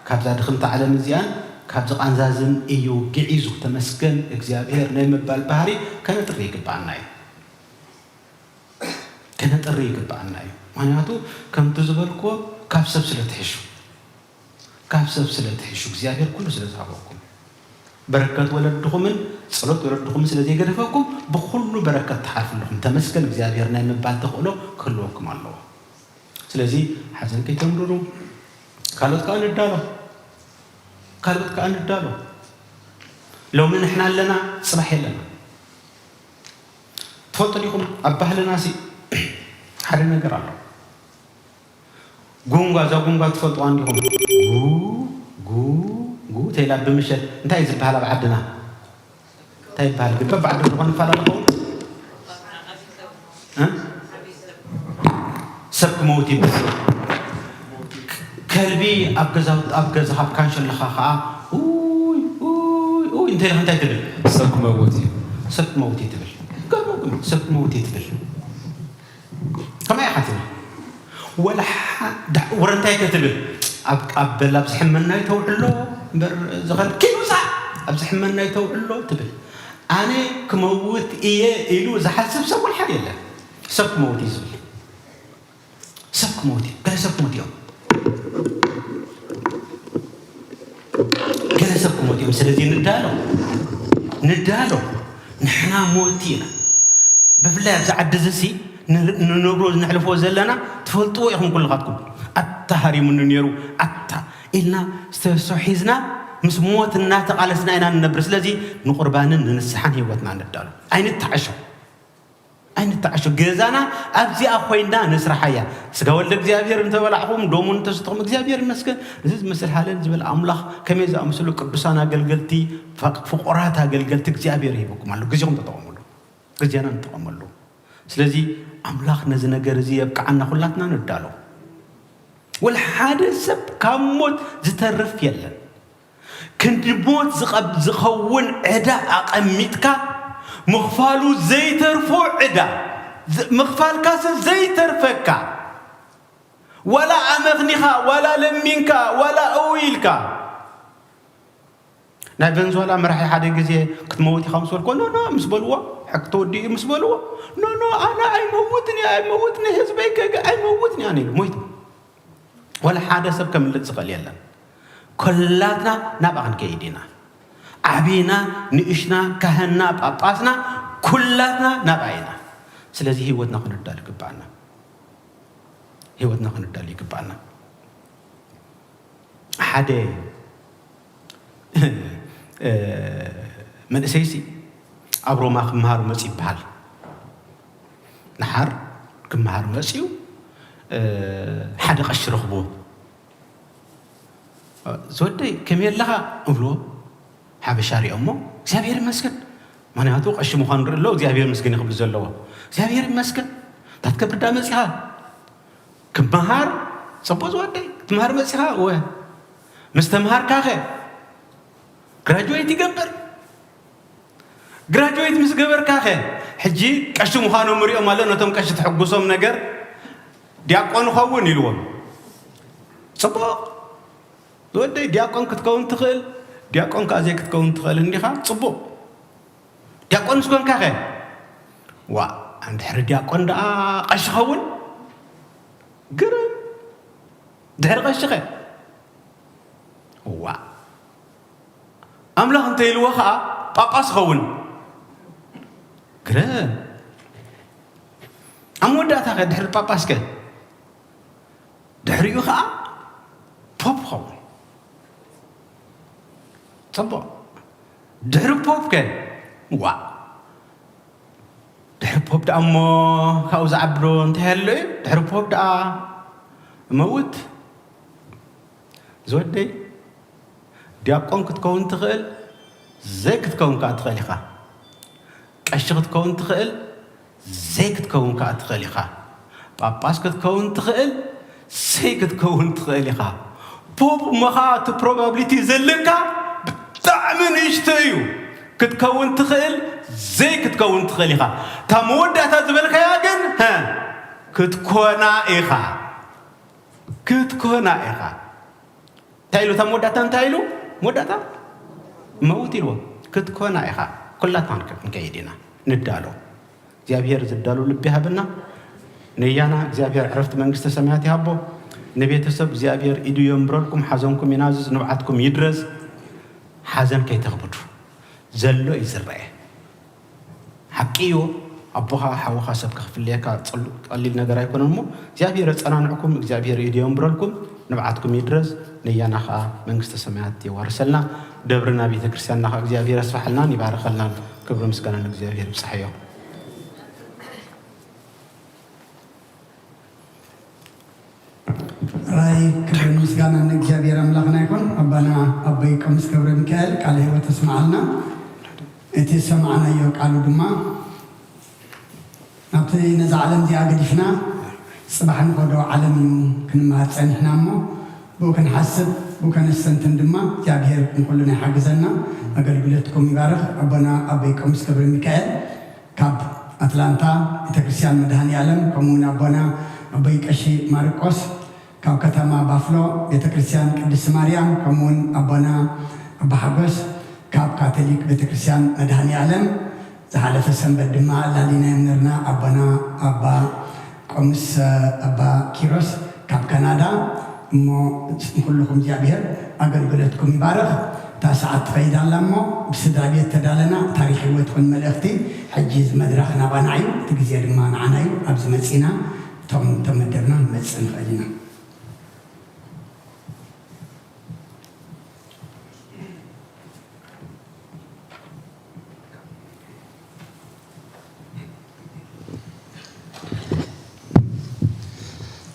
ካብዛ ድኽምቲ ዓለም እዚኣን፣ ካብዚ ቃንዛዝን እዩ ግዒዙ። ተመስገን እግዚኣብሔር ናይ ምባል ባህሪ ከነጥሪ ይግብኣና እዩ። ከነጥሪ ይግብኣና እዩ። ምኽንያቱ ከምቲ ዝበልክዎ ካብ ሰብ ስለ ትሕሹ፣ ካብ ሰብ ስለ ትሕሹ እግዚኣብሔር ኩሉ ስለ ዝሃበኩም፣ በረከት ወለድኹምን ጸሎት ወለድኹምን ስለ ዘይገደፈኩም ብኹሉ በረከት ትሓልፉ ኣለኹም። ተመስገን እግዚኣብሔር ናይ ምባል ተኽእሎ ክህልወኩም ኣለዎ። ስለዚ ሓዘን ከይተምርሩ፣ ካልኦት ከኣ ንዳሎ፣ ካልኦት ከኣ ንዳሎ። ሎሚ ንሕና ኣለና፣ ጽባሕ የለና። ትፈልጡ ዲኹም ኣብ ባህልና ሲ ሓደ ነገር ኣሎ። ጉንጓ፣ እዛ ጉንጓ ትፈልጥዋ እንዲኹም? ጉ ጉ ጉ ተይላ ብምሸት እንታይ እዩ ዝበሃል ኣብ ዓድና? እንታይ ይበሃል? ግበ ብዓዲ ዝኾነ ይፈላለ ኸውን? እ? ሰብ ክመውት ይበሃል። ከልቢ ኣብ ገዛ ኣብ ገዛኻ ኣብ ካንሸ ኣለኻ ኸዓ ኡይ ኡይ ኡይ እንተ ኢልካ እንታይ ትብል? ሰብ ክመውት እዩ። ሰብ ክመውት እዩ ትብል። ገርመኩም ሰብ ክመውት እዩ ትብል። ከመይ ኢኻ ትብል? ወላ ሓ- ዳ- ወረ እንታይ ከ ትብል? ኣብ ኣብ በል ኣብ ዝሕመናይ ተውዕሎ እምበር ዝኸል ኪኑሳ ኣብ ዝሕመናይ ተውዕሎ ትብል። ኣነ ክመውት እየ ኢሉ ዝሓስብ ሰብ ወላ ሓደ የለን። ሰብ ክመውት እዩ ዝብል። ሰብ ክመውት እዩ። ገለ ሰብ ክመውት እዮም። ገለ ሰብ ክመውት እዮም። ስለዚ ንዳሎ ንዳሎ ንሕና ሞት ኢና። ብፍላይ ኣብዚ ዓዲ እዚ ሲ ን- ንነብሮ ንሕልፎ ዘለና ትፈልጥዎ ኢኹም ኩልኻትኩም። ኣታ ሃሪሙኒ ነይሩ ኣታ ኢልና ዝተሶ ሒዝና ምስ ሞት እናተቓለስና ኢና ንነብር። ስለዚ ንቁርባንን ንንስሓን ህይወትና ንዳሎ። ኣይንተዓሾ ኣይንተዓሾ። ገዛና ኣብዚኣ ኮይና ንስርሓያ። ስጋ ወልደ እግዚኣብሔር እንተበላዕኹም ደሙ እንተሰተኹም እግዚኣብሔር ይመስገን። እዚ ዝመስል ሃለል ዝበል ኣምላኽ ከመይ ዝኣምሰሉ ቅዱሳን ኣገልገልቲ ፍቑራት ኣገልገልቲ እግዚኣብሔር ይህበኩም ኣሎ። ግዜኹም ተጠቐምሉ። ግዜና ንጠቐመሉ። ስለዚ ኣምላኽ ነዚ ነገር እዚ የብቅዓና ኩላትና ንዳሎ። ወላ ሓደ ሰብ ካብ ሞት ዝተርፍ የለን። ክንዲ ሞት ዝቐብ- ዝኸውን ዕዳ ኣቐሚጥካ ምኽፋሉ ዘይተርፎ ዕዳ ዝ- ምኽፋልካስ ዘይተርፈካ ዋላ ኣመኽኒኻ ዋላ ለሚንካ ዋላ እው ኢልካ ናይ ቨንዙዋላ መራሒ ሓደ ግዜ ክትመውት ኢኻ ምስ በልኮ ኖ ኖ ምስ በልዎ ሕቂ ተወዲኡ ምስ በልዎ ኖ ኖ ኣነ ኣይመውትን እየ ኣይመውትን እየ ህዝበይ ከግ ኣይመውትን እየ ኣነ ኢሉ ሞይቱ። ወላ ሓደ ሰብ ከምልጥ ዝኽእል የለን። ኮላትና ናብኣ ክንከይድ ኢና። ዓብና ንእሽና ካህንና ጳጳስና ኩላትና ናብኣ ኢና። ስለዚ ህይወትና ክንዳል ይግብኣና። ህይወትና ክንዳል ይግብኣና። ሓደ መንእሰይሲ ኣብ ሮማ ክመሃር መፅ ይበሃል። ንሓር ክመሃር መፅዩ ሓደ ቀሺ ረኽብዎ። ዝወደይ ከመይ ኣለኻ እብልዎ። ሓበሻ ሪኦሞ እግዚኣብሔር ይመስገን። ምክንያቱ ቀሺ ምዃኑ ርኢ ኣሎ እግዚኣብሔር ይመስገን ክብል ዘለዎ እግዚኣብሔር ይመስገን። እንታይ ትገብር ዳ መፂኻ ክመሃር? ፅቡቅ ዝወደይ ክትመሃር መፂኻ? እወ። ምስ ተምሃርካኸ? ግራጁዌት ይገብር። ግራጁዌት ምስ ገበርካኸ? ሕጂ ቀሺ ምዃኖም ሪኦም ኣሎ፣ ነቶም ቀሺ ትሕጉሶም ነገር፣ ዲያቆን ኸውን ኢልዎም። ጽቡቕ። ዝወደይ ዲያቆን ክትከውን ትኽእል፣ ዲያቆን ከኣ ዘይክትከውን ትኽእል እንዲኻ። ጽቡቕ። ዲያቆን ምስ ኮንካኸ? ዋ፣ እንድሕሪ ዲያቆን ደኣ ቀሺ ኸውን? ግርም። ድሕሪ ቀሺኸ? ዋ፣ ኣምላኽ እንተ ኢልዎ ኸኣ ጳጳስ ኸውን። ግርም። ኣብ መወዳእታኸ ድሕሪ ጳጳስከ? ድሕሪኡ ኸኣ ፖፕ ኸውን። ጽቡቕ። ድሕሪ ፖፕከ? ዋ፣ ድሕሪ ፖፕ ደኣ እሞ ካብኡ ዝዓቢ ዶ እንታይ ኣሎ እዩ? ድሕሪ ፖፕ ደኣ እመውት። ዝወደይ፣ ዲያቆን ክትከውን ትኽእል፣ ዘይክትከውን ከኣ ትኽእል ኢኻ። ቀሺ ክትከውን ትኽእል፣ ዘይክትከውን ከኣ ትኽእል ኢኻ። ጳጳስ ክትከውን ትኽእል፣ ዘይክትከውን ትኽእል ኢኻ። ፖፕ እሞ ኸኣ እቲ ፕሮባብሊቲ ዘለካ ብጣዕሚ ንእሽቶ እዩ። ክትከውን ትኽእል፣ ዘይክትከውን ትኽእል ኢኻ። እታ መወዳእታ ዝበልካያ ግን፣ ሀ፣ ክትኮና ኢኻ። ክትኮና ኢኻ። እንታይ ኢሉ? እታ መወዳእታ እንታይ ኢሉ? መወዳእታ መውት ኢልዎ። ክትኮና ኢኻ። ኩላትና ክንከይድ ኢና። ንዳሎ። እግዚኣብሔር ዝዳሎ ልቢ ይሃበና። ነያና እግዚኣብሔር ዕረፍቲ መንግስተ ሰማያት ይሃቦ። ንቤተሰብ እግዚኣብሔር ኢዱ የንብረልኩም። ሓዘንኩም ይናዝዝ፣ ንብዓትኩም ይድረዝ። ሓዘን ከይተኽብዱ። ዘሎ እዩ ዝረአ። ሓቂ እዩ። ኣቦኻ ሓውኻ ሰብ ከኽፍለየካ ጽሉ-፣ ቀሊል ነገር ኣይኮነን እሞ እግዚኣብሔር የጸናንዕኩም፣ እግዚኣብሔር ኢዱ የንብረልኩም፣ ንብዓትኩም ይድረዝ፣ ነያና ኸኣ መንግስተ ሰማያት የዋርሰልና። ደብርና ቤተ ክርስቲያንና ኸኣ እግዚኣብሔር የስፋሕልናን ይባርኸልናን። ክብሪ ምስጋና ንእግዚኣብሔር ይብጻሕዮ። ራይ ክብርን ምስጋናን ንእግዚኣብሔር ኣምላኽና ይኹን። ኣባና ኣቦይ ቀምስ ገብረ ሚካኤል ቃለ ሕይወት ተስምዓልና። እቲ ዝሰማዕናዮ ቃሉ ድማ ናብቲ ነዛ ዓለም እዚኣ ገዲፍና ጽባሕ ንኸዶ ዓለም እዩ ክንመሃር ጸኒሕና እሞ ብኡ ክንሓስብ ብኡ ከነስተንትን ድማ እግዚኣብሔር ንኹልና ይሓግዘና። ኣገልግሎትኩም ይባርኽ። ኣቦና ኣቦይ ቀምስ ገብረ ሚካኤል ካብ ኣትላንታ ቤተክርስትያን መድኃኔ ዓለም፣ ከምኡ እውን ኣቦና ኣቦይ ቀሺ ማርቆስ ካብ ከተማ ባፍሎ ቤተክርስትያን ቅድስቲ ማርያም፣ ከምኡ እውን ኣቦና ኣባ ሓጎስ ካብ ካቶሊክ ቤተክርስትያን መድኃኔ ዓለም። ዝሓለፈ ሰንበት ድማ ኣላሊናዮም ነርና ኣቦና ኣባ ቆምስ ኣባ ኪሮስ ካብ ካናዳ። እሞ ንኹልኹም እግዚኣብሔር ኣገልግሎትኩም ይባርኽ። እታ ሰዓት ትኸይድ ኣላ እሞ ብስድራ ቤት ተዳለና ታሪኽ ህይወት ይኹን መልእኽቲ። ሕጂ እዚ መድረኽ ናባና እዩ፣ እቲ ግዜ ድማ ንዓና እዩ። ኣብዚ መጺና እቶም ተመደብና ንመጽእ ንኽእል ኢና።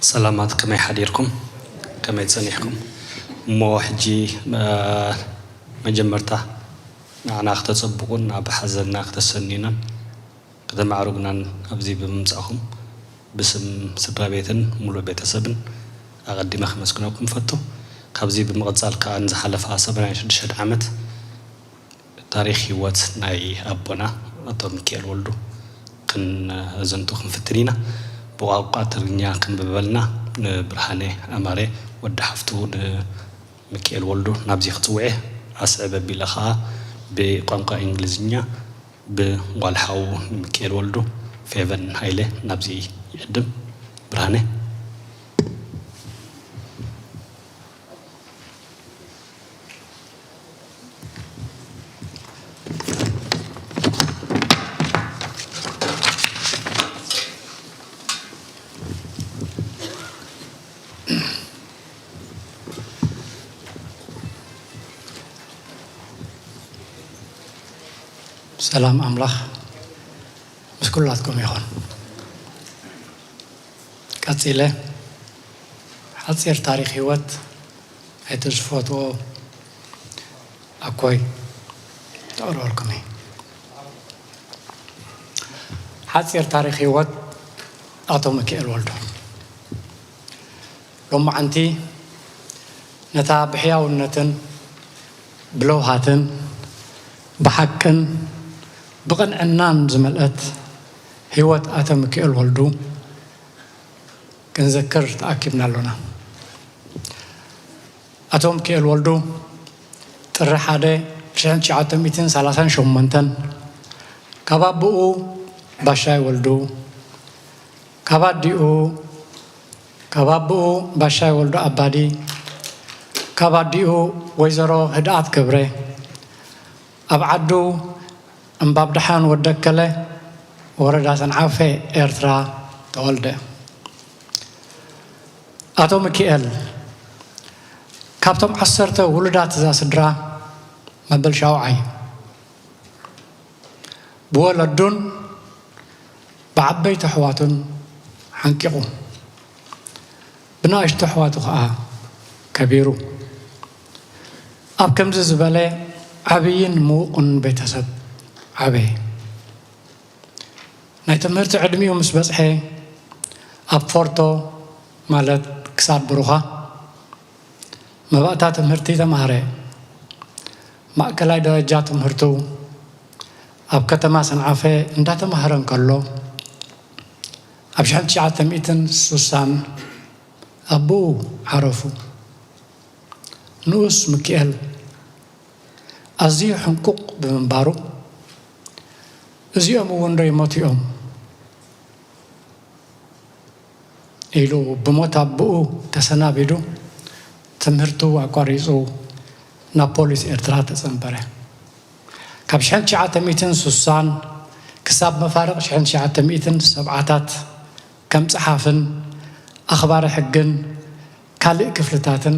ሰላማት፣ ከመይ ሓዲርኩም? ከመይ ጸኒሕኩም? እሞ ሕጂ፣ እ፣ መጀመርታ ንዓና ክተጸብቑን ኣብ ሓዘንና ክተሰንዩናን ከተማዕርጉናን ኣብዚ ብምምጻእኹም ብስም ስድራ ቤትን ሙሉእ ቤተሰብን ኣቐዲመ ከመስግነኩም እፈቱ። ካብዚ ብምቕጻል ከኣ ንዝሓለፋ ሰማንያን ሽዱሽተን ዓመት ታሪኽ ህይወት ናይ ኣቦና ኣቶ ሚካኤል ወልዱ ክነዘንቱ ክንፍትን ኢና። ብቋንቋ ትግርኛ ከንብበልና ንብርሃነ ኣማረ ወዲ ሓፍቱ ንሚካኤል ወልዱ ናብዚ ክጽውዕ ኣስዕብ ኣቢለ ከኣ ብቋንቋ እንግሊዝኛ ብጓል ሓዉ ንሚካኤል ወልዱ ፌቨን ሃይለ ናብዚ ይዕድም። ብርሃነ። ሰላም ኣምላኽ ምስ ኩላትኩም ይኹን። ቀጺለ ሓጺር ታሪኽ ህይወት ናይቲ ዝፈትዎ ኣኮይ ተቕርበልኩም እየ። ሓጺር ታሪኽ ህይወት ኣቶ ሚካኤል ወልዱ። ሎማዓንቲ ነታ ብሕያውነትን ብለውሃትን ብሓቅን ብቕንዕናን ዝመልአት ህይወት ኣቶ ሚኪኤል ወልዱ ክንዘክር ተኣኪብና ኣሎና። ኣቶ ሚኪኤል ወልዱ ጥሪ ሓደ ሽሕን ትሽዓተ ሚእትን ሰላሳን ሸሞንተን ካብ ኣቦኡ ባሻይ ወልዱ፣ ካብ ኣዲኡ፣ ካብ ኣቦኡ ባሻይ ወልዱ ኣባዲ፣ ካብ ኣዲኡ ወይዘሮ ህድኣት ገብረ፣ ኣብ ዓዱ እምባብድሓን ወደከለ፣ ወረዳ ሰንዓፈ፣ ኤርትራ ተወልደ። ኣቶ ሚኪኤል ካብቶም ዓሰርተ ውሉዳት እዛ ስድራ መበል ሻውዓይ፣ ብወለዱን ብዓበይቲ ኣሕዋቱን ሓንቂቑ፣ ብንኣሽቱ ኣሕዋቱ ኸኣ ከቢሩ። ኣብ ከምዚ ዝበለ ዓብይን ምዉቕን ቤተሰብ ዓበየ። ናይ ትምህርቲ ዕድሚኡ ምስ በጽሐ፣ ኣብ ፎርቶ፣ ማለት ክሳድ ብሩኻ፣ መባእታ ትምህርቲ ተማህረ። ማእከላይ ደረጃ ትምህርቱ ኣብ ከተማ ሰንዓፈ እንዳተማህረ እንከሎ፣ ኣብ ሽሕን ትሽዓተ ሚእትን ስሳን ኣቦኡ ዓረፉ። ንኡስ ሚኪኤል ኣዝዩ ሕንቁቕ ብምንባሩ፣ "እዚኦም እውን ዶ ይሞቱ እዮም?" ኢሉ ብሞት ኣቦኡ ተሰናቢዱ፣ ትምህርቱ ኣቋሪጹ ናብ ፖሊስ ኤርትራ ተጸንበረ። ካብ ሽሕን ትሽዓተ ሚእትን ስሳን ክሳብ መፋርቕ ሽሕን ትሽዓተ ሚእትን ሰብዓታት ከም ጸሓፍን ኣኽባሪ ሕግን ካልእ ክፍልታትን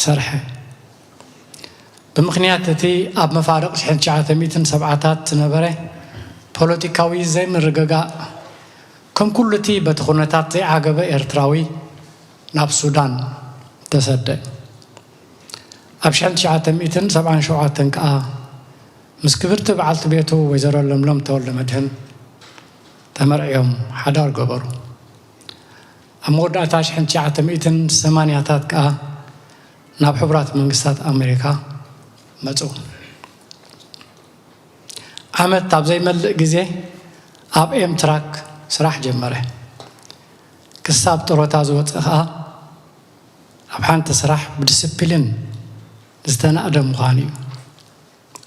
ሰርሐ። ብምኽንያት እቲ ኣብ መፋርቕ ሽሕን ትሽዓተ ሚእትን ሰብዓታት ዝነበረ ፖለቲካዊ ዘይምርግጋእ፣ ከም ኩሉ እቲ በቲ ኩነታት ዘይዓገበ ኤርትራዊ ናብ ሱዳን ተሰደ። ኣብ ሽሕን ትሽዓተ ሚእትን ሰብዓን ሸውዓተን ከኣ ምስ ክብርቲ በዓልቲ ቤቱ ወይዘሮ ለምለም ተወልደ መድህን ተመርዕዮም ሓዳር ገበሩ። ኣብ መወዳእታ ሽሕን ትሽዓተ ሚእትን ሰማንያታት ከኣ ናብ ሕቡራት መንግስታት ኣሜሪካ መጹ። ዓመት ኣብ ዘይመልእ ግዜ ኣብ ኤምትራክ ስራሕ ጀመረ። ክሳብ ጥሮታ ዝወጽእ ከኣ ኣብ ሓንቲ ስራሕ ብዲስፕሊን ዝተናእደ ምዃኑ እዩ።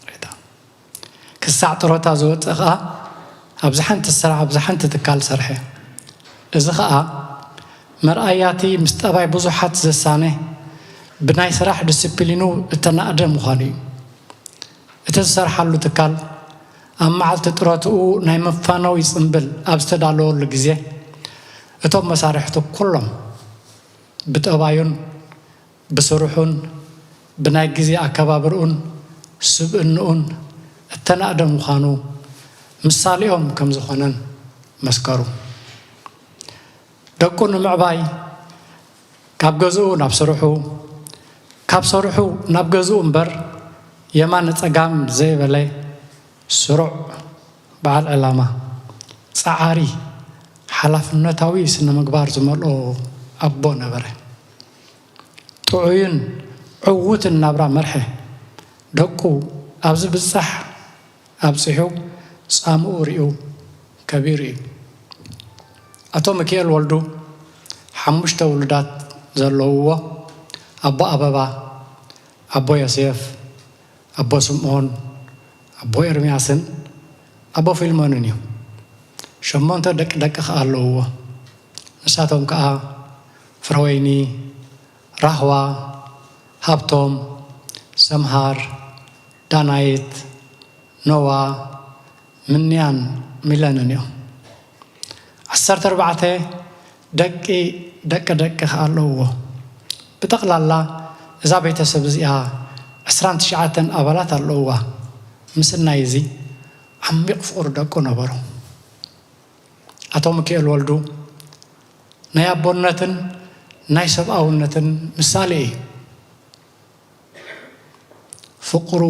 ሬታ። ክሳዕ ጥሮታ ዝወጽእ ከኣ ኣብዚ ሓንቲ ስራሕ፣ ኣብዚ ሓንቲ ትካል ሰርሐ። እዚ ከኣ መርኣያ እቲ ምስ ጠባይ ብዙሓት ዘሳነ ብናይ ስራሕ ዲስፕሊኑ እተናእደ ምዃኑ እዩ። እቲ ዝሰርሓሉ ትካል ኣብ መዓልቲ ጥሮትኡ ናይ መፋነዊ ጽምብል ኣብ ዝተዳለወሉ ግዜ፣ እቶም መሳርሕቱ ኩሎም ብጠባዩን ብስርሑን ብናይ ግዜ ኣከባብርኡን ስብእንኡን እተናእደ ምዃኑ ምሳሌኦም ከም ዝኾነን መስከሩ። ደቁ ንምዕባይ ካብ ገዝኡ ናብ ስርሑ፣ ካብ ስርሑ ናብ ገዝኡ እምበር የማነ ጸጋም ዘይበለ ስሩዕ በዓል ዕላማ፣ ጸዓሪ፣ ሓላፍነታዊ ስነ ምግባር ዝመልኦ ኣቦ ነበረ። ጥዑይን ዕዉትን ናብራ መርሐ። ደቁ ኣብዚ ብጻሕ ኣብጺሑ ጻምኡ ሪኡ ከቢሩ እዩ። ኣቶ ሚኪኤል ወልዱ ሓሙሽተ ውሉዳት ዘለውዎ፣ ኣቦ ኣበባ፣ ኣቦ ዮሴፍ፣ ኣቦ ስምኦን፣ ኣቦ ኤርምያስን ኣቦ ፊልሞንን እዩ። ሸሞንተ ደቂ ደቂ ከኣ ኣለውዎ። ንሳቶም ከኣ ፍረወይኒ፣ ራህዋ፣ ሃብቶም፣ ሰምሃር፣ ዳናይት፣ ኖዋ፣ ምንያን ሚለንን እዮም። ዓሰርተ ኣርባዕተ ደቂ ደቂ ደቂ ከኣ ኣለውዎ። ብጠቕላላ እዛ ቤተሰብ እዚኣ ዕስራን ትሽዓተን ኣባላት ኣለውዋ። ምስናይ እዚ ዓሚቕ ፍቕሪ ደቁ ነበሮ። ኣቶ ሚኪኤል ወልዱ ናይ ኣቦነትን ናይ ሰብኣውነትን ምሳሌ እዩ። ፍቕሩ፣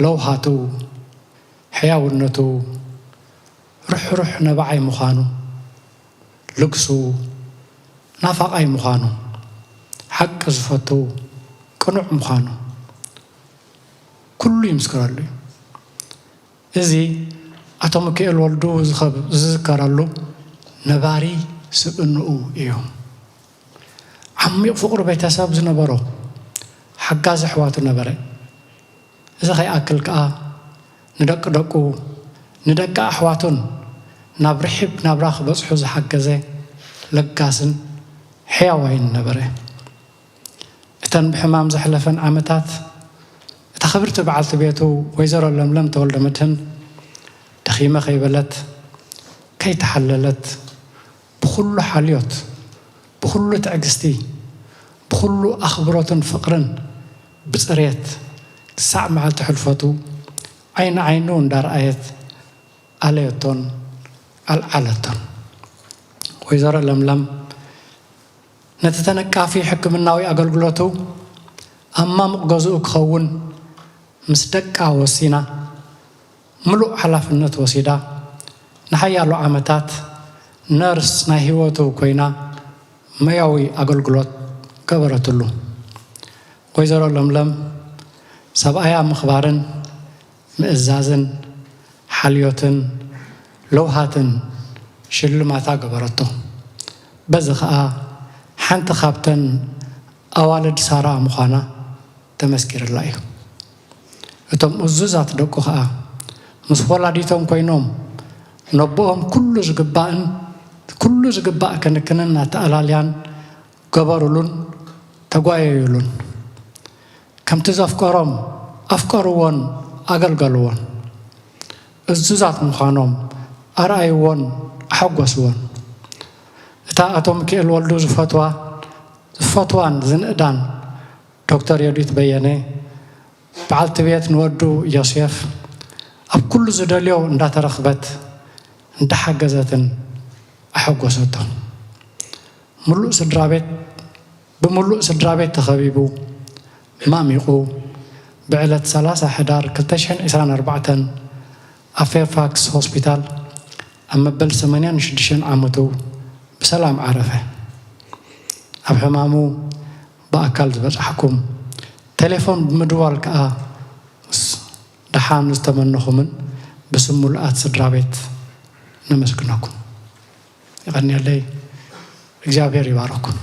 ለውሃቱ፣ ሕያውነቱ፣ ርሕሩሕ ነባዓይ ምዃኑ፣ ልግሱ፣ ናፋቓይ ምዃኑ፣ ሓቂ ዝፈቱ ቅኑዕ ምዃኑ ኩሉ ይምስክረሉ እዩ። እዚ ኣቶ ሚካኤል ወልዱ ዝኸብ-፣ ዝዝከረሉ ነባሪ ስብእንኡ እዩ። ዓሚቕ ፍቕሪ ቤተሰብ ዝነበሮ ሓጋዚ ኣሕዋቱ ነበረ። እዚ ከይኣክል ከኣ ንደቂ ደቁ፣ ንደቂ ኣሕዋቱን ናብ ርሒብ ናብራ ክበጽሑ ዝሓገዘ ለጋስን ሕያዋይን ነበረ። እተን ብሕማም ዘሕለፈን ዓመታት እታ ክብርቲ በዓልቲ ቤቱ ወይዘሮ ለምለም ተወልደ መድህን ደኺመ ከይበለት፣ ከይተሓለለት፣ ብኹሉ ሓልዮት፣ ብኹሉ ትዕግስቲ፣ ብኹሉ ኣኽብሮትን ፍቕርን ብጽሬት ክሳዕ መዓልቲ ሕልፈቱ ዓይኒ ዓይኑ እንዳረኣየት ኣለየቶን ኣልዓለቶን። ወይዘሮ ለምለም ነቲ ተነቃፊ ሕክምናዊ ኣገልግሎቱ ኣብ ማሙቕ ገዝኡ ክኸውን ምስ ደቃ ወሲና፣ ምሉእ ሓላፍነት ወሲዳ፣ ንሓያሎ ዓመታት ነርስ ናይ ህይወቱ ኮይና ሞያዊ ኣገልግሎት ገበረትሉ። ወይዘሮ ለምለም ሰብኣያ ምኽባርን ምእዛዝን ሓልዮትን ለውሃትን ሽልማታ ገበረቶ። በዚ ኸኣ ሓንቲ ካብተን ኣዋልድ ሳራ ምዃና ተመስኪርላ እዩ። እቶም እዙዛት ደቁ ኸኣ ምስ ወላዲቶም ኮይኖም ነቦኦም ኩሉ ዝግባእን፣ ኩሉ ዝግባእ ክንክንን ኣተኣላልያን ገበሩሉን ተጓየዩሉን። ከምቲ ዘፍቀሮም ኣፍቀርዎን ኣገልገልዎን። እዙዛት ምዃኖም ኣርኣይዎን ኣሐጎስዎን። እታ ኣቶ ሚካኤል ወልዱ ዝፈትዋ፣ ዝፈትዋን ዝንእዳን ዶክተር ዮዲት በየነ፣ በዓልቲ ቤት ንወዱ ዮሴፍ ኣብ ኩሉ ዝደልዮ እንዳተረኽበት፣ እንዳሓገዘትን ኣሐጎሰቶ። ምሉእ ስድራ ቤት፣ ብምሉእ ስድራ ቤት ተኸቢቡ ማሚቑ፣ ብዕለት ሰላሳ ሕዳር ክልተ ሽሕን ዕስራን ኣርባዕተን ኣብ ፌርፋክስ ሆስፒታል ኣብ መበል ሰማንያን ሽዱሽተን ዓመቱ ብሰላም ዓረፈ። ኣብ ሕማሙ ብኣካል ዝበጻሕኩም፣ ቴሌፎን ብምድዋል ከኣ ምስ ደሓን ዝተመነኹምን ብስም ምሉኣት ስድራ ቤት ነመስግነኩም። የቐንየለይ። እግዚኣብሔር ይባርኩም።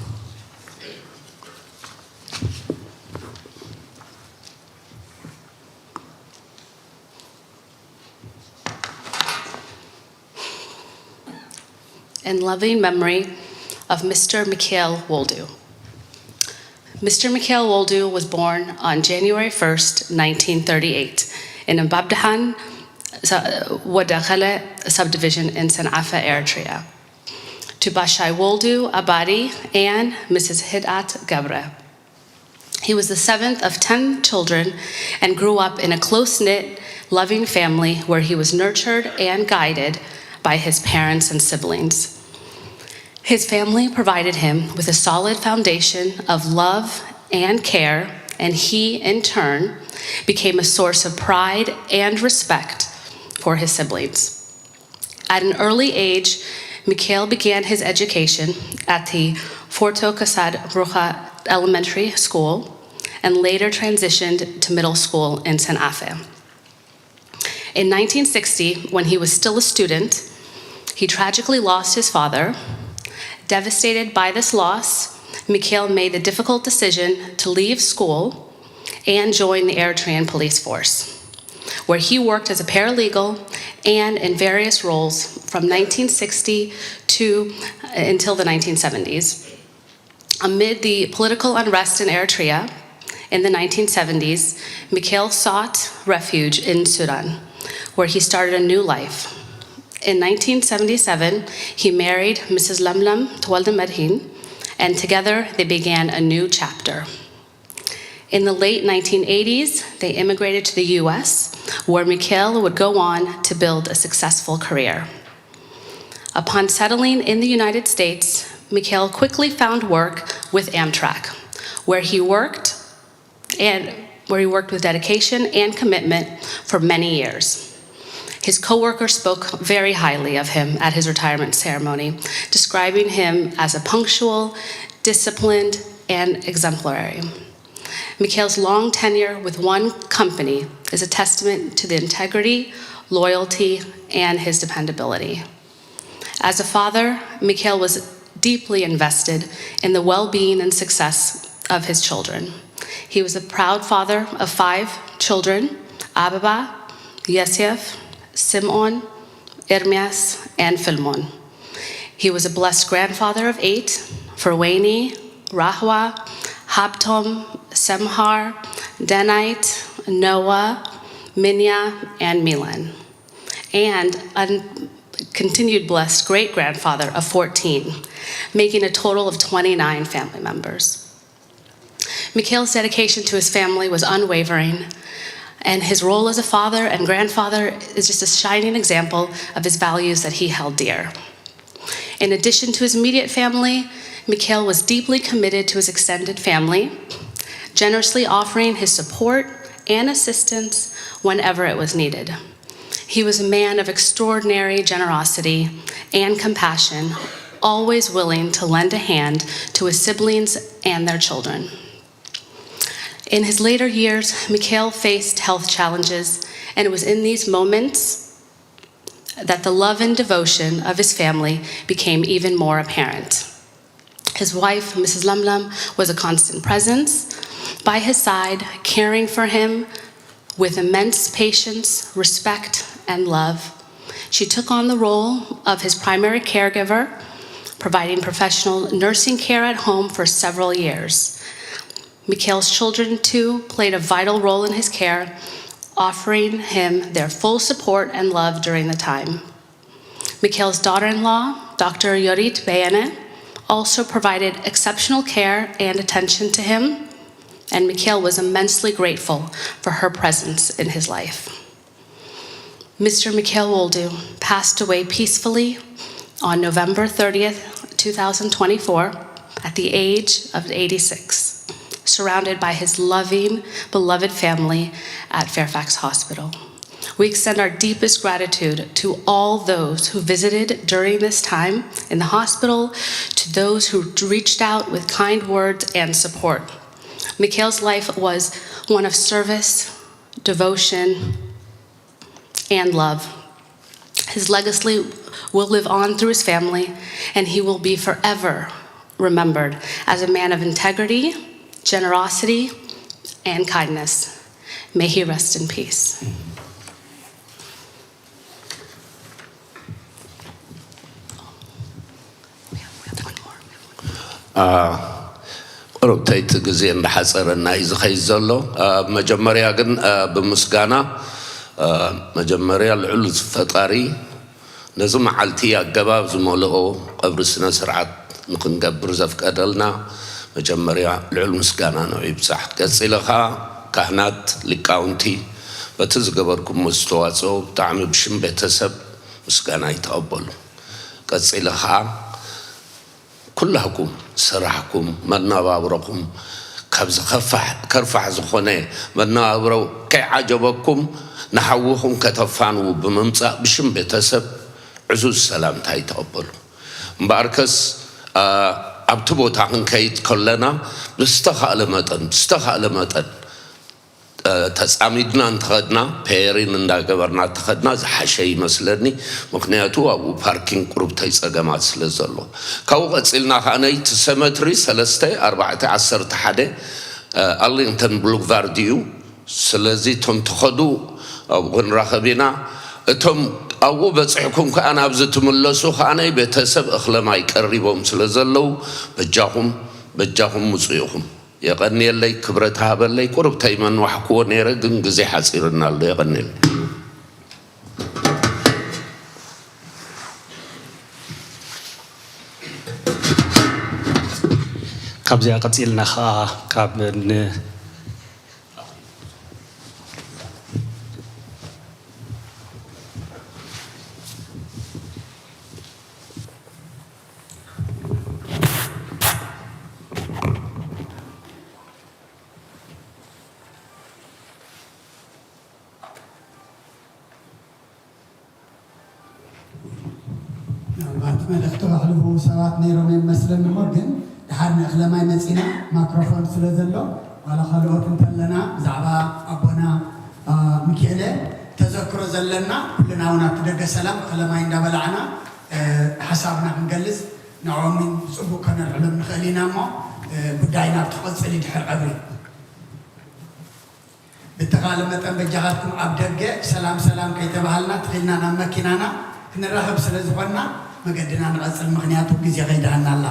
In loving memory of Mister Mikhail Woldu. Mister Mikhail Woldu was born on January first, nineteen thirty-eight, in Mbabdahan, Sa- Wadakale subdivision in Sana'a, Eritrea, to Bashai Woldu Abadi and Missus Hidat Gabre. He was the seventh of ten children and grew up in a close-knit, loving family where he was nurtured and guided by his parents and siblings. His family provided him with a solid foundation of love and care, and he, in turn, became a source of pride and respect for his siblings. At an early age, Mikhail began his education at the Forto Kasad Brucha Elementary School and later transitioned to middle school in Sana'a. In nineteen sixty, when he was still a student, he tragically lost his father. Devastated by this loss, Mikhail made the difficult decision to leave school and join the Eritrean police force, where he worked as a paralegal and in various roles from nineteen sixty to until the nineteen seventies. Amid the political unrest in Eritrea in the nineteen seventies, Mikhail sought refuge in Sudan, where he started a new life. In nineteen seventy-seven, he married Missus Lemlem Tewelde Medhin, and together they began a new chapter. In the late nineteen eighties, they immigrated to the U S, where Mikhail would go on to build a successful career. Upon settling in the United States, Mikhail quickly found work with Amtrak, where he worked and where he worked with dedication and commitment for many years. His coworkers spoke very highly of him at his retirement ceremony, describing him as a punctual, disciplined, and exemplary. Mikhail's long tenure with one company is a testament to the integrity, loyalty, and his dependability. As a father, Mikhail was deeply invested in the well being and success of his children. He was a proud father of five children: Ababa, Yosef, Simon, Ermias, and Filmon. He was a blessed grandfather of eight for Waini, Rahwa, Habtom, Semhar, Danite, Noah, Minya, and Milan, and a continued blessed great grandfather of fourteen, making a total of twenty-nine family members. Mikhail's dedication to his family was unwavering, and his role as a father and grandfather is just a shining example of his values that he held dear. In addition to his immediate family, Mikhail was deeply committed to his extended family, generously offering his support and assistance whenever it was needed. He was a man of extraordinary generosity and compassion, always willing to lend a hand to his siblings and their children. In his later years, Mikhail faced health challenges, and it was in these moments that the love and devotion of his family became even more apparent. His wife, Missus Lamlam, was a constant presence by his side, caring for him with immense patience, respect, and love. She took on the role of his primary caregiver, providing professional nursing care at home for several years. Mikhail's children, too, played a vital role in his care, offering him their full support and love during the time. Mikhail's daughter in law, Doctor Yorit Beyene, also provided exceptional care and attention to him, and Mikhail was immensely grateful for her presence in his life. Mister Mikhail Woldu passed away peacefully on November thirtieth, two thousand twenty-four, at the age of eighty-six, surrounded by his loving, beloved family at Fairfax Hospital. We extend our deepest gratitude to all those who visited during this time in the hospital, to those who reached out with kind words and support. Mikhail's life was one of service, devotion, and love. His legacy will live on through his family, and he will be forever remembered as a man of integrity, generosity, and kindness. May he rest in peace. ቁርብተይቲ ግዜ እንዳሓፀረና እዩ ዝኸይድ ዘሎ። መጀመርያ ግን ብምስጋና፣ መጀመርያ ልዑል ፈጣሪ ነዚ መዓልቲ ኣገባብ ዝመልኦ ቀብሪ ስነ ስርዓት ንክንገብር ዘፍቀደልና መጀመርያ ልዑል ምስጋና ንዑ ይብፃሕ። ቀፂለ ከዓ ካህናት፣ ሊቃውንቲ፣ በቲ ዝገበርኩሞ ዝተዋፅኦ ብጣዕሚ ብሽም ቤተሰብ ምስጋና ይተቐበሉ። ቀፂለ ከዓ ኩላኩም ስራሕኩም፣ መነባብሮኹም ካብዚ ከፋሕ ከርፋሕ ዝኾነ መነባብሮ ከይዓጀበኩም ንሓውኹም ከተፋንዉ ብምምፃእ ብሽም ቤተሰብ ዕዙዝ ሰላምታ ይተቐበሉ። እምበኣርከስ ኣብቲ ቦታ ክንከይድ ከለና ብዝተኻእለ መጠን ብዝተኻእለ መጠን ተፃሚድና እንተኸድና፣ ፔሪን እንዳገበርና እንተኸድና ዝሓሸ ይመስለኒ። ምኽንያቱ ኣብኡ ፓርኪንግ ቁሩብተይ ፀገማት ስለ ዘሎ። ካብኡ ቀፂልና ከዓ ነይቲ ሰመትሪ ሰለስተ ኣርባዕተ ዓሰርተ ሓደ ኣርሊንግተን ብሉክቫርድ እዩ። ስለዚ እቶም ትኸዱ ኣብኡ ክንራኸብ ኢና። እቶም ኣብኡ በፂሕኩም ከዓ ናብዚ ትምለሱ ከዓ ናይ ቤተሰብ እኽለማይ ቀሪቦም ስለ ዘለዉ በጃኹም በጃኹም ምፁ ኢኹም። የቐንየለይ፣ ክብረት ሃበለይ። ቁሩብ ተይመንዋሕክዎ ነይረ፣ ግን ግዜ ሓፂርና ኣሎ። የቐንየለይ። ካብዚኣ ቀፂልና ከዓ ካብ ን ምናልባት መልእኽቲ ከሕልፉ ሰባት ነይሮም እዮም መስለኒ እሞ ግን ኣነ እኽለማይ መፂና ማክሮፎን ስለ ዘሎ ዋላ ካልኦት እንተለና ብዛዕባ ኣቦና ሚኪኤለ ተዘክሮ ዘለና ኩልና እውን ኣብቲ ደገ ሰላም እኽለማይ እንዳበላዕና ሓሳብና ክንገልፅ ንዖምን ብፅቡቅ ከነልዕሎም ንኽእል ኢና እሞ ጉዳይና ኣብቲ ክቕፅል ድሕር ቀብሪ ብተኻለ መጠን በጃኻትኩም ኣብ ደገ ሰላም ሰላም ከይተባሃልና ትኺልና ናብ መኪናና ክንራኸብ ስለ ዝኾንና መገድና ንቐጽል፣ ምኽንያቱ ግዜ ከይድሃና ኣላ።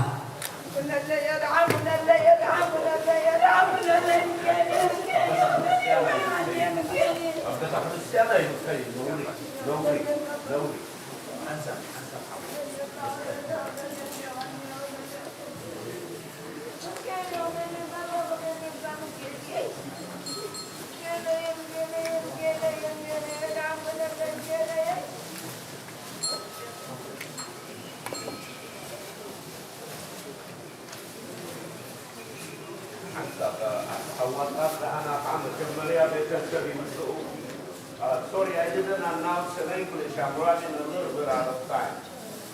ሓንሳብ ኣዋጣት ደኣና ከዓ መጀመርያ ቤተሰብ ይምፅኡ። Uh, sorry, I didn't announce in English. I'm running a little bit out of time.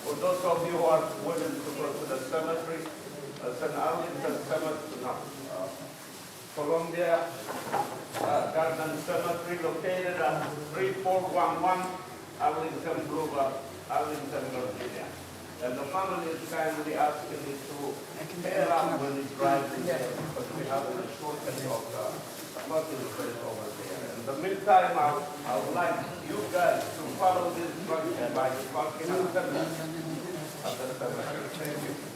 For those of you who are willing to go to the cemetery, it's an Arlington cemetery, no, uh, Columbia uh, Garden Cemetery located at three four one one Arlington Boulevard, Arlington, Virginia. And the family is kindly asking me to pair up when we drive there because we have a shortage of uh, parking space over there. In the meantime, I, I would like you guys to follow this function by parking at the, at the cemetery. Thank you.